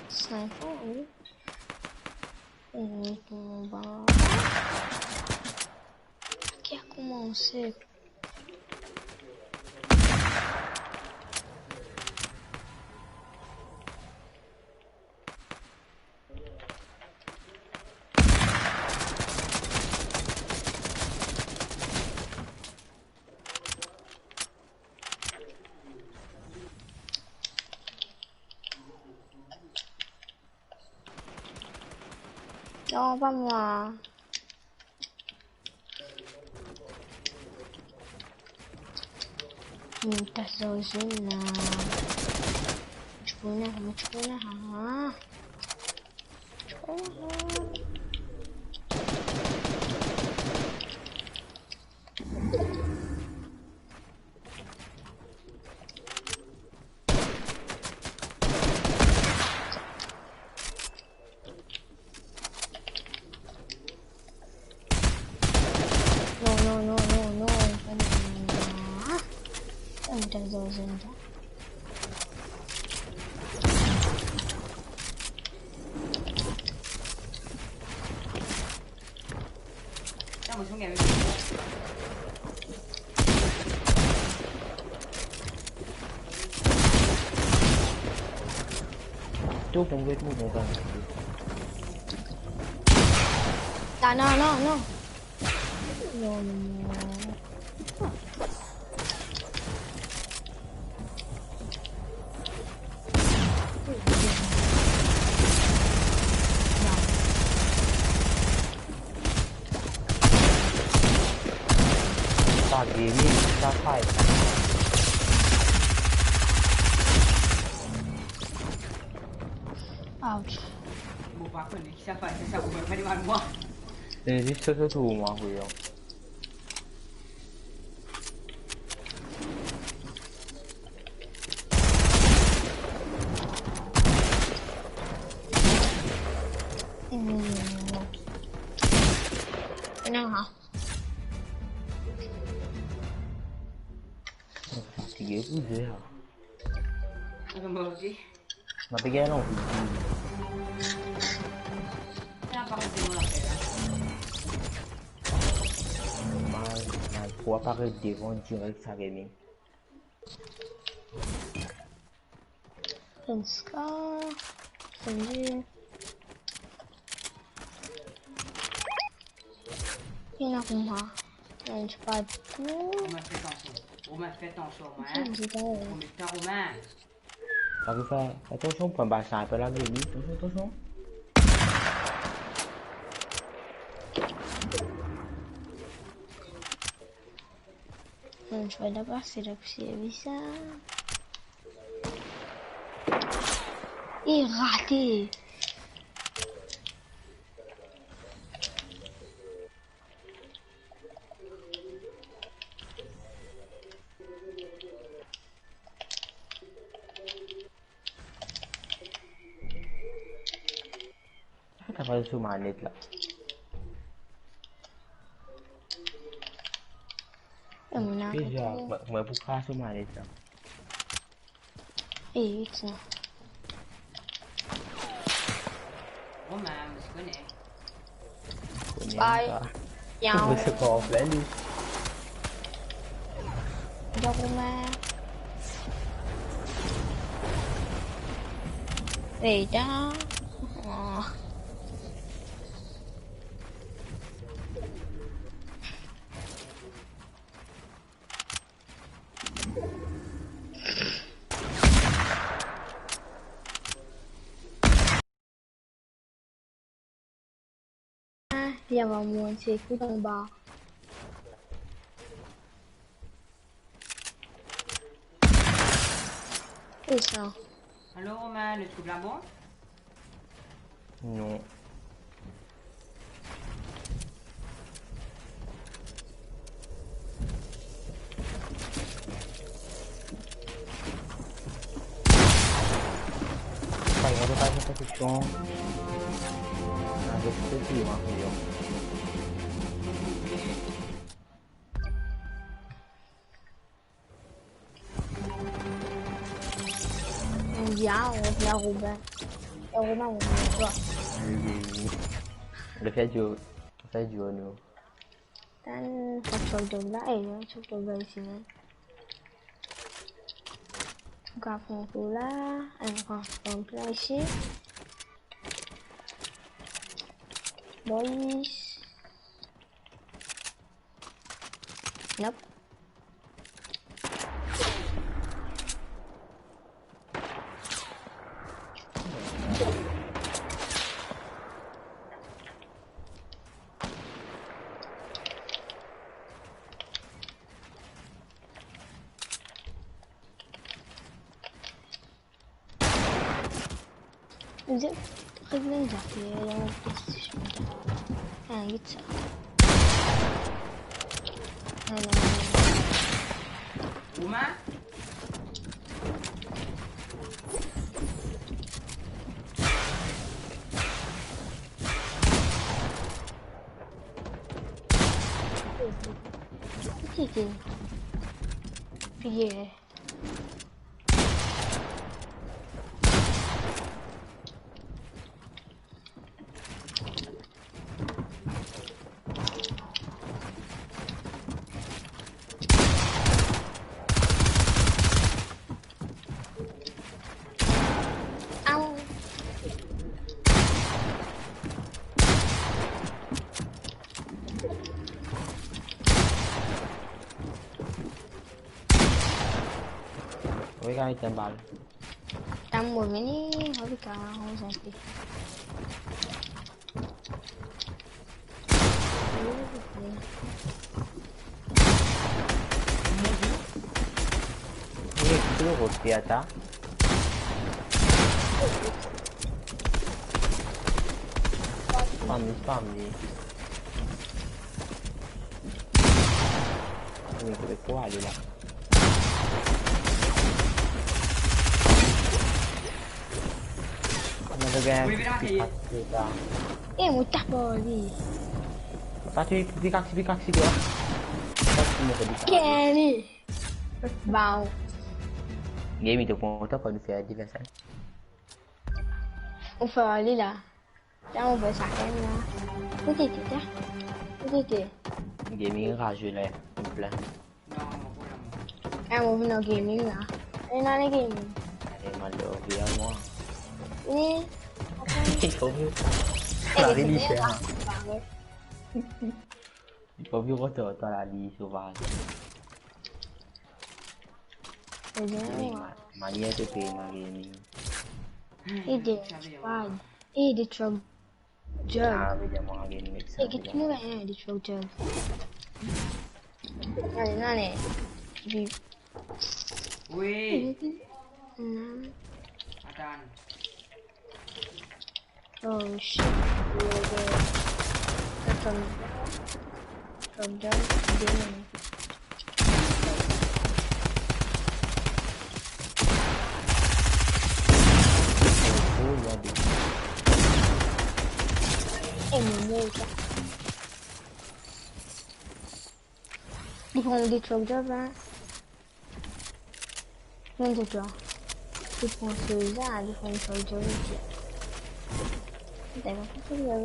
Sink an, wi. Ou tonbe. Ki a koumanse? Non, pa mwa. Hmm, ta zozo la. Chikona, chikona, ha, ha. Chikona, ha. Non, non, non, non, non, pa nou. Ah, sa nou tann zozo la. Tou pou mwen, tou pou mwen. Ah, non, non, non. Non, non, non. Sa geri, sa fay. Ouch. Mo pa kone ki sa fay, sa, mo pa kone mal mwa. E, zis so, so, so, mwa, wi, an. Hmm. Non, ha. Fatige pou zwe, ha. Mo pe gagn anvi. Normal, normal. Pou aparet devan direk sa gagn. Enn scar, enn scar. Ena kouma? Enn scar tou. Romain, fais attention. Romain, fais attention, Romain. Romain, fais attention. Romain, fais attention, prends pas ça, appelle la Guéry. Attention, attention. Bon, je vais d'abord, c'est la poussière, ça. Il est raté. Travay sou manet la. Mwa pou kras sou manet la. E, vit sa. Romain, mo ti kone. Bye. Sa. Yaw. Mo se pa anfin li. Yaw, Romain. Vey dan. Oh. Li ava mont, se kout anba. E sa. Alor, Romain, le trouv la bon? Non. Pas, on peut pas faire protection. Ah, je sais plus, hein, mais bon. Yaw, yaw Romain. Yaw Romain, mo vinn twa. Wi, wi, wi. Le fer dur, le fer dur, nou. Tann, sa chok dog la, e, non, chok dog la isi, non. Gaf anko la, e, pran, pran pla isi. Boys. Nope. Regarde, regarde, regarde, regarde. Ah, get sa. Ah, non, non, non. Romain ? Ki, ki? Pilier. Aou. Wi, kan met enn bal. Tann mo vini, mo vini, mo vini. Ni ki lo rod pe ata. Spam li, spam li. Ni ki pe ale la. Mo pe gagn pikaksi la. Eh, mo tap ar li. Sa ti pikaksi, pikaksi, pikaksi. Pikaksi, mo pe pikaksi. Gagn li. Wow. Game, to kontan kan nou fer defense, hein? Mo fer li la. Tann mo bwar sa crème la. Kot li ete, tann? Kot li ete? Gaming rage la, li plin. Eh, mo vinn ar gaming la. Vinn ar gaming. Ale, mo al ar vi a mwa. Ni. Li pa vini, eh, cher. Li pa vini, retourn, twa la, li sovaz. Eh bien, manier to pe ar gaming. Eh, de, eh, de truck. Job. Ah, vedir mwa, gagn met sa. Eh, get nou la, hein, de truck job. Ale, ale. Wi. Non. Atann. Oh, shit. Atann. Drop down, bien. Oh, il y a des... Eh, mon Dieu, ça. Ils font des trucs de vin. Mwen dir twa, li pran so la, li pran so la, li dir. Li pran so la.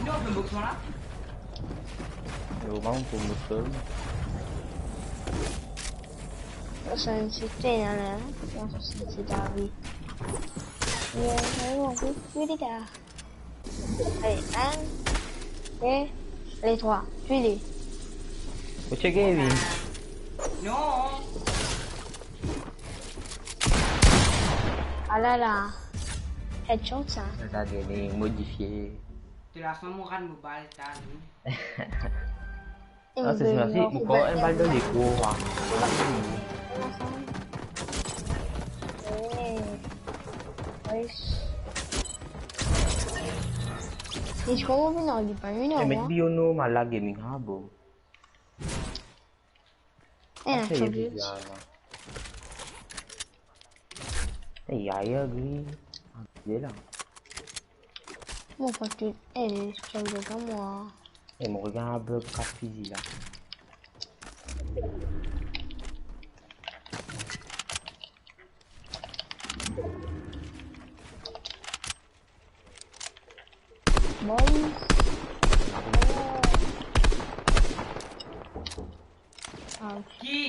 Non, le boxon la. Yo, man, pou nou sel. Sa, se te la, la. Sa, se te David. Yo, yo, yo, yo, yo, yo. Ale, enn, de, ale, trwa. File. Ou check li? Non. Alala. Headshot sa. Sa, sa gagn modifie. De la fason mo rad mo bal, ta, wi. Ah, c'est ça, c'est encore un balle dans les cours, hein. Eh, wesh. Ni kouma vinn ar li pa vinn ar mwa. Eh, met li o normal la, gaming, ha, bo. Eh, sa, sa bizar, la. Eh, ayo, gri. Ah, li la. Mo pa tou, eh, sa bizar mwa. Eh, mo gagn bug kat fizi la. Boys. Ouch. Ki?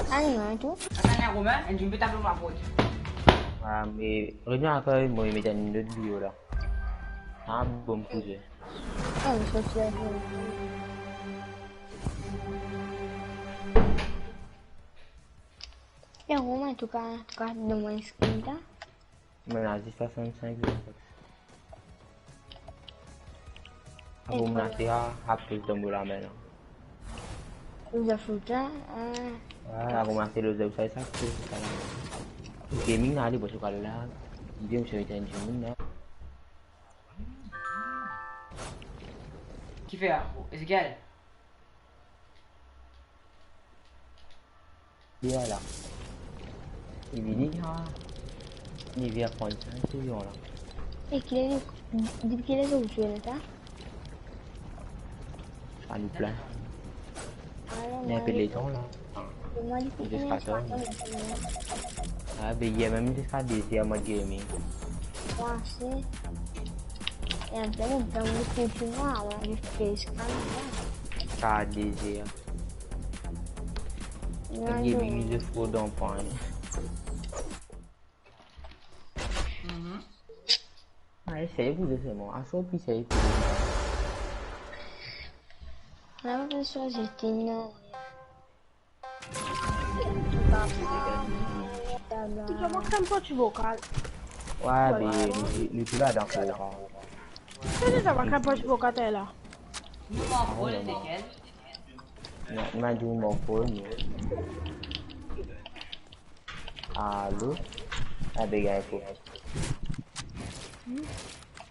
Ayo, non, tou. Atann, Romain, enn dimoun pe tap lor laport. Ah, me revien ankor, mo met enn lot video la. Ah, bon, kouze. Ah, mais ça, c'est la... Roman, antouka, antouka, donn mwa enn skin, ta. Mwa, la, zis swasant-sink. Apre, mwa, la, se a, apre, donn mwa lame, la. Loz of Ruta, ah. Wi, apre, mwa, se Loz of Ruta, sa, se sa, la. Gaming, la, ale, bon, se pa la. Li di, mwa, se enn dimoun, la. Kifer, Ezekiel? Li la. Li vini la. Li vinn pran sa, touzour la. E ki, depi ki ler zot zwe la, sa? Sa nou plin. Ah non, mwa, li, li enpe letan la. Mwa, li, li enpe letan. Ah, be, yer mem ziska de zer, mwa, gaming. Mwa osi. E apre, mwa, mwa, li kout mwa, mwa, li fes kan mem. Sa de zer. Mwa, gaming, li, li fo dan pwin. Mhm. Ah, esey pou de seman. Aso, pi esey pou de. La, mwa, mwa swazir Tino. Ou ti mwa krem pa ti vokal. Wi, be, nou, nou tou la dan kor. Kouma sa, mwa krem pa ti vokal, la? Nou mank rol, lekel? Non, mwa, nou mank rol, nou. Alo? Ah, be, gagn fo.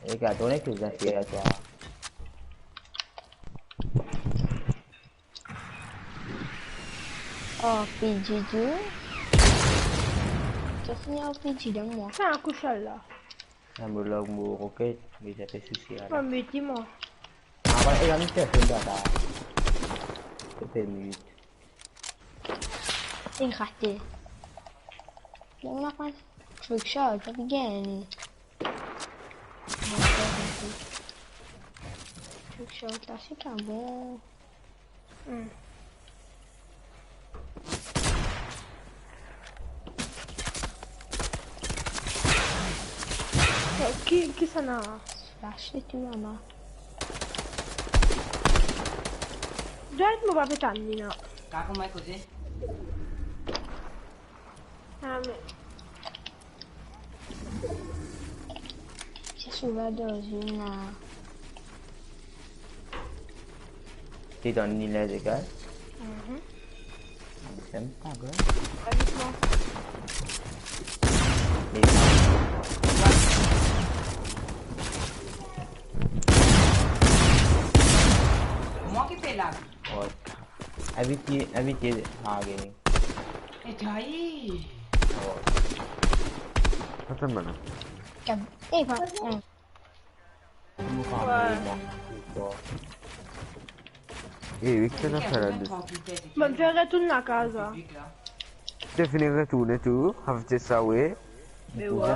Regarde, on est que vous avez à toi. R P G, tu veux? Tu as fini R P G, donne-moi. Fais un coup seul, là. Ah, mo log, mo roket, me sa pe sousi la. Mwa, mute mwa. Ah, wi, e, la, nou pe fer data. Pe fer mute. Li rate. Bon, nou pran Trickshot, pa pou gagn. Trickshot la, se pa bon. Hmm. Ki, kisannla? Flash li tou laba. Dwat mo pa pe tann li, non. Ka kouma koze? Ah, me. Ti souvan dan zone la. Ti dan ni les egal. Mhm. Sa pa grav. Pas doucement. Me mwa ki pe lag. Wi. Invite, invite, ah, gagn. E trai. Atann, bann la. Kab-, e, pa, hmm. E, wi, ki ena fer la de. Bon, fer retourn lakaz la. To fini retourne tou, avek sa, wi. Me wi.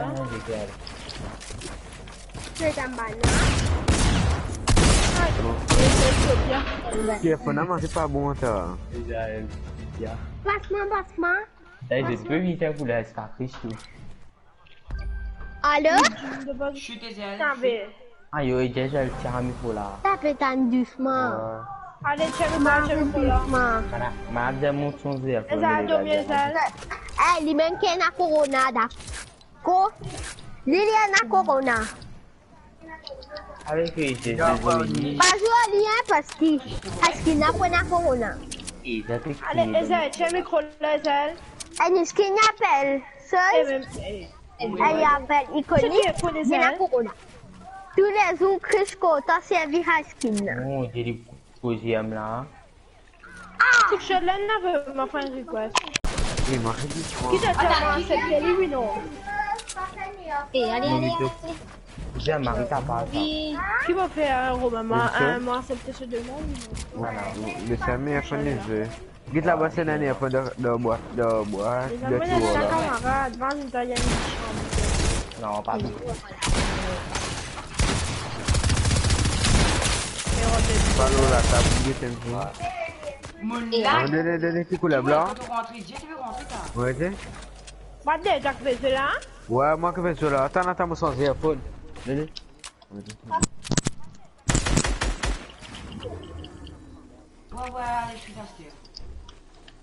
Telefon la, mwa, se pa bon, sa. Pas mwa, pas mwa. Ey, zot pe vinn fer pou la, sa Kristo. Alo? Chut, Ezel. Ayo, Ezel, tir mikro la. Sa pe tann dousman. Ale, tir mikro, tir mikro la. Dousman. Mwa, mwa, mont son zer. Ezel, dormi, Ezel. Ey, li mem ki ena korona, dakor? Li, li ena korona. Avek, euh, Jésus, Dominique. Pa zwe li, hein, parski, parski li ena korona. Ale, Ezel, tir mikro la, Ezel. Enn skin apel, so, eh, ben, eh, eh, li apel ikonik, li ena korona. Toulezour, Chris kontan servi sa skin la. Non, li koze la. Ti Sherlyn, ena vremem friend request. Ki to ti ena aksepte li, wi, non? Eh, ale, ale, ale. Bien, Marie, t'as pas ça. Ki mo fer, euh, Romain, mo aksepte so demann. Voilà. Le famille a fini jeu. Get laba, se nanye, a fini dan, dan bwa, dan bwa, dan tiwa la. Kamarad, vann Italian. Non, pa tou. Pa lor latab, get enn kou. Done, done, done, ki koulè, blan? Wi, ok. Mwa deza ki fer sa la. Wi, mwa ki fer sa la. Atann, atann, mo sanz earphone. Done. Wi, wi, ale, finn aste.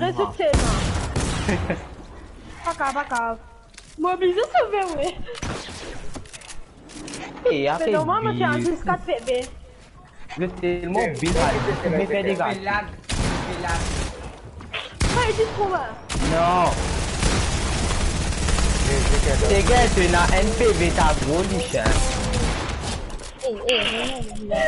rezoud selman. Pa grav, pa grav. Mo oblize sove, wi. E, me apre normal, mo ti al ziska P B. Zot telman bil, me fer dega. Pe lag, pe lag. Hey, dis pour moi. Non. Sega, to ena enn P V, ta gro lich, hein. Eh, eh, non, non, non.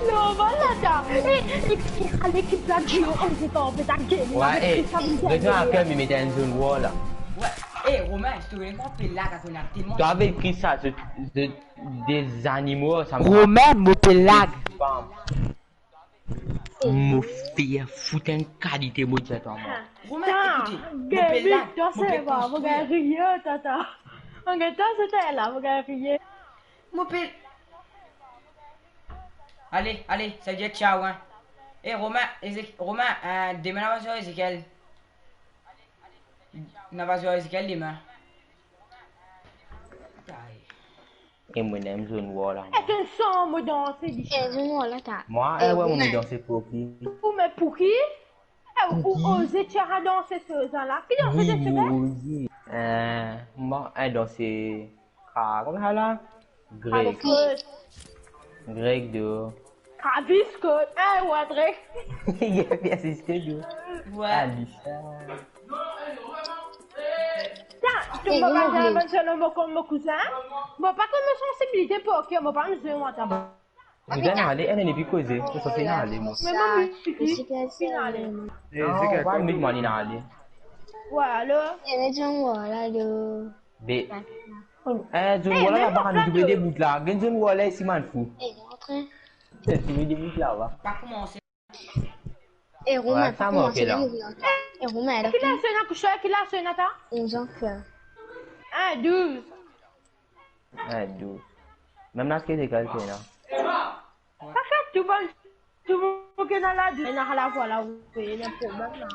Non, voilà, ta. Eh, eh, eh, lekip la, Gio, on se fait enlever ta gueule. Ouais, eh, regarde à cœur, mais mettez une zone war là. Ouais, eh, Romain, je te connais pas, pe lag, on a tellement. Toi, avec qui ça, de, de, des animaux, ça me Romain, mo pe lag. Bam. Mo fer fout enn kalite, mo dir twa, mwa. Romain, écoutez, mo pe lag, mo pe konstrir. Mo gagn riye, tata. Mo gagn twa, se la, mo gagn riye. Mo pe... Ale, ale, sa vedir ciao, hein. Eh, Romain, Ezek-, Romain, euh, demin, nou ava zwe Ezekiel. Nou ava zwe Ezekiel demin. Ay. E mo ena enn zone war la, mwa. E to sanz mo danse, li. E zone war la, ta. Mwa, e, eh, we, mo, me danse pou ki? Ou, me pou ki? E, ou oze, ti a danse sa la. Ki danse to fer? Wi, mo oze. Eh, mwa, eh, danse ka, kouma sa la? Greg. Greg de. Travis Scott, eh, ou Drake. Li pe asiste, li. Ouais. Alisa. Tiens, tu me regardes, mon jeune homme, comme mon cousin. Mo pa konn mo sansibilite pou, ok, mo pa mizir, mwa, ta. Mo dir ale, ena, li pi koze. Mo santi ale, mwa. Me mwa, mi, mi, mi, ale. Non, pa met mwa, li ale. Ouais, alor. E met zone war la, alor. Be. Eh, zone war la, laba, nou trouve de bout la. Gagn zone war la, isi, man fou. Eh, antre. Eh, trouve de bout la, va. Pa koumanse. Eh, Romain, ouais, pa sa, mwa, koumanse, la. Li, li, li. E Romain, alors, ki laz ena, ki laz ena ta? Onze ans, frère. Hein, douze. Hein, douze. Mem laz ki Ezekiel, c'est là. Sa fer tou bann, tou bann ki ena la, ena la, vwala, wi, ena problem la.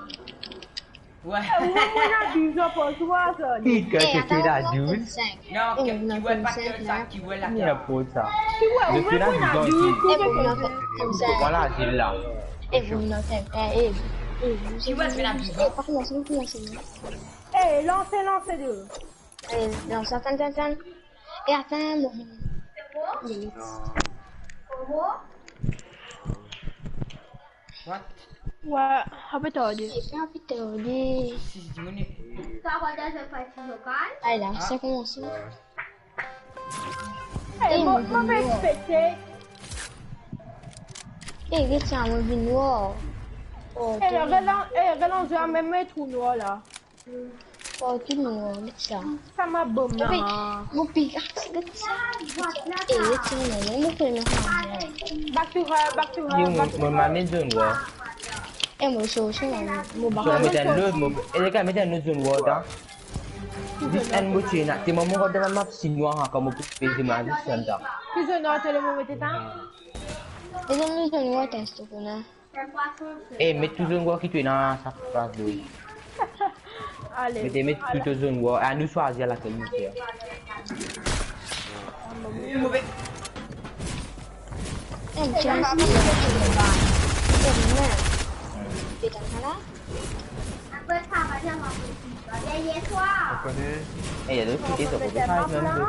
Ouais. Eh, ou, ou ena douze ans pou twa, sa, li. Quand tu fais la douze. Non, ki, ki wè pa ki sa, ki wè la. Ni la pou sa. Ki wè, ou ena douze ans, ki wè pa ki sa. Voilà, c'est là. Eh, vous me notez, eh, eh, eh, vous, eh, par là, c'est vous qui lancez, non ? Eh, lansez, lansez de. Eh, lans, atann, atann, atann. E atann, bon. What? Ouais, un peu tardé. C'est un peu tardé. Six minutes. Allez, là, ça commence. Eh, mo, mo pe expecte. Eh, get sa, mo vinn nwar. Oh, eh, relan-, eh, relans la, mem mo trou nwar la. Oh, tou nwar, get sa. Sa ma bom la. Mo pikax, get sa. Eh, get sa, non, non, mo pe met sa. Back to her, back to her, back to her. Yo, mo, mo, ma met zone war. Eh, mo so, so, non, mo back. So, met enn lot, mo, eh, les gars, met enn lot zone war, ta. Zis enn mo ti ena, te moman rod dan map sinwa, kan mo pe peze, mo zis enn ta. Ki zone war to le mo mete ta? E zone, zone war, ta, sitou kone. Eh, met tou zone war ki to ena, sa pas de. Ale. Met, met tou to zone war. A nou swazir lakel nou fer. Move. Eh, tiens, si, eh, non. Petan la. Apre sa, va dir mwa. Deryer twa. Ou kone. Eh, il y a d'autres qui sont peut-être même.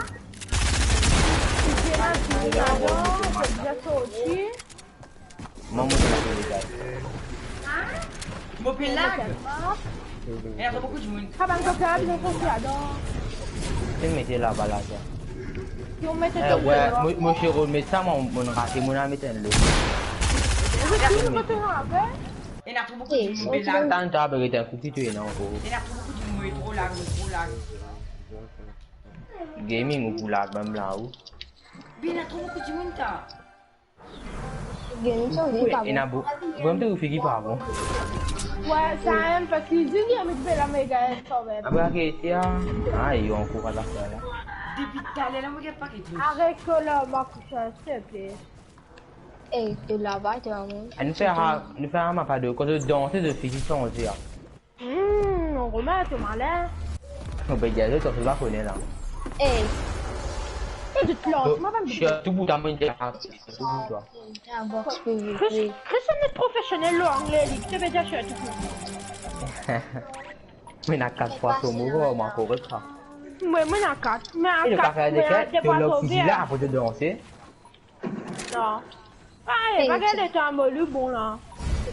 Mwa, mo pe lag. Mo pe lag. Eh, atann, boukou dimoun. Ah, bann kote la, bizin konfli ladan. Ki mete laba la, sa? Ki ou mete... Eh, tou ouais, la. Mo, mo ti rod met sa, mo, mo rate, mo al met enn lot. Mo tou kote la, apre. Ena tro boukou dimoun, mo pe lag. Atann, ta, be, get enn kou ki to ena ankor. Ena tro boukou dimoun, mo tro lag, mo tro lag. Gaming ou pou lag, mem la, ou. Be, ena tro boukou dimoun, ta. Ena bo-, vremem to figi pa bon. Ouais, sa mem, parski zis li, mo pe la, me gagn kanmem. Apre, arete, ah. Ah, yo ankouraz zafer la. Depi taler la, mo gagn pa ki touch. Aret koler, mo kousin, s'il te plaît. Eh, to laba, to amour. Ah, nou fer, nou fer map a de, kan to danse, to figi sanze, ah. Hmm, Romain, to malin. Mo pe dir zot, to pa kone la. Eh. Eh, zot lans mwa, bann... Sirtou pou ta, mo dir, sirtou pou twa. Chris, Chris, nou profesionel lor angle, li, ki to pe dir sirtou pou mwa? Mo ena kat fwa so mo, mo ankor ret sa. Mwa, mo ena kat, me a kat, mo ena de fwa so ver. Apre to danse. Non. Ah, eh, pa gagn letan, mo li bon la.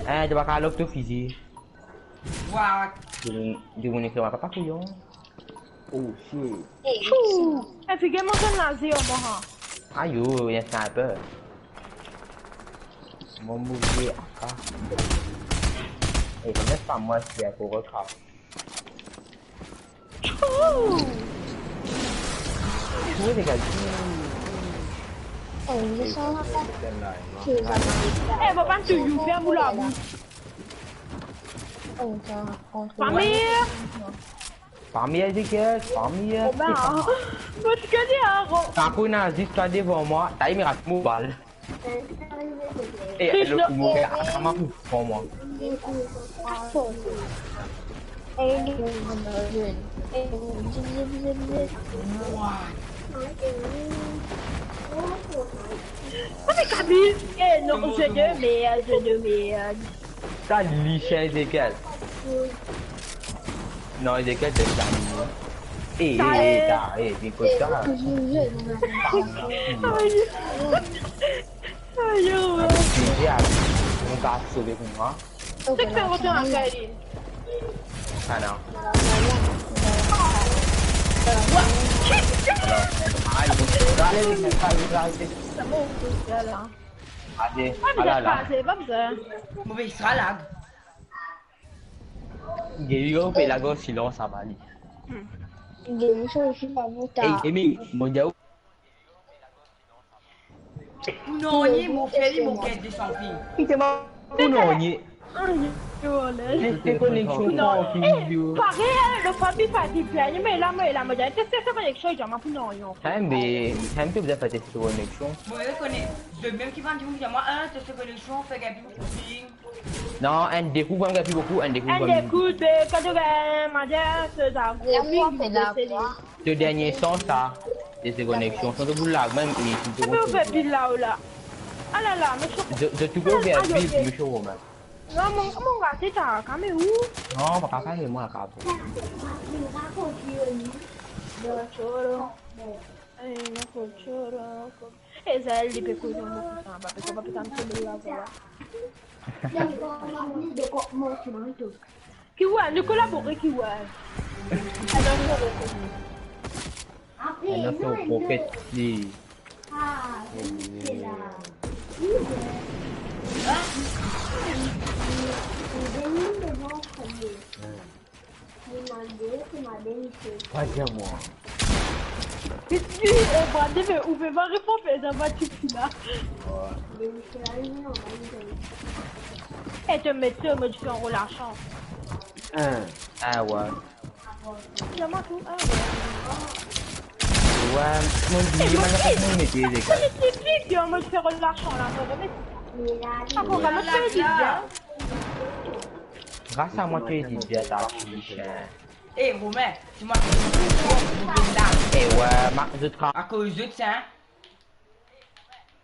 Eh, to pa kav lok to fizi. What? Dimoun, dimoun ekrir mwa, papa kouyon. Oh, shit. Tchou! Eh, figir mwa, tonn laze, oh, mwa. Ayo, enn sniper. Mo move A K. Eh, mem pa mwa, se ankor kat. Tchou! Wi, les gars. Oh, il descend là. Eh, mo pa touy ou, ferm ou labous. Oh, ça, on... Famille! Famille, Ezekiel, famille. Oh ben, mo ti kone, hein, gro. Sa pou ena zis twa devan mwa, ta, li met mo bal. Eh, Chris, le, non. Mo, eh, ah, sa ma pou pran mwa. What? Oh, mais Kabyle, eh, non, jeu de merde, jeu de merde. Sa li, chien, Ezekiel. Non, Ezekiel, t'es là, non. Eh, eh, eh, ta, eh, vinn kot sa. Ayo. Ayo. Ayo, ayo. Ayo, ayo. Mon gars, sauvé pour moi. Sek fer retourn lakaz li. Ah, non. What? Ayo. Allez, allez, allez, allez. Sa bon, sa la. Allez, ah, mais allez, là. Pas, c'est pas besoin. Move, sa lag. Gary, ou pe lag an silans, sa va li. Gary, sa osi pa bon, ta. Ey, Gary, mo dir ou. Pou nanye, mo fer li, mo gagn de san ping. Kite mwa pou nanye. Teste koneksion. Non, eh, parey, le Fabi pa di bien, me la, me la, mo dir, teste sa koneksion, li dir mwa pou non, non. Hein, me, hein, to bizin fer teste koneksion. Mo, mo kone, de mem ki bann dimoun ki dir mwa, hein, teste koneksion, fer gagn pli boukou ping. Non, enn de kou, bann gagn pli boukou, enn de kou, enn de kou, de, kan to gagn, mo dir, se sa, gro ping, se li. To dernie sans sa, teste koneksion, san to pou lag mem, e si to... Me ou fer pil la, ou la. Ah la la, me... Zot, zot tou pe ouver pil, me show mem. Non, mo, mo rate ta, kan mem ou? Non, pa kapav, mo la kapav. Choro. Eh, mo choro. E Zael, li pe koz mo, pa pe, pa pe tann so bel lavwa. Ki wa, nou kolabore ki wa. Adan, nou kolabore. Enn lot profet li. Pa dir mwa. Li, eh, Brandon, me ou pe pa reponn, me sa va ti fi la. E to met so, mo ti fer enn roul a sans. Hein. Ah ouais. Zama tou, ah ouais. Ouais, mo oublie, mo pa konn mete, les gars. Mo ti fi, mo ti fer roul a sans la, mo remet. Ankor, mo ti fer bien. Gras a mwa, to edi bien ta fish, hein. Eh, Romain, si mwa... Eh ouais, ma, zot tra- Akoz zot, hein?